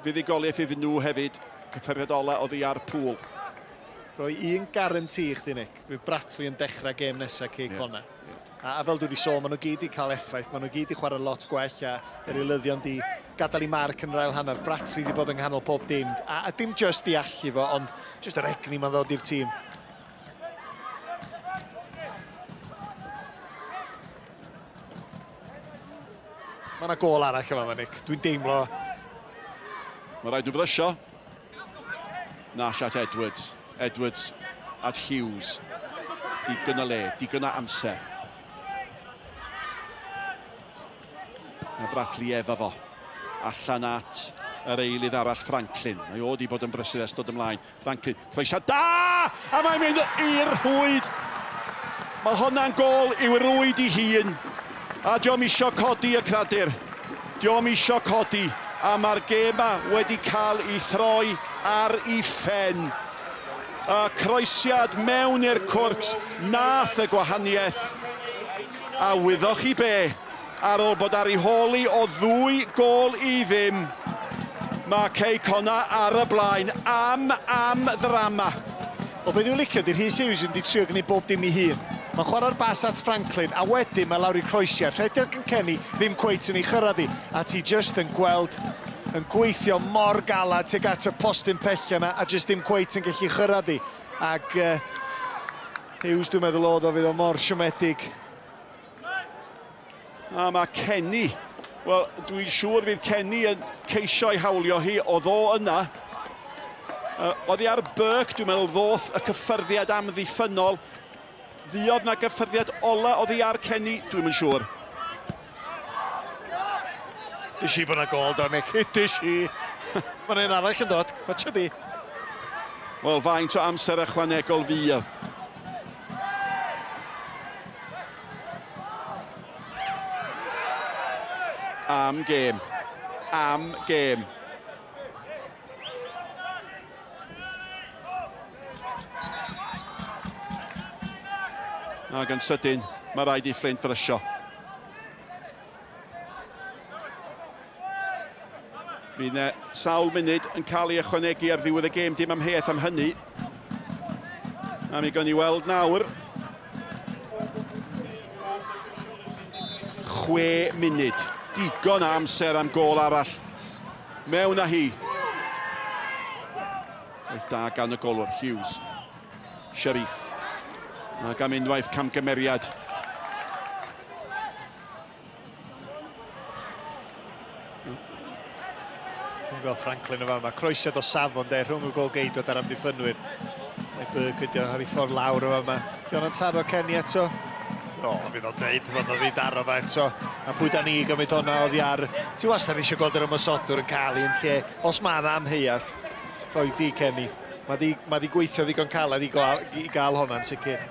fuddugoliaeth iddyn nhw hefyd. Cyffyrddiad ola oddi ar Pŵl. Rhoi un guarantee i chdi, Nick. Fydd Bradley yn dechrau gêm nesaf Cei yeah. Connah. Yeah. A, a fel dwi wedi sôn, maen nhw gyd wedi cael effaith, maen nhw gyd wedi chwarae lot gwell a yr eilyddion di gadael i marc yn yr ail hanner. Bradley wedi bod yng nghanol pob dim. A, a dim just i allu fo, ond just yr egni mae'n ddod i'r tîm. Mae yna gol arall yma, Nick. Dwi'n deimlo... Mae rhaid nhw brysio. Nash at Edwards. Edwards at Hughes. Digon o le, digon o amser. Mae Bradley efo fo. Allan at yr eilydd arall Franklin. Mae o wedi bod yn brysur ers dod ymlaen. Franklin, croesiad da! A mae'n mynd i'r rhwyd. Mae honna'n gol i'w rwyd i hun. A diom isio codi y cradur. Diom isio codi. A mae'r gêm ma wedi cael ei throi ar ei phen. Y croesiad mewn i'r cwrt nath y gwahaniaeth. A wyddoch chi be? Ar ôl bod ar ei hôl hi o ddwy gôl i ddim, mae Cei Connah ar y blaen am am ddrama. Wel, be dwi'n licio 'di Rhys Hughes yn 'di trio gwneud bob dim ei hun. Mae'n chwarae'r bas at Franklin, a wedyn mae lawr i'r croesiad. Rhediad gan Kenny ddim cweit yn ei chyrraedd hi, a ti jyst yn gweld Yn gweithio mor galad tuag at y postyn pella yna a jyst ddim cweit yn gallu chyrraedd hi. Ac uh, Hughes dwi'n meddwl oedd o fydd o mor siomedig. A mae Kenny, wel dwi'n siŵr fydd Kenny yn ceisio ei hawlio hi, oedd o yna. Uh, oedd hi ar Burke, dwi'n meddwl, ddoth y cyffyrddiad amddiffynnol. Fuodd na gyffyrddiad ola oedd hi ar Kenny, dwi'n yn siŵr. Dys i bod na gol, do, Nick. Dys i. Mae'n un arall yn dod. Watcha di. Wel, faint o amser ychwanegol fuodd. Am gêm. Am gêm. Ac yn sydyn, mae rhaid i Flint frysio. Fydd yna sawl munud yn cael ei ychwanegu ar ddiwedd y gêm, dim amheuaeth am hynny. A mi gawn ni weld nawr. 6 munud. Digon o amser am gôl arall. Mewn â hi. Oedd da gan y golwr, Hughes. Sharif. Ac am unwaith camgymeriad. Dwi'n gweld Franklin yn fama. Croesiad o safon de, rhwng y gol geidwad a'r amddiffynwyr. Mae Burke ydi ar ei ffordd lawr yn fama. Di o'n taro Kenny eto? O, fydd o'n deud fod o fi daro fe eto. A pwy da ni gymryd hwnna oddi ar... Ti wastad eisiau gweld yr ymosodwr yn cael un lle. Os mae yna amheuaeth, rhoi di Kenny. Mae di, mae di gweithio ddigon caled i gael, i gael hwnna'n sicr.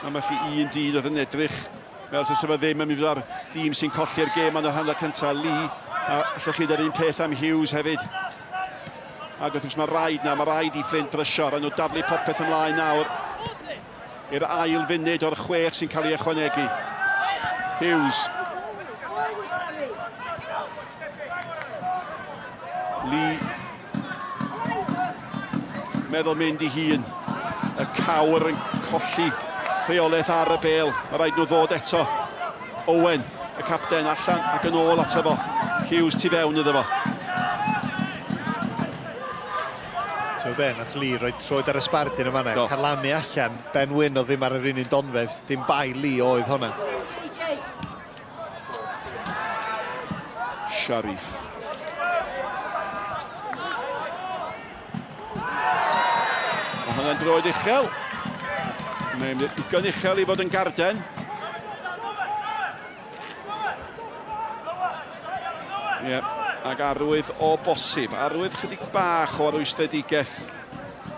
A mae chi un dyn oedd yn edrych fel tase fo ddim yn mynd ar dîm sy'n colli'r gêm yn yr hanner cyntaf, Lee. A allwch chi ddweud un peth am Hughes hefyd. Ac wrth gwrs mae rhaid na, mae rhaid i Flint frysio. Rhaid nhw daflu popeth ymlaen nawr i'r ail funud o'r chwech sy'n cael ei ychwanegu. Hughes. Lee. Meddwl mynd i hun. Y cawr yn colli rheolaeth ar y bel. Mae rhaid nhw ddod eto. Owen, y capten, allan ac yn ôl ato fo. Hughes tu fewn iddo fo. Ti'n be, nath Lee roi troed ar y sbardun yn fanna, carlamu allan, Ben Wyn oedd ddim ar yr un un donfedd, dim bai Lee oedd hwnna. Sharif. Mae hwnna'n droed uchel. Mae'n ddigon uchel i fod yn garden. Ie, yeah, ac arwydd o bosib. Arwydd chydig bach o arwystredigaeth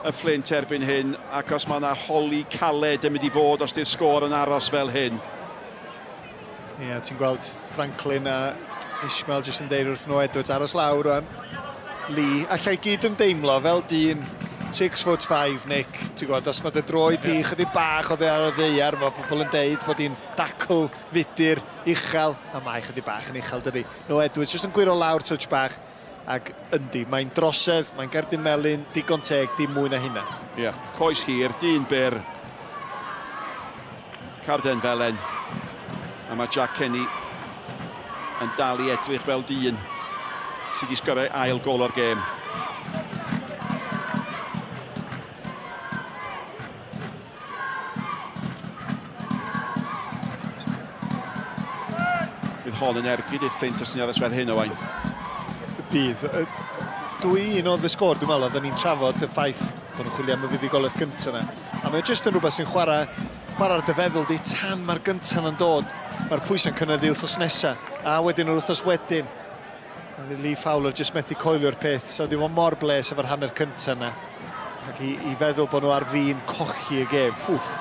y Flint erbyn hyn, ac os mae yna holi caled yn mynd i fod os di'r sgôr yn aros fel hyn. Ie, yeah, ti'n gweld Franklin a Ishmael jyst yn deud wrth nhw Edwards aros lawr rwan. Lee, allai gyd ymdeimlo fel dyn 6 foot 5, Nick, ti'n gwybod, os mae dy droed di chydig bach o dde ar y ddaear, mae pobl yn deud bod hi'n dacl fudur uchel, a mae chydig bach yn uchel dydi. No Edwards jyst yn gwyro lawr touch bach, ac yndi, mae'n drosedd, mae'n gerdyn melyn, digon teg, dim mwy na hynna. Ie, yeah, coes hir, dyn byr, carden felen, a mae Jack Kenny yn dal i edrych fel dyn sydd wedi sgorio ail gol o'r gêm. Bydd hon yn ergyd i'r Fflint os ni'n aros fel hyn, Owain. Bydd. 2-1 oedd y sgôr, dwi'n meddwl, oedden ni'n trafod y ffaith bod nhw'n chwilio am y fuddugoliaeth gyntaf yna. A mae jyst yn rhywbeth sy'n chwarae, chwarae ar dy feddwl di tan mae'r gyntaf yn dod. Mae'r pwysau'n cynyddu wythnos nesaf, a wedyn yr wythnos wedyn. A Lee Fowler jyst methu coelio'r peth, so ddim ond mor bles efo'r hanner cyntaf yna. Ac i, i feddwl bod nhw ar fin colli y gêm. Wff.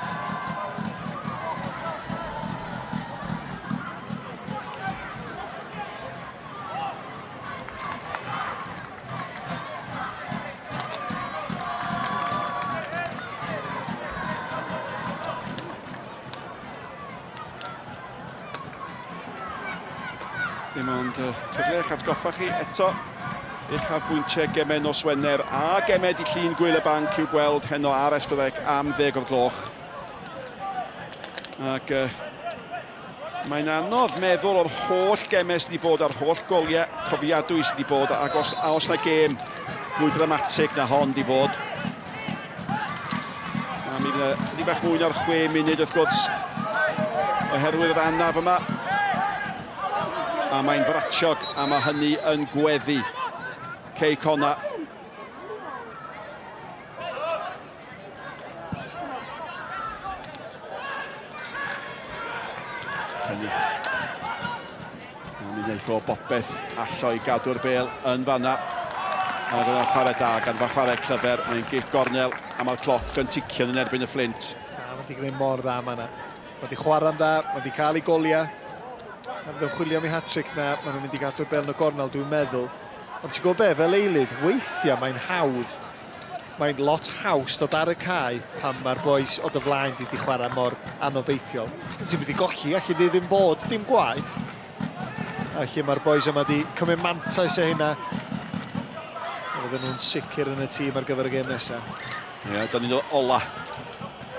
Dim ond cyfle eich atgoffa chi eto. Uchafbwyntiau gemau nos Wener a gemau dydd Llun Gŵyl y Banc i'w gweld heno ar S4C am ddeg o'r gloch. Ac uh, mae'n anodd meddwl o'r holl gemau sydd wedi bod a'r holl goliau cofiadwy sydd wedi bod ac os, a os na gêm fwy dramatig na hon wedi bod. A mi fydd ychydig bach mwy na'r chwe munud wrth gwrs oherwydd yr anaf yma. A mae'n fratiog a mae hynny yn gweddu. Cei Connah. Hynny. A mi wnaeth o bopeth allo i gadw'r bel yn fanna. Ac oedd o'n chwarae da gan fo chwarae clyfer. Mae'n gic gornel a mae'r cloc yn ticio yn erbyn y Fflint. Na, mae wedi gwneud mor dda yma. Mae wedi chwarae'n dda, mae wedi cael ei goliau. A fydd o'n chwilio am ei hat-trick na, maen nhw'n mynd i gadw'r bel yn y gornel, dwi'n meddwl. Ond ti'n gwybod be, fel eilydd, weithiau mae'n hawdd Mae'n lot haws dod ar y cae pan mae'r bois o dy flaen di 'di chwarae mor anobeithiol. Os ti'n mynd i golli, allu di ddim bod dim gwaeth. A lle mae'r bois yma di cymryd mantais o hynna. A fydden nhw'n sicr yn y tîm ar gyfer y gêm nesaf. Ie, yeah, da ni'n ola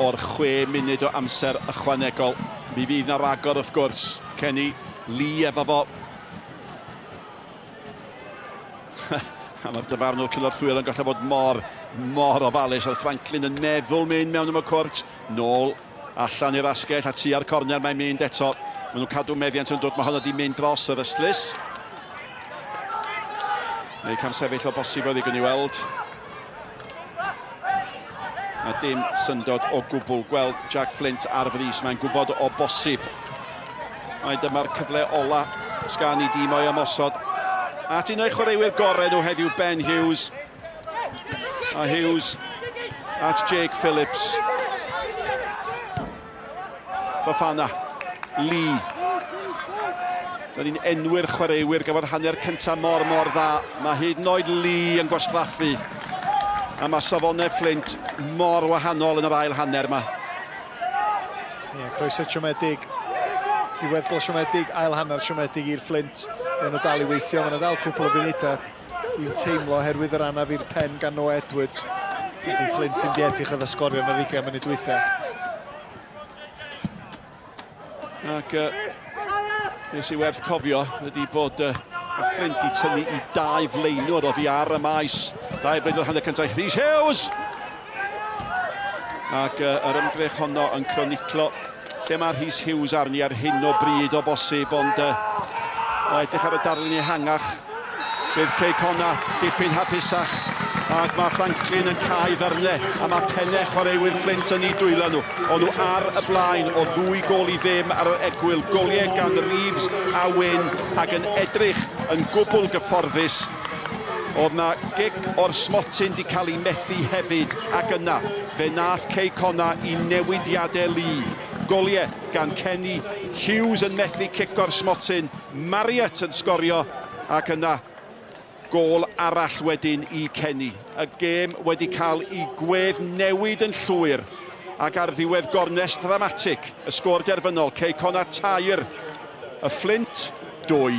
o'r chwe munud o amser ychwanegol. Mi fydd na ragor wrth gwrs. Kenny Lee efo fo. A mae'r dyfarnwr cynorthwyol yn gallu bod mor, mor ofalus. Oedd Franklin yn meddwl mynd mewn am y cwrt. Nôl allan i'r asgell a tua'r cornel mae'n mynd eto. Maen nhw'n cadw meddiant yn dod. Mae hwn wedi mynd dros yr ystlys. Neu camsefyll o bosib oedd i weld. A dim syndod o gwbl gweld Jack Flint ar frys. Mae'n gwybod o bosib. Mae dyma'r cyfle ola sgan i dîm o'i ymosod. At un o'i chwaraewyr gorau nhw heddiw, Ben Hughes. A Hughes at Jake Phillips. Fofana, Lee. Da ni'n enwi'r chwaraewyr gafodd hanner cyntaf mor mor dda. Mae hyd yn oed Lee yn gwastraffu. A mae safonau Flint mor wahanol yn yr ail hanner yma. Ie, yeah, croeso siomedig. Diweddglo siomedig, ail hanner siomedig i'r Flint. Maen nhw dal i weithio, maen nhw dal cwpl o funudau. Dwi'n teimlo oherwydd yr anaf i'r pen gan Noah Edwards. Ydy Flint yn di edrych oedd y sgorio yn yr 20 munud dwytha. Ac uh, nes i werth cofio ydy bod uh, y Flint i tynnu i dau flaenwr oddi ar y maes. Dau flaenwr hanner cyntaf, Rhys Hughes! Ac uh, yr ymdrech honno yn croniclo lle mae Rhys Hughes arni ar hyn o bryd o bosib, ond uh, o edrych ar y darlun ehangach, bydd Cei Connah dipyn hapusach ac mae Franklin yn cael ddyrnau a mae pennau chwaraewyr Flint yn eu dwylo nhw. O'n nhw ar y blaen o ddwy gol i ddim ar yr egwyl, goliau gan Reeves a Wyn ac yn edrych yn gwbl gyfforddus. Oedd na gic o'r smotyn di cael ei methu hefyd ac yna fe nath Cei Connah i newidiadau lu. Goliau gan Kenny Hughes yn methu cic o'r smotyn, Marriott yn sgorio ac yna gôl arall wedyn i Kenny. Y gêm wedi cael ei gwedd newid yn llwyr ac ar ddiwedd gornest ddramatig, y sgôr derfynol, Cei Connah tair, y Fflint dwy.